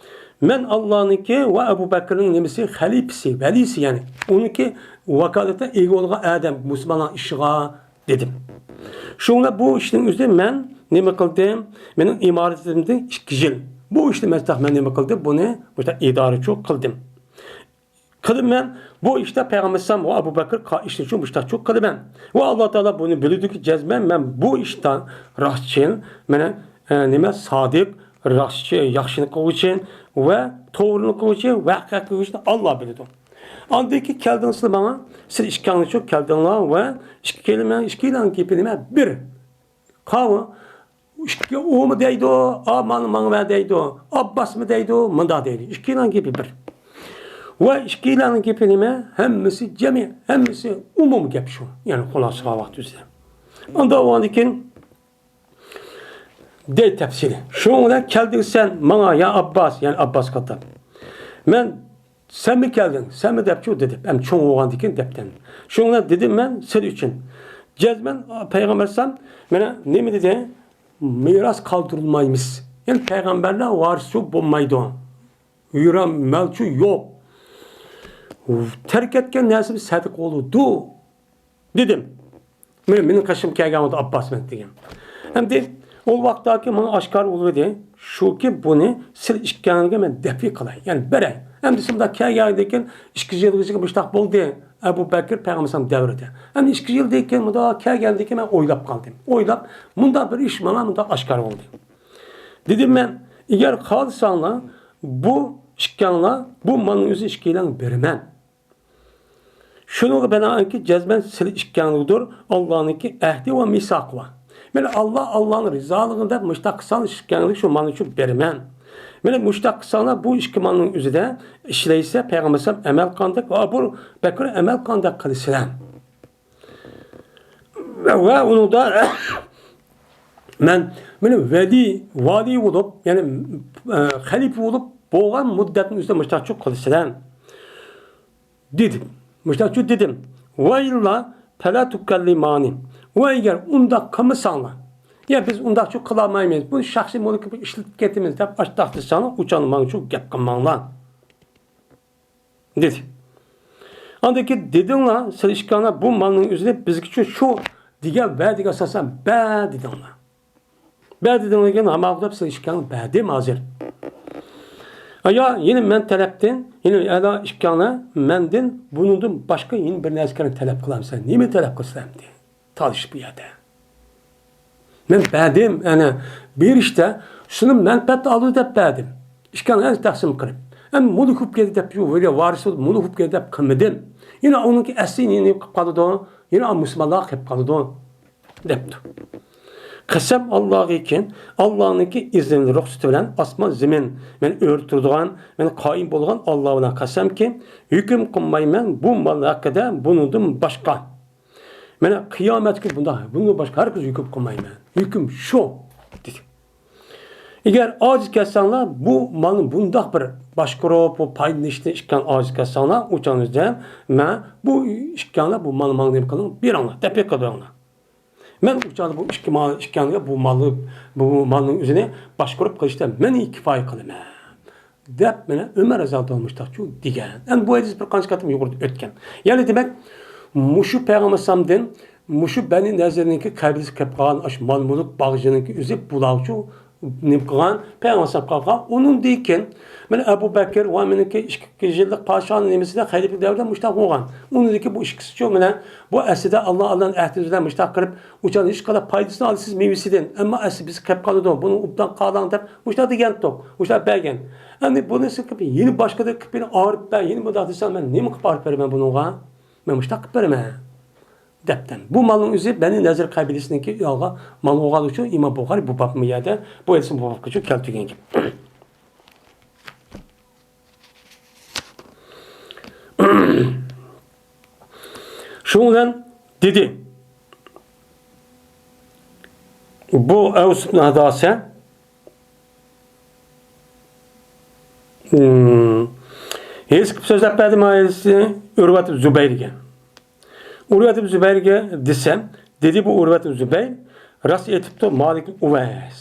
مەن ئاللانىڭكى ۋە ئەبۇ بەكرىنىڭ نېمىسى، خەلىپىسى، ۋەلىسى، يەنى ئۇنىڭكى ۋاكالىتىگە ئىگە بولغان ئادەم، مۇسۇلمانلارنىڭ ئىشىغا دېدىم. شۇڭا بۇ ئىشنىڭ ئۆزى مەن نېمە قىلدىم؟ مېنىڭ ئىمارىتىمدە ئىككى يىل. بۇ ئىشنى مەن، مەن نېمە قىلدىم؟ بۇنى مۇشۇنداق ئىدارىچۇ قىلدىم. قىلىمەن. بۇ ئىشتا پەيغەمبەر ئەلەيھىسسالام ۋە ئەبۇ بەكرى قا-، ئىشنى شۇ مۇشتاقچۇ قىلىمەن. ۋە ئاللا تائالا بۇنى بىلىدۇكى، جەزمەن مەن بۇ ئىشتا راستچىل، مانا، ئە، نېمە، سادىق، راستچى، ياخشىنى قىلغۇچى ۋە توغرىنى قىلغۇچى ۋە ھەقىقەت قىلغۇچىنى ئاللا بىلىدۇ. ئاندىن كېيىن كەلدىڭ سىلەر ماڭا، سىلەر ئىككىڭلارچۇ كەلدىڭلار ۋە ئىككىلىمە، ئىككىلەڭ گېپى نېمە؟ بىر. قاۋۇ، ئىككى، ئۇمۇ دەيدۇ، ئا، مانا ماڭا ۋە دەيدۇ، ئابباسمۇ دەيدۇ، مۇنداق دەيدۇ. ئىككىلەڭ گېپى بىر. ۋە ئىككىلەڭ گېپى نېمە؟ ھەممىسى جەمئىي، ھەممىسى ئومۇمىي گەپ شۇ. يەنى خۇلاسىغا ۋاقىت ئۆزىدە. ئاندىن ئۇنىڭدىن كېيىن دەي تەپسىلىي. شۇنىڭ بىلەن كەلدىڭ سەن ماڭا، يا ئابباس، يەنى ئابباسقا ئاتاپ. مەن، سەنمۇ كەلدىڭ، سەنمۇ دەپچۇ دېدى. ھەم چوڭ بولغاندىن كېيىن دەپتىن. شۇنىڭ بىلەن دېدىم مەن سىلەر ئۈچۈن. جەزمەن پەيغەمبەر ئەلەيھىسسالام مانا نېمە دېدى؟ مىراس قالدۇرۇلمايمىز. يەنى پەيغەمبەرلەر ۋارىسى بولمايدۇ. يۈرەم مالچۇ يوق. تەرك ئەتكەن نەرسىمىز سەدىقە بولىدۇ. دېدىم. مېنىڭ، مېنىڭ قېشىمغا كەلگەن ۋاقىتتا ئابباس بىلەن دېگەن. ئەمدى ئۇ ۋاقىتتاكى ماڭا ئاشكارا بولۇۋىدى، شۇكى بۇنى سىلەر ئىككىڭلارغا مەن دەپئى قىلاي، يەنى بېرەي. ئەمدى شۇنداق كەلگەندىن كېيىن ئىككى يىلغىچە مۇشۇنداق بولدى. ئەبۇ بەكرى پەيغەمبەر ئەلەيھىسسالام دەۋرىدە. ئەمدى ئىككى يىلدىن كېيىن مۇنداق كەلگەندىن كېيىن مەن ئويلاپ قالدىم. ئويلاپ، مۇنداق بىر ئىش ماڭا مۇنداق ئاشكارا بولدى. دېدىم مەن، ئەگەر خالىساڭلار، بۇ ئىككىڭلار، بۇ مالنىڭ ئۆزى ئىككىيلەڭگە بېرىمەن. شۇنىڭغا بىنائەنكى جەزمەن سىلەر ئىككىڭلىكتۇر، ئاللانىڭكى ئەھدى ۋە مىساقى بار. مانا ئاللا، ئاللانىڭ رىزالىقى دەپ مۇشتاق قىلساڭلار ئىككىڭلىك شۇ مالنى شۇ بېرىمەن. مانا مۇشتاق قىلساڭلار بۇ ئىككى مالنىڭ ئۆزىدە ئىشلەيسە پەيغەمبەر ئەلەيھىسسالام ئەمەل قاندەك ۋە ئەبۇ بەكرى ئەمەل قاندەك قىلىسىلەر. ۋە ئۇنىڭدا مەن، مانا ۋەلى، ۋالىي بولۇپ، يەنى، ئە، خەلىپە بولۇپ بولغان مۇددەتنىڭ ئۆزىدە مۇشتاقچۇ قىلىسىلەر. دېدىم. مۇشۇنداقچۇ دېدىم. ۋەئىللا پەلا تۇكەللىمانى. ۋە ئەگەر ئۇنداق قىلمىساڭلار، يا بىز ئۇنداقچۇ قىلالمايمىز، بۇنى شەخسىي مۈلكىمىزگە ئىشلىتىپ كېتىمىز دەپ ئاشتاق دېسەڭلار، ئۇچاندا ماڭچۇ گەپ قىلماڭلار. دېدى. ئاندىن كېيىن دېدىڭلار، سىلەر ئىككىڭلار بۇ مالنىڭ ئۆزىنى بىزگىچۇ شۇ دېگەن ۋەدىگە ئاساسەن بەر دېدىڭلار. بەر دېدىڭلار دېگەن ھاماقۇ دەپ سىلەر ئىككىڭلار بەردىم ھازىر. ئايا، يەنە مەن تەرەپتىن، يەنە ئەلا ئىككىڭلار مەندىن بۇنىڭدىن باشقا يەنە بىر نەرسىلەرنى تەلەپ قىلامسەن. نېمە تەلەپ قىلسام ئەمدى؟ تالىشىش بۇ يەردە. مەن بەردىم، ئەنە، بېرىشتە شۇنى مەنپەئەت ئالىدۇ دەپ بەردىم. ئىككىڭلار تەقسىم قىلىپ. ئەمدى مۇلۇك بولۇپ كەتتى دەپ، يوق، ۋارىس بولۇپ مۇلۇك بولۇپ كەتتى دەپ قىلمىدىم. يەنە ئۇنىڭكى ئەسلى نېمە قىلىپ قالىدۇ؟ يەنە مۇسۇلمانلارغا قېلىپ قالىدۇ. دەپتۇ. قەسەم ئاللاغىكىن، ئاللانىڭكى ئىزنى، رۇخسىتى بىلەن ئاسمان زېمىن مەن ئۆرە تۇرىدىغان، مەن قايىم بولغان ئاللا بىلەن قەسەمكى، ھۆكۈم قىلمايمەن بۇ مال ھەققىدە بۇنىڭدىن باشقا. مانا قىيامەت كۈنى بۇنداق، بۇنىڭدىن باشقا ھەرگىز ھۆكۈم قىلمايمەن. ھۆكۈم شۇ، دېدى. ئەگەر ئاجىز كەلسەڭلار، بۇ مالنى بۇنداق بىر باشقۇرۇپ، بۇ پايدىلىنىشتىن ئىككىڭ ئاجىز كەلسەڭلار، ئۇ چاغنىڭدا مەن بۇ ئىككىڭلار بۇ مالنى ماڭا نېمە قىلىڭ، بېرىڭلار، دەپ قىلىۋېرىڭلار. مەن ئۇ چاغدا بۇ ئىككى مال، ئىككىڭلارغا بۇ مالنى، بۇ مالنىڭ ئۆزىنى باشقۇرۇپ قىلىشتا مەن كۇپايە قىلىمەن، دەپ مانا ئۆمەر رەزىياللاھۇ مۇشۇنداقچۇ دېگەن. ئەمدى بۇ ھەدىس بىر قانچە قېتىم يۇقىرىدا ئۆتكەن. يەنى دېمەك، مۇشۇ پەيغەمبەر ئەلەيھىسسالامدىن مۇشۇ بەنى نەزىرنىڭكى قەبىلىسىگە كەپ قالغان ئاشۇ مال-مۈلۈك، باغچىنىڭكى ئۆزى بۇلارچۇ نېمە قىلغان؟ پەيغەمبەر ئەلەيھىسسالام قالغان. ئۇنىڭدىن كېيىن مانا ئەبۇ بەكىر ۋە مېنىڭكى ئىككى يىللىق پادىشاھنىڭ نېمىسىدە، خەلىپىلىك دەۋرىدە مۇشۇنداق بولغان. ئۇنىڭدىن كېيىن بۇ ئىككىسىچۇ مانا بۇ ئەسلىدە ئاللا، ئاللانىڭ ئەھدى بىلەن مۇشۇنداق قىلىپ، ئۇ چاغدا ھېچقانداق پايدىسىنى ئالىسىز مېۋىسىدىن، ئەمما ئەسلى بىز قېلىپ قالىدۇ، بۇنى ئوبدان قالاڭ دەپ مۇشۇنداق دېگەنتۇق، مۇشۇنداق بەرگەن. ئەمدى بۇنى سىقىپ يەنە باشقىدا قىلىپ يەنە ئاغرىپ بەر، يەنە مۇنداق دېسەڭ، مەن نېمە قىلىپ ئاغرىپ بېرىمەن بۇنىڭغا؟ مەن مۇشۇنداق قىلىپ بېرىمەن. دەپتىن. بۇ مالنىڭ ئۆزى بەنى نەزىر قەبىلىسىنىڭكى ئالغا مال بولغان ئۈچۈن ئىمام بۇخارى بۇ بابمۇ يەردە، بۇ ھەدىسنى بۇ بابقىچۇ كەلتۈرگەن گەپ. شۇنىڭ بىلەن دېدى، بۇ ئەۋس ئىبن ھاداسە، ھىم، ھېس قىلىپ سۆزلەپ بەردى مايىلسى ئۇرۋەت زۇبەيرگە. ئۇرۋەت زۇبەيرگە دېسەم، دېدى بۇ ئۇرۋەت زۇبەير، راست ئېيتىپتۇ مالىك ئۇۋەيس.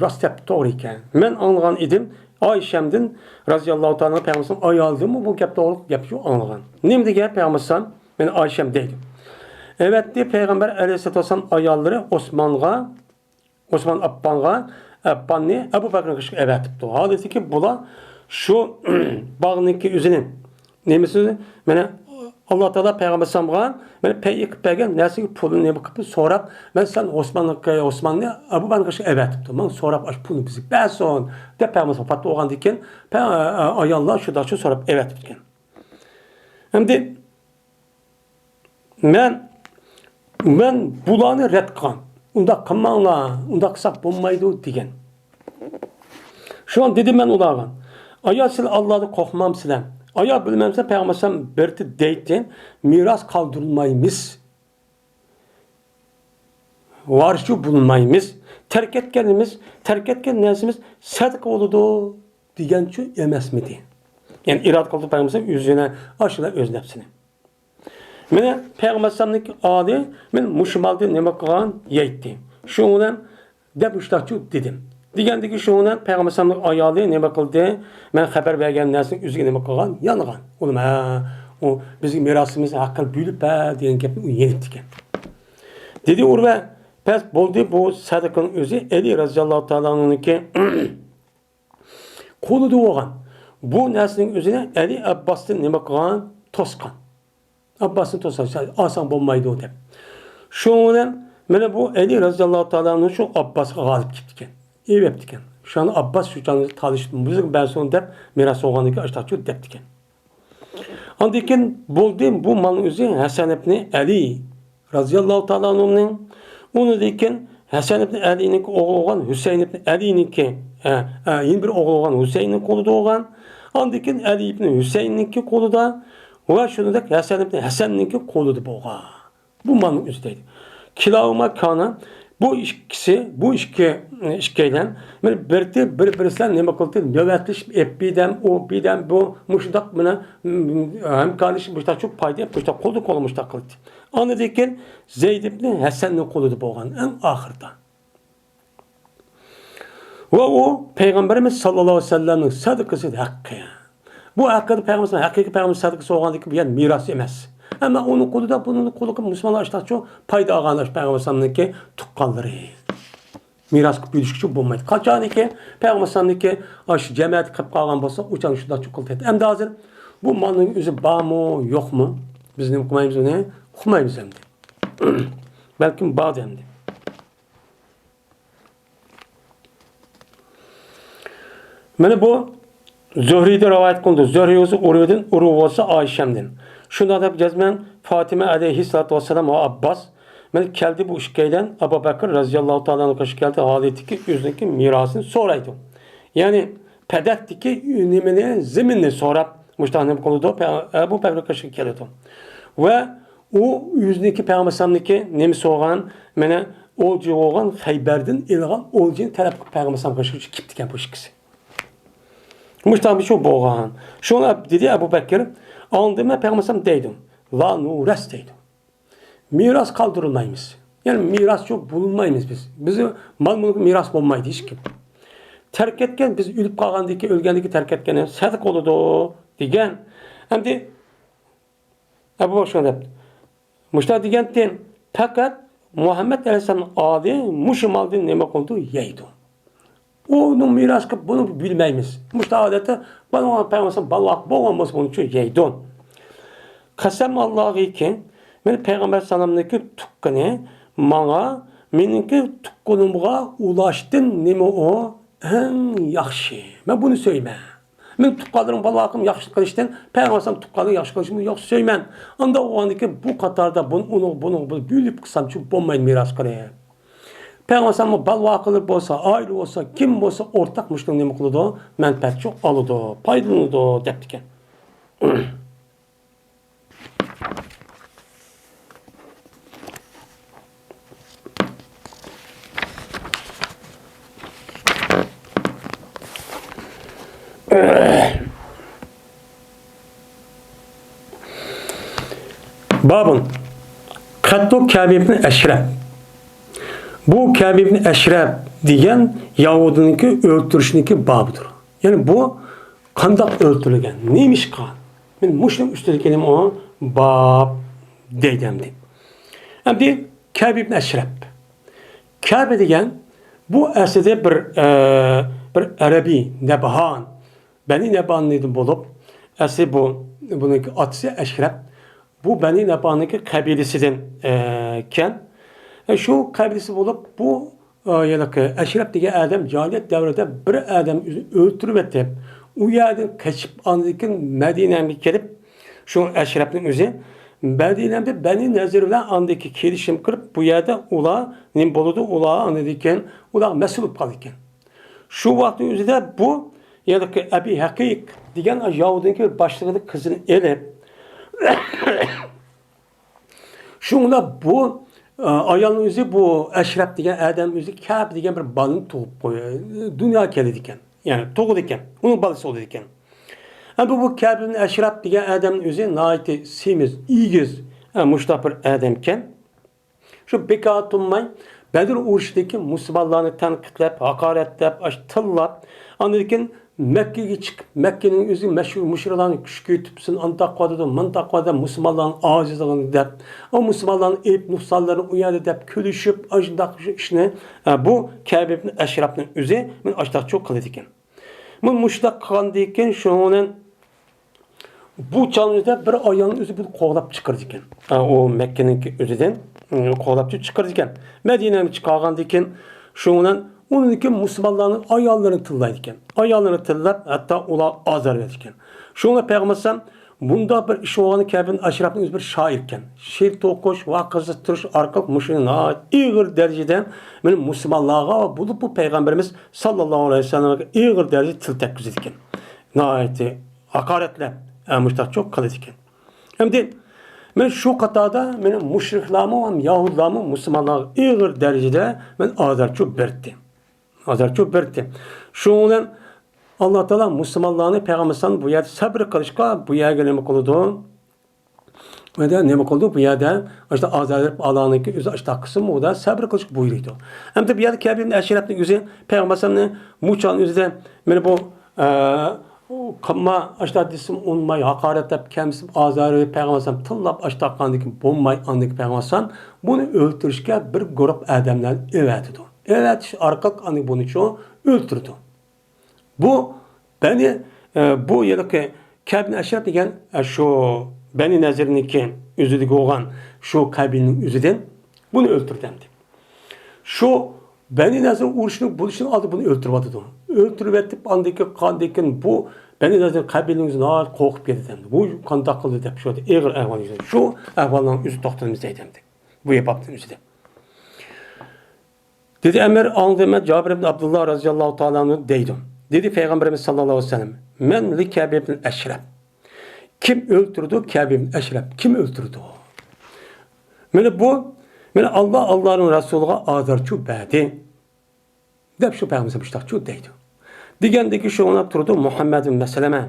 راست دەپتۇ، توغرا ئىكەن. مەن ئاڭلىغان ئىدىم ئائىشەمدىن رازىياللاھۇ تائالا ئەنھا، پەيغەمبەرنىڭ ئايالىدىنمۇ بۇ گەپ توغرىلىق گەپ شۇ ئاڭلىغان. نېمە دېگەن پەيغەمبەر، مەن ئائىشەم دەيدۇ. ئەۋەتتى پەيغەمبەر ئەلەيھىسسالاتۇ ۋەسسالام ئاياللىرى ئوسمانغا، ئوسمان ئاپپانغا، ئاپپاننى ئەبۇ بەكرىنىڭ قېشىغا ئەۋەتىپتۇ. ھالىتىكى بۇلار شۇ باغنىڭكى ئۆزىنى، نېمىسى، مانا ئاللا تائالا پەيغەمبەر ئەلەيھىسسالامغا مانا پەيئە قىلىپ بەرگەن نەرسىگە پۇلنى نېمە قىلىپ سوراپ، مەن سەن ئوسماننىڭ، ئوسماننى ئەبۇ بەكرگە ئەۋەتىپتۇ، ماڭا سوراپ ئاشۇ پۇلنى بىزگە بەرسۇن دەپ پەيغەمبەر ئەلەيھىسسالام ۋاپات بولغاندىن كېيىن پە-، ئاياللار شۇنداقچە سوراپ ئەۋەتىپتىكەن. ئەمدى مەن، مەن بۇلارنى رەت قىلغان. ئۇنداق قىلماڭلار، ئۇنداق قىلساق بولمايدۇ دېگەن. شۇڭا دېدىم مەن ئۇلارغا، ئايا سىلەر ئاللادىن قورقمامسىلەر؟ ئايا بىلمەمسىلەر پەيغەمبەر ئەلەيھىسسالام بىر دەيتتى، مىراس قالدۇرمايمىز. ۋارىسچۇ بولمايمىز. تەرك ئەتكەنىمىز، تەرك ئەتكەن نەرسىمىز سەدىقە بولىدۇ دېگەنچۇ ئەمەسمىدى؟ يەنى ئىرادە قىلدى پەيغەمبەر ئۆزىنى، ئاشۇلا ئۆز نەپسىنى. مانا پەيغەمبەر ئەلەيھىسسالامنىڭكى ئالدى، مەن مۇشۇ مالدىن نېمە قىلغان يەيتتى. شۇنىڭ بىلەن دەپ مۇشۇنداقچۇ دېدىم. دېگەندىكى شۇنىڭ بىلەن پەيغەمبەر ئەلەيھىسسالامنىڭ ئايالى نېمە قىلدى؟ مەن خەۋەر بەرگەن نەرسىنى ئۆزىگە نېمە قىلغان؟ يانغان. ئۇلۇم، ھە، ئۇ بىزگە مىراسىمىز ھەققىنى بۆلۈپ بەر دېگەن گەپنى ئۇ يېنىپتىكەن. دېدى ئۇرۋە، بەس بولدى، بۇ سەدىقىنىڭ ئۆزى ئەلى رەزىياللاھۇ تائالا ئەنھۇنىڭكى قولىدا بولغان. بۇ نەرسىنىڭ ئۆزىنى ئەلى ئابباستىن نېمە قىلغان؟ توسقان. ئابباسنى توسقان، سەن ئالساڭ بولمايدۇ دەپ. شۇنىڭ بىلەن مانا بۇ ئەلى رەزىياللاھۇ تائالا ئەنھۇ شۇ ئابباسقا غالىپ كېتىپتىكەن. ئېلىۋېپتىكەن. شۇنى ئابباس شۇ چاغدا تالىشىپ، بىزگە بەرسۇن دەپ مىراس بولغاندىكىن ئاشتاقچۇ دەپتىكەن. ئاندىن كېيىن بولدى، بۇ مالنىڭ ئۆزى ھەسەن ئىبنى ئەلى رازىياللاھۇ تائالا ئەنھۇنىڭ، ئۇنىڭدىن كېيىن ھەسەن ئىبنى ئەلىنىڭكى ئوغلى بولغان ھۈسەيىن ئىبنى ئەلىنىڭكى، ئە، ئە، يەنە بىر ئوغلى بولغان ھۈسەيىننىڭ قولىدا بولغان، ئاندىن كېيىن ئەلى ئىبنى ھۈسەيىننىڭكى قولىدا ۋە شۇنىڭدەك ھەسەن ئىبنى ھەسەننىڭكى قولىدا بولغان. بۇ مالنىڭ ئۆزى دەيدۇ. كىلاھۇما كانا، بۇ ئىككىسى، بۇ ئىككى، ئىككىيلەن، مانا بىرتى بىر-بىرسىلەر نېمە قىلدى؟ نۆۋەتلىشىپ، ئېپ بىدەم، ئۇ بىدەم، بۇ مۇشۇنداق مانا، ھەمكارلىشىپ، مۇشۇنداق پايدا، مۇشۇنداق قولدا قول مۇشۇنداق قىلدى. ئاندىن كېيىن زەيد ئىبنى ھەسەننىڭ قولىدا بولغان، ئەڭ ئاخىرىدا. ۋە ئۇ پەيغەمبىرىمىز ساللاللاھۇ ئەلەيھى ۋەسەللەمنىڭ سەدىقىسى ھەققى. بۇ ھەققىدە پەيغەمبىرىمىز، ھەقىقىي پەيغەمبىرىمىز سەدىقىسى بولغاندىكىن بۇ يەنە مىراس ئەمەس. ئەمما ئۇنىڭ قولىدا، بۇنىڭ قولىدا مۇسۇلمانلار ئاشتاقچۇ پايدا ئالغان ئاشۇ پەيغەمبىرىمىزنىڭكى تۇغقانلىرى. مىراسقا بۆلۈشكىچۇ بولمايدۇ. قاچانكى پەيغەمبىرىمىزنىڭكى ئاشۇ جەمەتى قىلىپ قالغان بولسا، ئۇ چاغدا شۇنداقچۇ قىلىدۇ. ئەمدى ھازىر بۇ مالنىڭ ئۆزى بارمۇ، يوقمۇ؟ بىز نېمە قىلمايمىز ئۇنى؟ ئۇقمايمىز ئەمدى. بەلكىم باردى ئەمدى. مانا بۇ زۆھرىدىن رىۋايەت قىلىنىدۇ. زۆھرى بولسا ئۇرۋىدىن، ئۇرۋا بولسا ئائىشەمدىن. شۇنداق دەپ جەزمەن فاتىمە ئەلەيھىسسالاتۇ ۋەسسالام ۋە ئابباس، مانا كەلدى بۇ ئىككىيلەن ئەبۇ بەكىر رەزىياللاھۇ تائالا ئەنھۇ قېشىغا كەلدى، ھالىتىكى ئۆزىنىڭكى مىراسىنى سورايدۇ. يەنى پەدەكتىكى نېمىنى، زېمىننى سوراپ، مۇشۇنداق نېمە قىلىدۇ، پە-، ئەبۇ بەكىر قېشىغا كېلىدۇ. ۋە ئۇ ئۆزىنىڭكى پەيغەمبەر ئەلەيھىسسالامنىڭكى نېمىسى بولغان، مانا ئولجا بولغان، خەيبەردىن ئېلىنغان ئولجىنى تەلەپ قىلىپ پەيغەمبەر ئەلەيھىسسالام قېشىغا كېلىپتىكەن بۇ ئىككىسى. مۇشۇنداق بىر شۇ بولغان. شۇڭا دېدى ئەبۇ بەكىر، ئاندىن مەن پەيغەمبەر ئەلەيھىسسالام دەيدۇ، لا نۇرەس دەيدۇ. مىراس قالدۇرمايمىز. يەنى مىراسچۇ بولمايمىز بىز. بىز مال مۈلۈك مىراس بولمايدۇ ھېچكىم. تەرك ئەتكەن، بىز ئۆلۈپ قالغاندىكى، ئۆلگەندىكى تەرك ئەتكەن سەدىقە بولىدۇ دېگەن. ئەمدى ئەبۇ بەكىر شۇنداق دەپتۇ. مۇشۇنداق دېگەنتىن، پەقەت مۇھەممەد ئەلەيھىسسالام ئالدى مۇشۇ مالدىن نېمە قىلىدۇ؟ يەيدۇ. ئۇنىڭ مىراسىغا بۇنى بۆلمەيمىز. مۇشۇنداق ئادەتتە، بالىغا پەيغەمبەر بولغان بولسا بۇنىچۇ يەيدۇ. قەسەم ئاللاھىكى، مەن پەيغەمبەر سالامنىڭكى تۇغقىنى ماڭا، مېنىڭكى تۇغقىنىمغا ئۇلاشتىن نېمە ئۇ ئەڭ ياخشى. مەن بۇنى سۆيىمەن. مېنىڭ تۇغقانلىرىم، بالىلىرىم ياخشى قىلىشتىن، پەيغەمبەر سالام تۇغقانلىرىم ياخشى قىلىشنى ياخشى سۆيىمەن. ئانداق بولغاندىكىن بۇ قاتاردا بۇنى، ئۇنىڭ، بۇنىڭ بۇنى بۆلۈپ قىلسامچۇ بولمايدۇ مىراس قىلىپ. پەيغەمبەر سالام بالىلىرى بولسا، ئائىلە بولسا، كىم بولسا ئورتاق مۇشۇنىڭ نېمە قىلىدۇ؟ مەنپەئەتچۇ ئالىدۇ، پايدىلىنىدۇ دەپتىكەن. بابۇن. قەتلۇ كەبىبنى ئەشرەپ. بۇ كەبىبنى ئەشرەپ دېگەن يەھۇدىينىڭكى ئۆلتۈرۈشنىڭكى بابىدۇر. يەنى بۇ قانداق ئۆلتۈرۈلگەن؟ نېمە ئىش قىلغان؟ مەن مۇشۇنىڭ ئۈستىدىكى نېمە ئۇ؟ باب دەيدۇ ئەمدى. ئەمدى كەبىبنى ئەشرەپ. كەبە دېگەن بۇ ئەسلىدە بىر، ئە، بىر ئەرەبىي نەبھان، بەنى نەبھاندىن بولۇپ، ئەسلى بۇ، بۇنىڭكى ئاتىسى ئەشرەپ. بۇ بەنى نەپانىڭكى قەبىلىسىدىن، ئە، ئىكەن. ئە، شۇ قەبىلىسى بولۇپ، بۇ، ئە، ھېلىقى ئەشرەپ دېگەن ئادەم جاھىلىيەت دەۋرىدە بىر ئادەم ئۆزى ئۆلتۈرۈۋېتىپ، ئۇ يەردىن قېچىپ، ئاندىن كېيىن مەدىنەگە كېلىپ، شۇ ئەشرەپنىڭ ئۆزى مەدىنەدە بەنى نەزىر بىلەن ئاندىن كېيىن كېلىشىم قىلىپ، بۇ يەردە ئۇلار نېمە بولىدۇ، ئۇلار ئاندىن كېيىن ئۇلارغا مەسئۇل بولۇپ قالىدىكەن. شۇ ۋاقىتنىڭ ئۆزىدە بۇ، يەنى ئەبى ھەقىق دېگەن ياھۇدىينىڭكى بىر باشلىقىنىڭ قىزىنى ئېلىپ، شۇڭلار بۇ، ئايالنىڭ ئۆزى، بۇ ئەشرەپ دېگەن ئادەم ئۆزى كەب دېگەن بىر بالىنى تۇغۇپ قويۇپ، دۇنياغا كېلىدىكەن. يەنى تۇغىدىكەن. ئۇنىڭ بالىسى بولىدىكەن. ئەمدى بۇ كەب ئىبن ئەشرەپ دېگەن ئادەمنىڭ ئۆزى ناھايىتى سېمىز، ئېگىز، ئە، مۇشۇنداق بىر ئادەمكەن. شۇ بىكار تۇرماي، بەدر ئۇرۇشىدىكى مۇسۇلمانلارنى تەنقىدلەپ، ھاقارەتلەپ، ئاش تىللاپ، ئاندىن كېيىن مەككىگە چىقىپ، مەككىنىڭ ئۆزى مەشھۇر مۇشرىكلارنى كۈچكە يېتىپسىن، ئانداق قىلىۋاتىدۇ، مۇنداق قىلىۋاتىدۇ، مۇسۇلمانلارنىڭ ئاجىزلىقىنى دەپ، ئۇ مۇسۇلمانلارنىڭ ئېيىب نۇقسانلىرىنى ئۇ يەردە دەپ كۈلۈشۈپ، ئاشۇنداق ئىشنى، ئە، بۇ كەب ئىبن ئەشرەپنىڭ ئۆزى مانا ئاشۇنداق قىلىدىكەن. مۇشۇنداق قىلغاندىن كېيىن شۇنىڭ بىلەن بۇ چاغنىڭ ئۆزىدە بىر ئايالنى ئۆزى بۇنى قوغلاپ چىقىرىدىكەن. ئا، ئۇ مەككىنىڭكى ئۆزىدىن، ئىم، قوغلاپ چىقىرىدىكەن. مەدىنەگە چىقارغاندىن كېيىن شۇنىڭ بىلەن ئۇنىڭدىن كېيىن مۇسۇلمانلارنىڭ ئاياللىرىنى تىللايدىكەن. ئاياللىرىنى تىللاپ، ھەتتا ئۇلار ئازار بېرىدىكەن. شۇڭا پەيغەمبەر ئەلەيھىسسالام بۇنداق بىر ئىش بولغاندا كەبىن ئەشرەپنىڭ ئۆزى بىر شائىركەن. شېئىر توقۇش ۋە قىزىقتۇرۇش ئارقىلىق مۇشۇ ناھايىتى ئېغىر دەرىجىدە مانا مۇسۇلمانلارغا ۋە بولۇپمۇ پەيغەمبىرىمىز ساللاللاھۇ ئەلەيھى ۋەسەللەمگە ئېغىر دەرىجىدە تىل تەگكۈزىدىكەن. ناھايىتى ھاقارەتلەپ، ئە، مۇشۇنداق قىلىدىكەن. ئەمدى مانا شۇ قاتاردا مانا مۇشرىكلارمۇ ھەم يەھۇدىيلارمۇ مۇسۇلمانلارغا ئېغىر دەرىجىدە مانا ئازارچۇ بەردى. ئازارچۇ بەردى. شۇنىڭ بىلەن ئاللا تائالا مۇسۇلمانلارنى پەيغەمبەر ئەلەيھىسسالام بۇ يەردە سەبرى قىلىشقا بۇ يەرگە نېمە قىلىدۇ؟ بۇ يەردە نېمە قىلىدۇ؟ بۇ يەردە ئاشۇنداق ئازار بېرىپ ئالانىكى ئۆزى ئاشۇنداق قىلسىمۇ ئۇدا سەبرى قىلىشقا بۇيرۇيدۇ. ئەمدى بۇ يەردە كەبىر ئىبن ئەشرەپنىڭ ئۆزى پەيغەمبەر ئەلەيھىسسالامنى مۇچان ئۆزىدە مانا بۇ، ئە، قىلما، ئاشۇنداق دېسىمۇ ئۇنىماي، ھاقارەتلەپ، كەمسىتىپ، ئازار بېرىپ پەيغەمبەر ئەلەيھىسسالام تىللاپ ئاشۇنداق قىلغاندىن كېيىن بولماي، ئاندىن كېيىن پەيغەمبەر ئەلەيھىسسالام بۇنى ئۆلتۈرۈشكە بىر گۇرۇھ ئادەملەرنى ئەۋەتىدۇ. ئەۋەتىش ئارقىلىق ئاندىن بۇنى شۇ ئۆلتۈرىدۇ. بۇ بەنى، ئە، بۇ ھېلىقى كەبىن ئەشرەپ دېگەن، ئە، شۇ بەنى نەزىرنىڭكى ئۆزىدىكى بولغان شۇ قەبىلىنىڭ ئۆزىدىن بۇنى ئۆلتۈردى ئەمدى. شۇ بەنى نەزىر ئۇرۇشىنىڭ بولۇشىنىڭ ئالدىدا بۇنى ئۆلتۈرۈۋاتىدۇ. ئۆلتۈرۈۋېتىپ، ئاندىن كېيىن، ئاندىن كېيىن بۇ بەنى نەزىر قەبىلىنىڭ ئۆزى ناھايىتى قورقۇپ كېتىدۇ ئەمدى. بۇ قانداق قىلدى دەپ شۇ ئېغىر ئەھۋال يۈزىدە. شۇ ئەھۋالنىڭ ئۆزى توختىلىمىز دەيدۇ ئەمدى. بۇ بابنىڭ ئۆزىدە. دېدى ئەمىر، ئاڭلىدىم مەن جابىر ئىبن ئابدۇللا رازىياللاھۇ تائالا ئەنھۇ دەيدۇ. دېدى پەيغەمبىرىمىز ساللاللاھۇ ئەلەيھى ۋەسەللەم، مەن لىكەبىر ئىبن ئەشرەپ. كىم ئۆلتۈردى كەبىر ئىبن ئەشرەپ؟ كىم ئۆلتۈردى؟ مانا بۇ، مانا ئاللا، ئاللانىڭ رەسۇلىغا ئازارچۇ بەردى. دەپ شۇ پەيغەمبەر مۇشتاقچۇ دەيدۇ. دېگەندىكى شۇ ئورنىدا تۇرىدۇ مۇھەممەد ئىبن مەسلەمە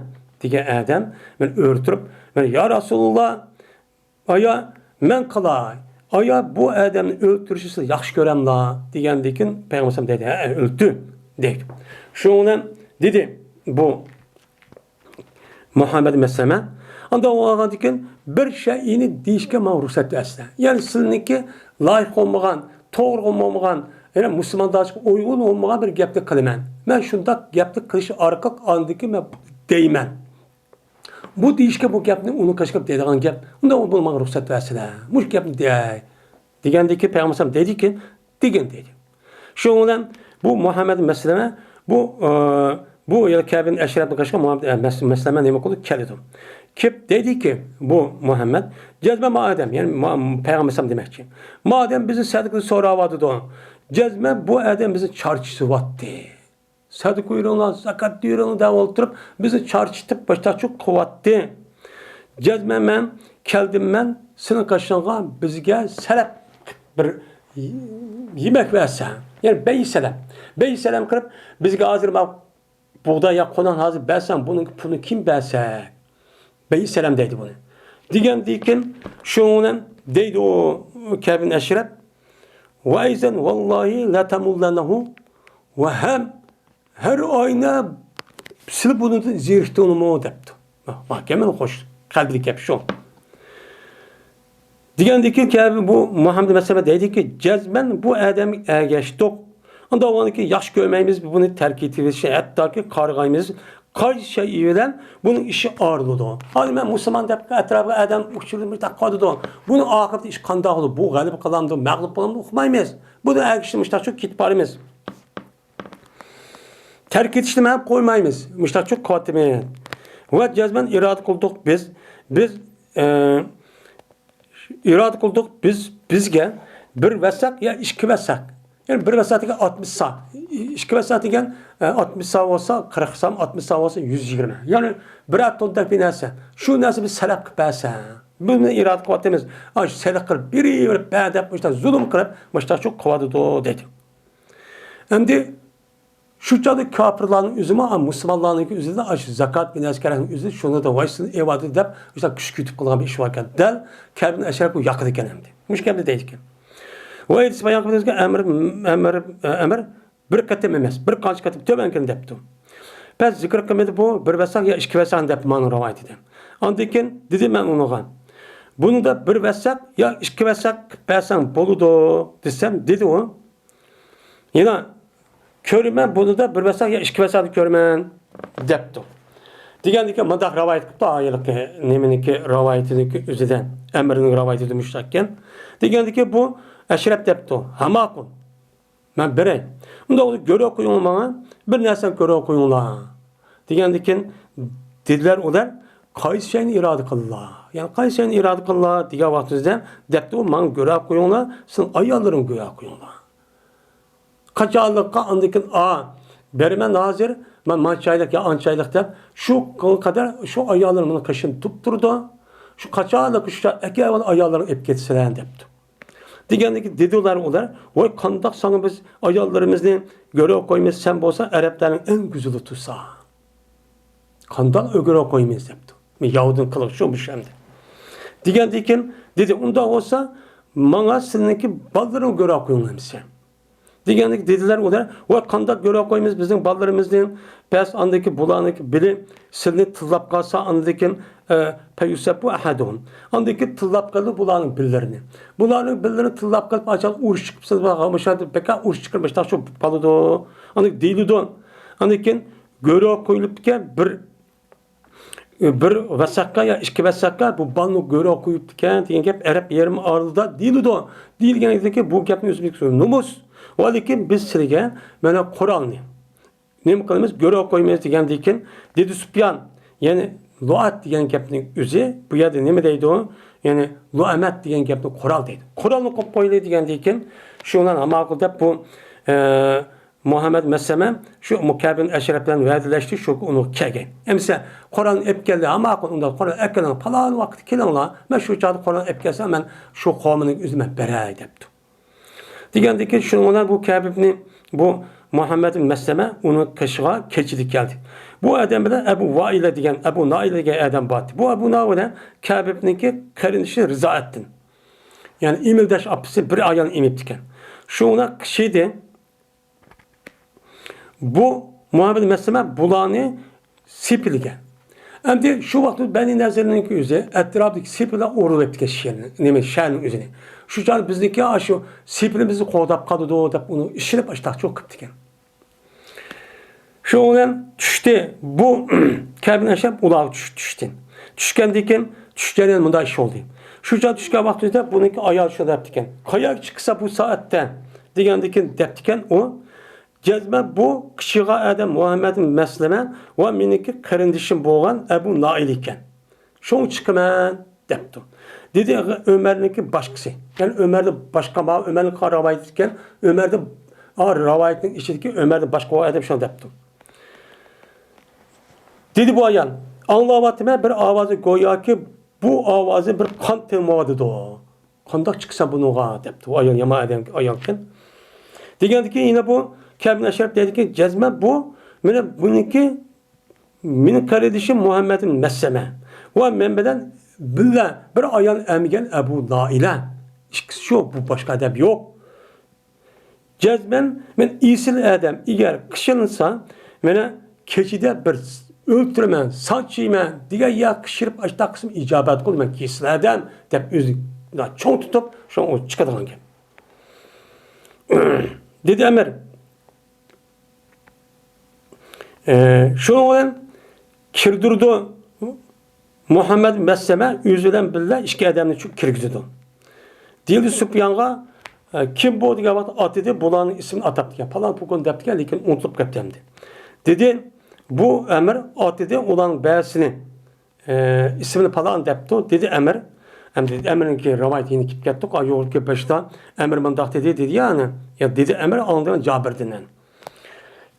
دېگەن ئادەم، مانا ئۆرە تۇرۇپ، مانا يا رەسۇلۇللا، ئايا، مەن قىلاي. ئايا، بۇ ئادەمنى ئۆلتۈرۈشنى سىز ياخشى كۆرەملا؟ دېگەندىكىن پەيغەمبەر دەيدۇ، ھە، ئۆلتۈر، دەيدۇ. شۇنىڭ بىلەن دېدى، بۇ مۇھەممەد مەسلەمە. ئاندىن ئۇ ئالغاندىكىن بىر شەيئىنى دېيىشكە ماڭا رۇخسەت بەرسىلە. يەنى سىلىنىڭكى لايىق بولمىغان، توغرا بولمىغان، يەنى مۇسۇلماندارچىلىققا ئۇيغۇن بولمىغان بىر گەپنى قىلىمەن. مەن شۇنداق گەپنى قىلىش ئارقىلىق ئاندىكىن مەن دەيمەن. بۇ دېيىشكە بۇ گەپنى ئۇنىڭ قېشىغا دەيدىغان گەپ. ئۇنداق بولمىغان رۇخسەت بەرسىلە. مۇشۇ گەپنى دەي. دېگەندىكى پەيغەمبەر دەيدىكى، دېگىن دەيدۇ. شۇنىڭ بىلەن بۇ مۇھەممەد مەسلەمە، بۇ، ئە، بۇ يەنە كەبىن ئەشرەپنى قېشىغا مۇھەممەد، ئە، مەس-، مەسلەمە نېمە قىلىدۇ؟ كېلىدۇ. كېلىپ دەيدىكى، بۇ مۇھەممەد، جەزمەن ما ئادەم، يەنى ما-، پەيغەمبەر دېمەكچى. ما ئادەم بىزنى سەدىقە سوراۋاتىدۇ. جەزمەن بۇ ئادەم بىزنى چارچىسىۋاتتى. سەدىقە بېرىڭلار، زاكات بېرىڭلار دەپ ئولتۇرۇپ، بىزنى چارچىتىپ، باشتاقچۇ قىلىۋاتتى. جەزمەن مەن كەلدىم، مەن سېنىڭ قېشىڭغا بىزگە سەرەپ بىر يېمەك بەرسەڭ، يەنى بەي سەلەم. بەي سەلەم قىلىپ، بىزگە ھازىر ما بۇغداي يا قونان ھازىر بەرسەڭ، بۇنىڭ پۇلىنى كىم بەرسەك؟ بەي سەلەم دەيدۇ بۇنى. دېگەندىكىن، شۇنىڭ بىلەن دەيدۇ ئۇ كەبىن ئەشرەپ، ۋەيزەن ۋاللاھى لەتەمۇللەنەھۇ، ۋە ھەم ھەر ئاينى سىلى بۇنىڭدىن زېرىكتىڭلىمۇ دەپتۇ. ماكەمەن خوش، قەلبىدىكى گەپ شۇ. دېگەندىكى كەبى بۇ مۇھەممەد مەسلەمە دەيدىكى، جەزمەن بۇ ئادەمگە ئەگەشتۇق. ئاندىن ئۇنىڭكى ياخشى كۆرمەيمىز، بۇنى تەرك ئېتىۋېتىشنى، ھەتتاكى قارغايمىز، قايسى شەيئى بىلەن بۇنىڭ ئىشى ئايرىلىدۇ؟ ھازىر مەن مۇسۇلمان دەپ ئەتراپىغا ئادەم ئۇچۇرۇپ مۇشۇنداق قىلىدۇ. بۇنىڭ ئاقىۋىتى ئىش قانداق بولىدۇ؟ بۇ غەلىبە قىلامدۇ، مەغلۇپ بولامدۇ ئۇقمايمىز. بۇنى ئەگىشىپ مۇشۇنداق كېتىپ بارىمىز. تەرك ئېتىشنى مەن قويمايمىز. مۇشۇنداق قىلىۋاتىمىز. ۋە جەزمەن ئىرادە قىلدۇق بىز. بىز، ئە، ئىرادە قىلدۇق بىز، بىزگە بىر ۋەسەق يا ئىككى ۋەسەق. يەنى بىر ۋەسەق دېگەن ئاتمىش سا. ئىككى ۋەسەق دېگەن، ئە، ئاتمىش سا بولسا، قىرىق سا، ئاتمىش سا بولسا، يۈز يىگىرمە. يەنى بىرەر توننىدەك بىر نەرسە. شۇ نەرسە بىز سەلەپ قىلىپ بەرسە. بىز بۇنى ئىرادە قىلىۋاتىمىز. ئاشۇ سەلەق قىلىپ بېرىۋېرىپ بەر دەپ، مۇشۇنداق زۇلۇم قىلىپ، مۇشۇنداق قىلىۋاتىدۇ دەيدۇ. ئەمدى شۇ چاغدا كاپىرلارنىڭ ئۆزىمۇ، ئا، مۇسۇلمانلارنىڭكى ئۆزىدە، ئاشۇ زاكات بىر نەرسە كېرەكنىڭ ئۆزىدە شۇنى دە ۋايسىنى ئېۋادى دەپ، شۇنداق كۈچ كۈتۈپ قىلغان بىر ئىش باركەن. دەل كەبىن ئەشرەپ بۇ ياقىدىكەن ئەمدى. مۇشۇ گەپنى دەيدىكەن. ۋە ئېيتىش بايان قىلىدىكەن، ئەمىر، ئەمىر، ئەمىر بىر قېتىم ئەمەس، بىر قانچە قېتىم تۆۋەنكىنى دەپتۇ. پەس زىكىر قىلمىدى بۇ، بىر ۋەسەق يا ئىككى ۋەسەق دەپ مانا رىۋايىتىدە. ئاندىن كېيىن دېدى مەن ئۇنىڭغا، بۇنىڭدا بىر ۋەسەق يا ئىككى ۋەسەق قىلىپ بەرسەڭ بولىدۇ دېسەم، دېدى ئۇ. يەنە كۆرىمەن، بۇنىدا بىر ۋەسەق يا ئىككى ۋەسەقنى كۆرىمەن دەپتۇ. دېگەندىكىن مۇنداق رىۋايەت قىپتۇ، ھېلىقى نېمىنىڭكى رىۋايىتىنىڭكى ئۆزىدە، ئەمىرنىڭ رىۋايىتىدە مۇشۇنداق ئىكەن. دېگەندىكىن بۇ ئەشرەپ دەپتۇ، ھە ماقۇل، مەن بېرەي. ئۇنداق بولسا گۆرۈ قويۇڭلار ماڭا، بىر نەرسىنى گۆرۈ قويۇڭلار. دېگەندىكىن دېدىلەر ئۇلار، قايسى شەينى ئىرادە قىلىلا؟ يەنى قايسى شەينى ئىرادە قىلىلا دېگەن ۋاقتىمىزدا دەپتۇ، ماڭا گۆرۈ قويۇڭلار، سىزنىڭ ئاياللىرىڭغا گۆرۈ قويۇڭلار. قاچانلىققا ئاندىن كېيىن، ئا، بېرىمەن ھازىر، مەن مانچە ئايلىق يا ئانچە ئايلىق دەپ، شۇ قەدەر شۇ ئاياللىرىم مېنىڭ قېشىمدا تۇرۇپ تۇرىدۇ. شۇ قاچانلىققا شۇ ئەكەلگەن ئاياللىرىڭنى ئېلىپ كېتىسىلەر دەپتۇ. دېگەندىكىن دېدىلەر ئۇلار، ۋاي قانداق ساڭا بىز ئاياللىرىمىزنى گۆرۈ قويىمىز، سەن بولساڭ ئەرەبلەرنىڭ ئەڭ گۈزىلى تۇرسا. قانداق ئۆگرە قويىمىز دەپتۇ. ياۋدىن قىلىق شۇ مۇشۇ ئەمدى. دېگەندىكىن دېدى، ئۇنداق بولسا ماڭا سىلىنىڭكى بالىلىرىڭ گۆرە قويۇڭ ئەمسە. دېگەندىكىن دېدىلەر ئۇلار، ۋاي قانداق گۆرە قويىمىز بىزنىڭ بالىلىرىمىزنى؟ بەس ئاندىكى بۇلارنىڭكى بىلى سىلىنى تىللاپ قالسا ئاندىكىن، ئە، پەيۇسەببۇ ئەھەدۇھۇم. ئاندىكى تىللاپ قالدى بۇلارنىڭ بىللىرىنى. بۇلارنىڭ بىللىرىنى تىللاپ قېلىپ ئاچان ئۇرۇش چىقىپ سىلىغا مۇشۇ بەكە ئۇرۇش چىقىرىپ مۇشۇنداق شۇ قالىدۇ. ئاندىكى دېيىلىدۇ. ئاندىكىن گۆرە قويۇلۇپتىكەن بىر بىر ۋەسەققە يا ئىككى ۋەسەققە بۇ بالىنى گۆرە قويۇپتىكەن دېگەن گەپ ئەرەب يېرىم ئارىلىدا دېيىلىدۇ. دېيىلگەندىكى بۇ گەپنى ئۆزىمىزگە نومۇس. ۋە لېكىن بىز سىلىگە مانا قورالنى نېمە قىلىمىز؟ گۆرە قويىمىز دېگەندىكىن دېدى سۇپيان، يەنى لۇئات دېگەن گەپنىڭ ئۆزى بۇ يەردە نېمە دەيدۇ؟ يەنى لۇئەمەت دېگەن گەپنى قورال دەيدۇ. قورالنى قويۇپ قويىلى دېگەندىكىن شۇنىڭ ماقۇل دەپ بۇ، ئە، مۇھەممەد مەسلەمە شۇ كەبىن ئەشرەپ بىلەن ۋەدىلەشتى، شۇ ئۇنىڭغا كەلگەن. ئەمىسە قورالنى ئەپ كەلدى، ھە ماقۇل، ئۇنداق قورال ئەپ كېلىڭ، پالان ۋاقىتتا كېلىڭلار، مەن شۇ چاغدا قورال ئەپ كەلسەم، مەن شۇ قومنىڭ ئۆزىنى مەن بېرەي دەپتۇ. دېگەندىكىن شۇنىڭ بىلەن بۇ كەبىبنى بۇ مۇھەممەد مەسلەمە ئۇنىڭ قېشىغا كېچىدە كەلدى. بۇ ئادەم بىلەن ئەبۇ ۋائىلە دېگەن، ئەبۇ نائىلە دېگەن ئادەم بار ئىدى. بۇ ئەبۇ نائىلە كەبىبنىڭكى قېرىندىشى رىزائەتتىن. يەنى ئېمىلداش ئاپىسى بىر ئايال ئېمىپتىكەن. شۇڭا قىشىدى. بۇ مۇھەممەد مەسلىمە بۇلارنى سېپىلىگەن. ئەمدى شۇ ۋاقىتتا بەنى نەزىرنىڭكى ئۆزى ئەتراپىدىكى سېپىللار ئورۇۋېتىپتىكەن شەھەرنى، نېمە، شەھەرنىڭ ئۆزىنى. شۇ چاغدا بىزنىڭكى ئاشۇ سېپىلىمىزنى قوغداپ قالىدۇ دەپ ئۇنى ئىشىنىپ ئاشتاق چوقۇپتىكەن. شۇنىڭ بىلەن چۈشتى. بۇ كەبىن ئەشرەپ ئۇلارغا چۈش-، چۈشتى. چۈشكەندىن كېيىن چۈش جەريانى مۇنداق ئىش بولدى. شۇ چاغ چۈشكەن ۋاقتىمىزدا بۇنىڭكى ئايالى شۇ دەپتىكەن. قاياققا چىقسا بۇ سائەتتە؟ دېگەندىن كېيىن دەپتىكەن ئۇ. جەزمەن بۇ قىچىغان ئادەم مۇھەممەد مەسلىمە ۋە مېنىڭكى قېرىندىشىم بولغان ئەبۇ نائىل ئىكەن. شۇڭا چىقىمەن دەپتۇ. دېدى ئۆمەرنىڭكى باشقىسى. يەنى ئۆمەردىن باشقا، ماۋۇ ئۆمەرنىڭ رىۋايىتى ئىكەن. ئۆمەردىن، ئا، رىۋايەتنىڭ ئىچىدىكى ئۆمەردىن باشقا بولغان ئادەم شۇنداق دەپتۇ. دېدى بۇ ئايال، ئاڭلاۋاتىمەن بىر ئاۋازنى، گوياكى بۇ ئاۋازنى بىر قان تېڭىۋاتىدۇ. قانداق چىقىسەن بۇنىڭغا دەپتۇ. ئايال يامان ئادەم، ئايالكەن. دېگەندىكىن يەنە بۇ كەبىن ئەشرەپ دەيدىكەن، جەزمەن بۇ مېنى، بۇنىڭكى مېنىڭ قېرىندىشىم مۇھەممەد مەسلەمە ۋە مەن بىلەن بىللە بىر ئايال ئەمگەن ئەبۇ نائىلە. ئىككىسى شۇ، بۇ باشقا ئادەم يوق. جەزمەن مەن ئېسىل ئادەم، ئەگەر قىچىلىسا مېنى كېچىدە بىر ئۆلتۈرىمەن، سانچىيمەن دېگەن يا قىچىرىپ ئاشتاق قىسىم ئىجابەت قىل، مەن ئېسىل ئادەم دەپ ئۆزىنى چوڭ تۇتۇپ شۇ چىقىدىغان گەپ. دېدى ئەمىر. ئە، شۇنىڭ بىلەن كىردۈرىدۇ. مۇھەممەد مەسلەمە ئۆزى بىلەن بىللە ئىككى ئادەمنى چۈ-، كىرگۈزىدۇ. دېيىلدى سۇپيانغا، ئە، «كىم بۇ؟» دېگەن ۋاقىتتا ئاتىدى، بۇلارنىڭ ئىسمىنى ئاتاپتىكەن، پالان پۇكۇن دەپتىكەن، لېكىن ئۇنتۇلۇپ كەپتۇ ئەمدى. دېدى، بۇ ئەمىر ئاتىدى، ئۇلارنىڭ بەزىسىنى، ئە، ئىسمىنى پالان دەپتۇ، دېدى ئەمىر. ئەمدى ئەمىرنىڭكى رىۋايىتى يەنە كېلىپ كەتتۇق. ئا، يۇقىرىقى بېشىدا ئەمىر مۇنداق دېدى، دېدى يا، يا دېدى ئەمىر، ئاڭلىدىم جابىردىن.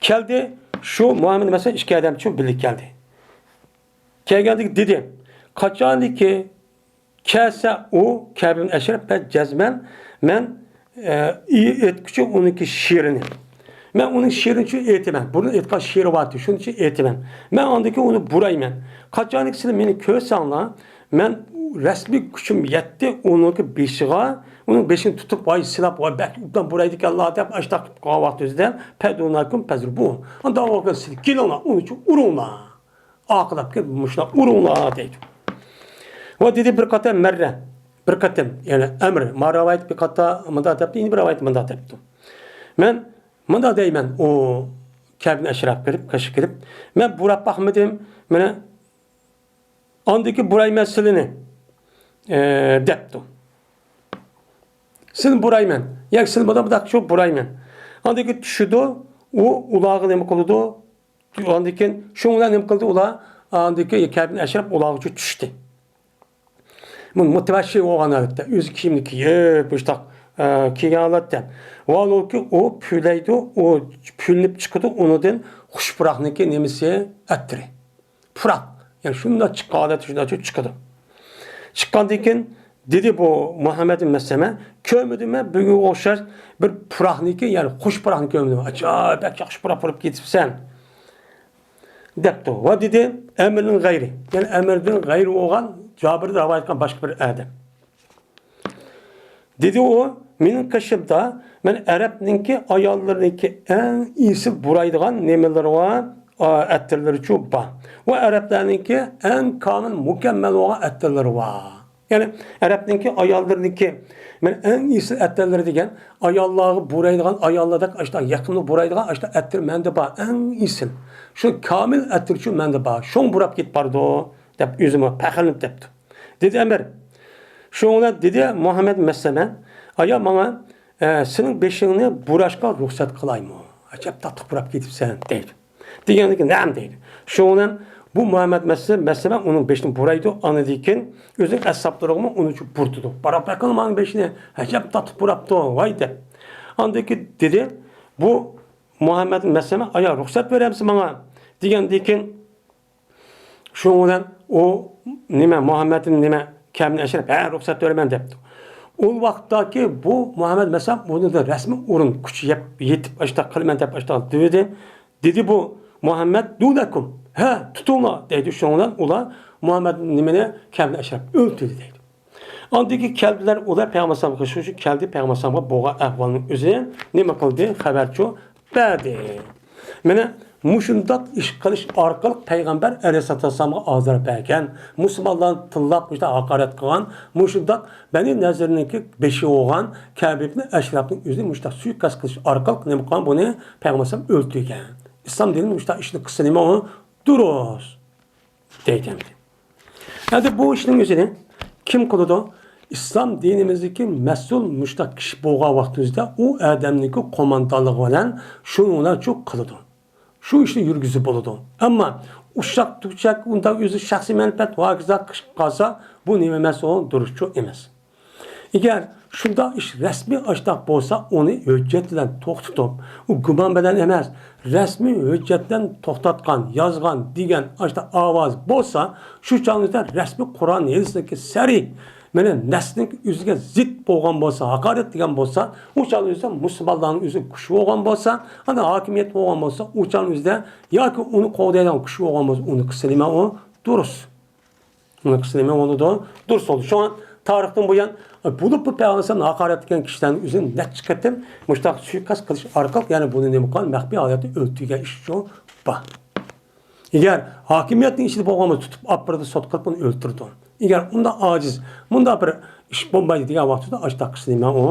كەلدى، شۇ مۇھەممەد مەسلەم ئىككى ئادەم چۈ بىللە كەلدى. كەلگەندىكى دېدى، قاچانكى كەلسە ئۇ كەبىن ئەشرەپ، مەن جەزمەن، مەن، ئە، ئېيتقۇچى ئۇنىڭكى شېئىرىنى. مەن ئۇنىڭ شېئىرىنى چۈ ئېيتىمەن. بۇرۇن ئېيتقان شېئىرى بارتى، شۇنى چۈ ئېيتىمەن. مەن ئاندىن كېيىن ئۇنى بۇرايمەن. قاچانكى سىلەر مېنى كۆرسەڭلار، مەن رەسمىي كۈچۈم يەتتى، ئۇنىڭكى بېشىغا، ئۇنىڭ بېشىنى تۇتۇپ، ۋاي سىلاپ، ۋاي بەك ئوبدان بۇرايدىكەنلا دەپ، ئاشتاق قىلىپ قالغان ۋاقتىمىزدا، پەدۇناكۇم پەزرۇبۇ. ئانداق بولغان سىلەر كېلىڭلار، ئۇنى چۈ ئۇرۇڭلار. ئارقىلاپ كېلىپ مۇشۇنداق ئۇرۇڭلار دەيدۇ. ۋە دېدى بىر قېتىم مەررە، بىر قېتىم، يەنى ئەمر، ما رىۋايەت بىر قېتىم مۇنداق دەپتۇ، يەنە بىر رىۋايەت مۇنداق دەپتۇ. مەن مۇنداق دەيمەن، ئۇ كەبىن ئەشرەپ كىرىپ، قېشىغا كىرىپ، مەن بۇراپ باقمىدىم، مانا ئاندىكى بۇرايمەن سىلىنى، ئە، دەپتۇ. سىلىنى بۇرايمەن، ياكى سىلىنى بۇنداق، بۇنداق شۇ بۇرايمەن. ئاندىكى چۈشىدۇ، ئۇ ئۇلارغا نېمە قىلىدۇ؟ ئاندىن كېيىن شۇنىڭ بىلەن نېمە قىلدى ئۇلار؟ ئاندىن كېيىن كەبىن ئەشرەپ ئۇلارغىچە چۈشتى. بۇ مۇتەۋەششى بولغان ھالەتتە، ئۆزى كىيىمنى كىيىپ، مۇشتاق، ئە، كىيگەن ھالەتتە. ۋاھالبۇكى ئۇ پۈۋلەيدۇ، ئۇ پۈۋلىنىپ چىقىدۇ، ئۇنىڭدىن خۇش پۇراقنىڭكى نېمىسى؟ ئەتىرى. پۇراق. يەنى شۇنداق چىققان ھالەتتە شۇنداق چىقىدۇ. چىققاندىن كېيىن دېدى بۇ مۇھەممەد مەسلەمە، كۆرمىدىممەن بۈگۈنگە ئوخشاش بىر پۇراقنىكى، يەنى خۇش پۇراقنى كۆرمىدىم. ئاجايىپ، بەك ياخشى پۇراق پۇراپ كېتىپسەن، دەپتۇ. ۋە دېدى، ئەمىردىن غەيرى، يەنى ئەمىردىن غەيرى بولغان جابىردىن رىۋايەت قىلغان باشقا بىر ئادەم. دېدى ئۇ، مېنىڭ قېشىمدا مەن ئەرەبنىڭكى ئاياللىرىنىڭكى ئەڭ ئېسىل بۇرايدىغان نېمىلىرى بار، ئا، ئەتىرلىرىچۇ بار. ۋە ئەرەبلەرنىڭكى ئەڭ كامىل، مۇكەممەل بولغان ئەتىرلىرى بار. يەنى ئەرەبنىڭكى ئاياللىرىنىڭكى، مەن ئەڭ ئېسىل ئەتىرلىرى دېگەن، ئاياللارغا بۇرايدىغان، ئاياللاردەك ئاشتا يېقىملىق بۇرايدىغان ئاشتا ئەتىر مەندە بار، ئەڭ ئېسىل. شۇ كامىل ئەتىرچۇ مەندە بار. شۇڭا بۇراپ كېتىپ بارىدۇ، دەپ ئۆزىمۇ پەخىرلىنىپ دەپتۇ. دېدى ئەمىر. شۇنىڭ بىلەن دېدى مۇھەممەد مەسلەمە، ئايا ماڭا، ئە، سېنىڭ بېشىڭنى بۇراشقا رۇخسەت قىلايمۇ؟ ئەجەب تاتلىق بۇراپ كېتىپسەن، دەيدۇ. دېگەندىكىن، نەم، دەيدۇ. شۇنىڭ بىلەن بۇ مۇھەممەد مەسلەمە ئۇنىڭ بېشىنى بۇرايدۇ، ئاندىن كېيىن ئۆزىنىڭ ئەسھابلىرىغىمۇ ئۇنى بۇرىتىدۇ. باراپ بېقىڭ ماڭا بېشىنى، ئەجەب تاتلىق بۇراپتۇ، ۋاي، دەپ. ئاندىن كېيىن دېدى، بۇ مۇھەممەد مەسلەمە، ئايا رۇخسەت بېرەمسىز ماڭا؟ دېگەندىن كېيىن، شۇنىڭ بىلەن ئۇ نېمە، مۇھەممەدنى نېمە، كەبىن ئەشرەپ، ھە، رۇخسەت بېرىمەن دەپتۇ. ئۇ ۋاقىتتاكى بۇ مۇھەممەد مەسلەم ئۇنىڭدا رەسمىي ئۇرۇن، كۈچى يەپ، يېتىپ، ئاشتاق قىلىمەن دەپ، ئاشتاق دېدى. دېدى بۇ مۇھەممەد، دۇنەكۇم، ھە، تۇتۇڭلار، دەيدۇ. شۇنىڭ بىلەن ئۇلار مۇھەممەد نېمىنى، كەبىن ئەشرەپ ئۆلتۈردى، دەيدۇ. ئاندىن كېيىن كەلدىلەر، ئۇلار پەيغەمبەر ئەلەيھىسسالامغا، شۇ، شۇ كەلدى، پەيغەمبەر ئەلەيھىسسالامغا بولغان ئەھۋالنىڭ ئۆزىنى نېمە قىلدى، خەۋەرچۇ بەردى. مانا مۇشۇنداق ئىش قىلىش ئارقىلىق پەيغەمبەر ئەلەيھىسسالاتۇ ۋەسسالامغا ئازار بەرگەن، مۇسۇلمانلارنى تىللاپ مۇشۇنداق ھاقارەت قىلغان، مۇشۇنداق بەنى نەزىرنىڭكى بېشى بولغان كەبىب ئىبنى ئەشرەپنىڭ ئۆزىنى مۇشۇنداق سۇيىقەست قىلىش ئارقىلىق نېمە قىلغان، بۇنى پەيغەمبەر ئەلەيھىسسالام ئۆلتۈرگەن. ئىسلام دىنى مۇشۇنداق ئىشنى قىلسا نېمە ئۇ؟ دۇرۇس. دەيدۇ ئەمدى. ئەمدى بۇ ئىشنىڭ ئۆزىنى كىم قىلىدۇ؟ ئىسلام دىنىمىزدىكى مەسئۇل مۇشتاق كىشى بولغان ۋاقتىمىزدا ئۇ ئادەمنىڭكى قوماندانلىقى بىلەن شۇنىڭ بىلەن شۇ قىلىدۇ. شۇ ئىشنى يۈرگۈزۈپ بولىدۇ. ئەمما ئۇششاق تۈگچەك ئۇنداق ئۆزى شەخسىي مەنپەئەت ۋە ھاكازا قىلىپ قالسا، بۇ نېمە ئەمەس، ئۇ دۇرۇسچۇ ئەمەس. ئەگەر شۇنداق ئىش رەسمىي ئاشتاق بولسا، ئۇنى ھۆججەت بىلەن توختىتىپ، ئۇ گۇمان بىلەن ئەمەس، رەسمىي ھۆججەت بىلەن توختاتقان، يازغان، دېگەن ئاشتاق ئاۋاز بولسا، شۇ چاغنىڭدا رەسمىي قۇرئان ھەدىسنىڭكى سەرىھ، مانا نەسنىڭ ئۆزىگە زىت بولغان بولسا، ھاقارەت دېگەن بولسا، ئۇ چاغنىڭ ئۆزىدە مۇسۇلمانلارنىڭ ئۆزى كۈچ بولغان بولسا، ئانا ھاكىمىيەت بولغان بولسا، ئۇ چاغنىڭ ئۆزىدە ياكى ئۇنى قوغدايدىغان كۈچ بولغان بولسا، ئۇنى قىلسا نېمە ئۇ؟ دۇرۇس. ئۇنى قىلسا نېمە بولىدۇ؟ دۇرۇس بولىدۇ. شۇڭا تارىختىن بۇيان، بولۇپمۇ پەيغەمبەرنى ھاقارەت قىلگەن كىشىلەرنىڭ ئۆزىنى نەچچە قېتىم مۇشۇنداق سۇيىقەست قىلىش ئارقىلىق، يەنى بۇنى نېمە قىلغان؟ مەخپىي ھالەتتە ئۆلتۈرگەن ئىشچۇ بار. ئەگەر ھاكىمىيەتنىڭ ئىچىدە بولغان بولسا، تۇتۇپ ئاپىرىدۇ، سوت قىلىپ ئۇنى ئۆلتۈرىدۇ. ئەگەر ئۇنداق ئاجىز، مۇنداق بىر ئىش بولمايدۇ دېگەن ۋاقتىدا ئاشتاق قىلسا نېمە ئۇ؟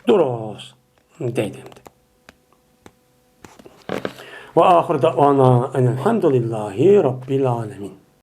دۇرۇس. دەيدۇ ئەمدى. وآخر دعوانا أن الحمد لله رب العالمين.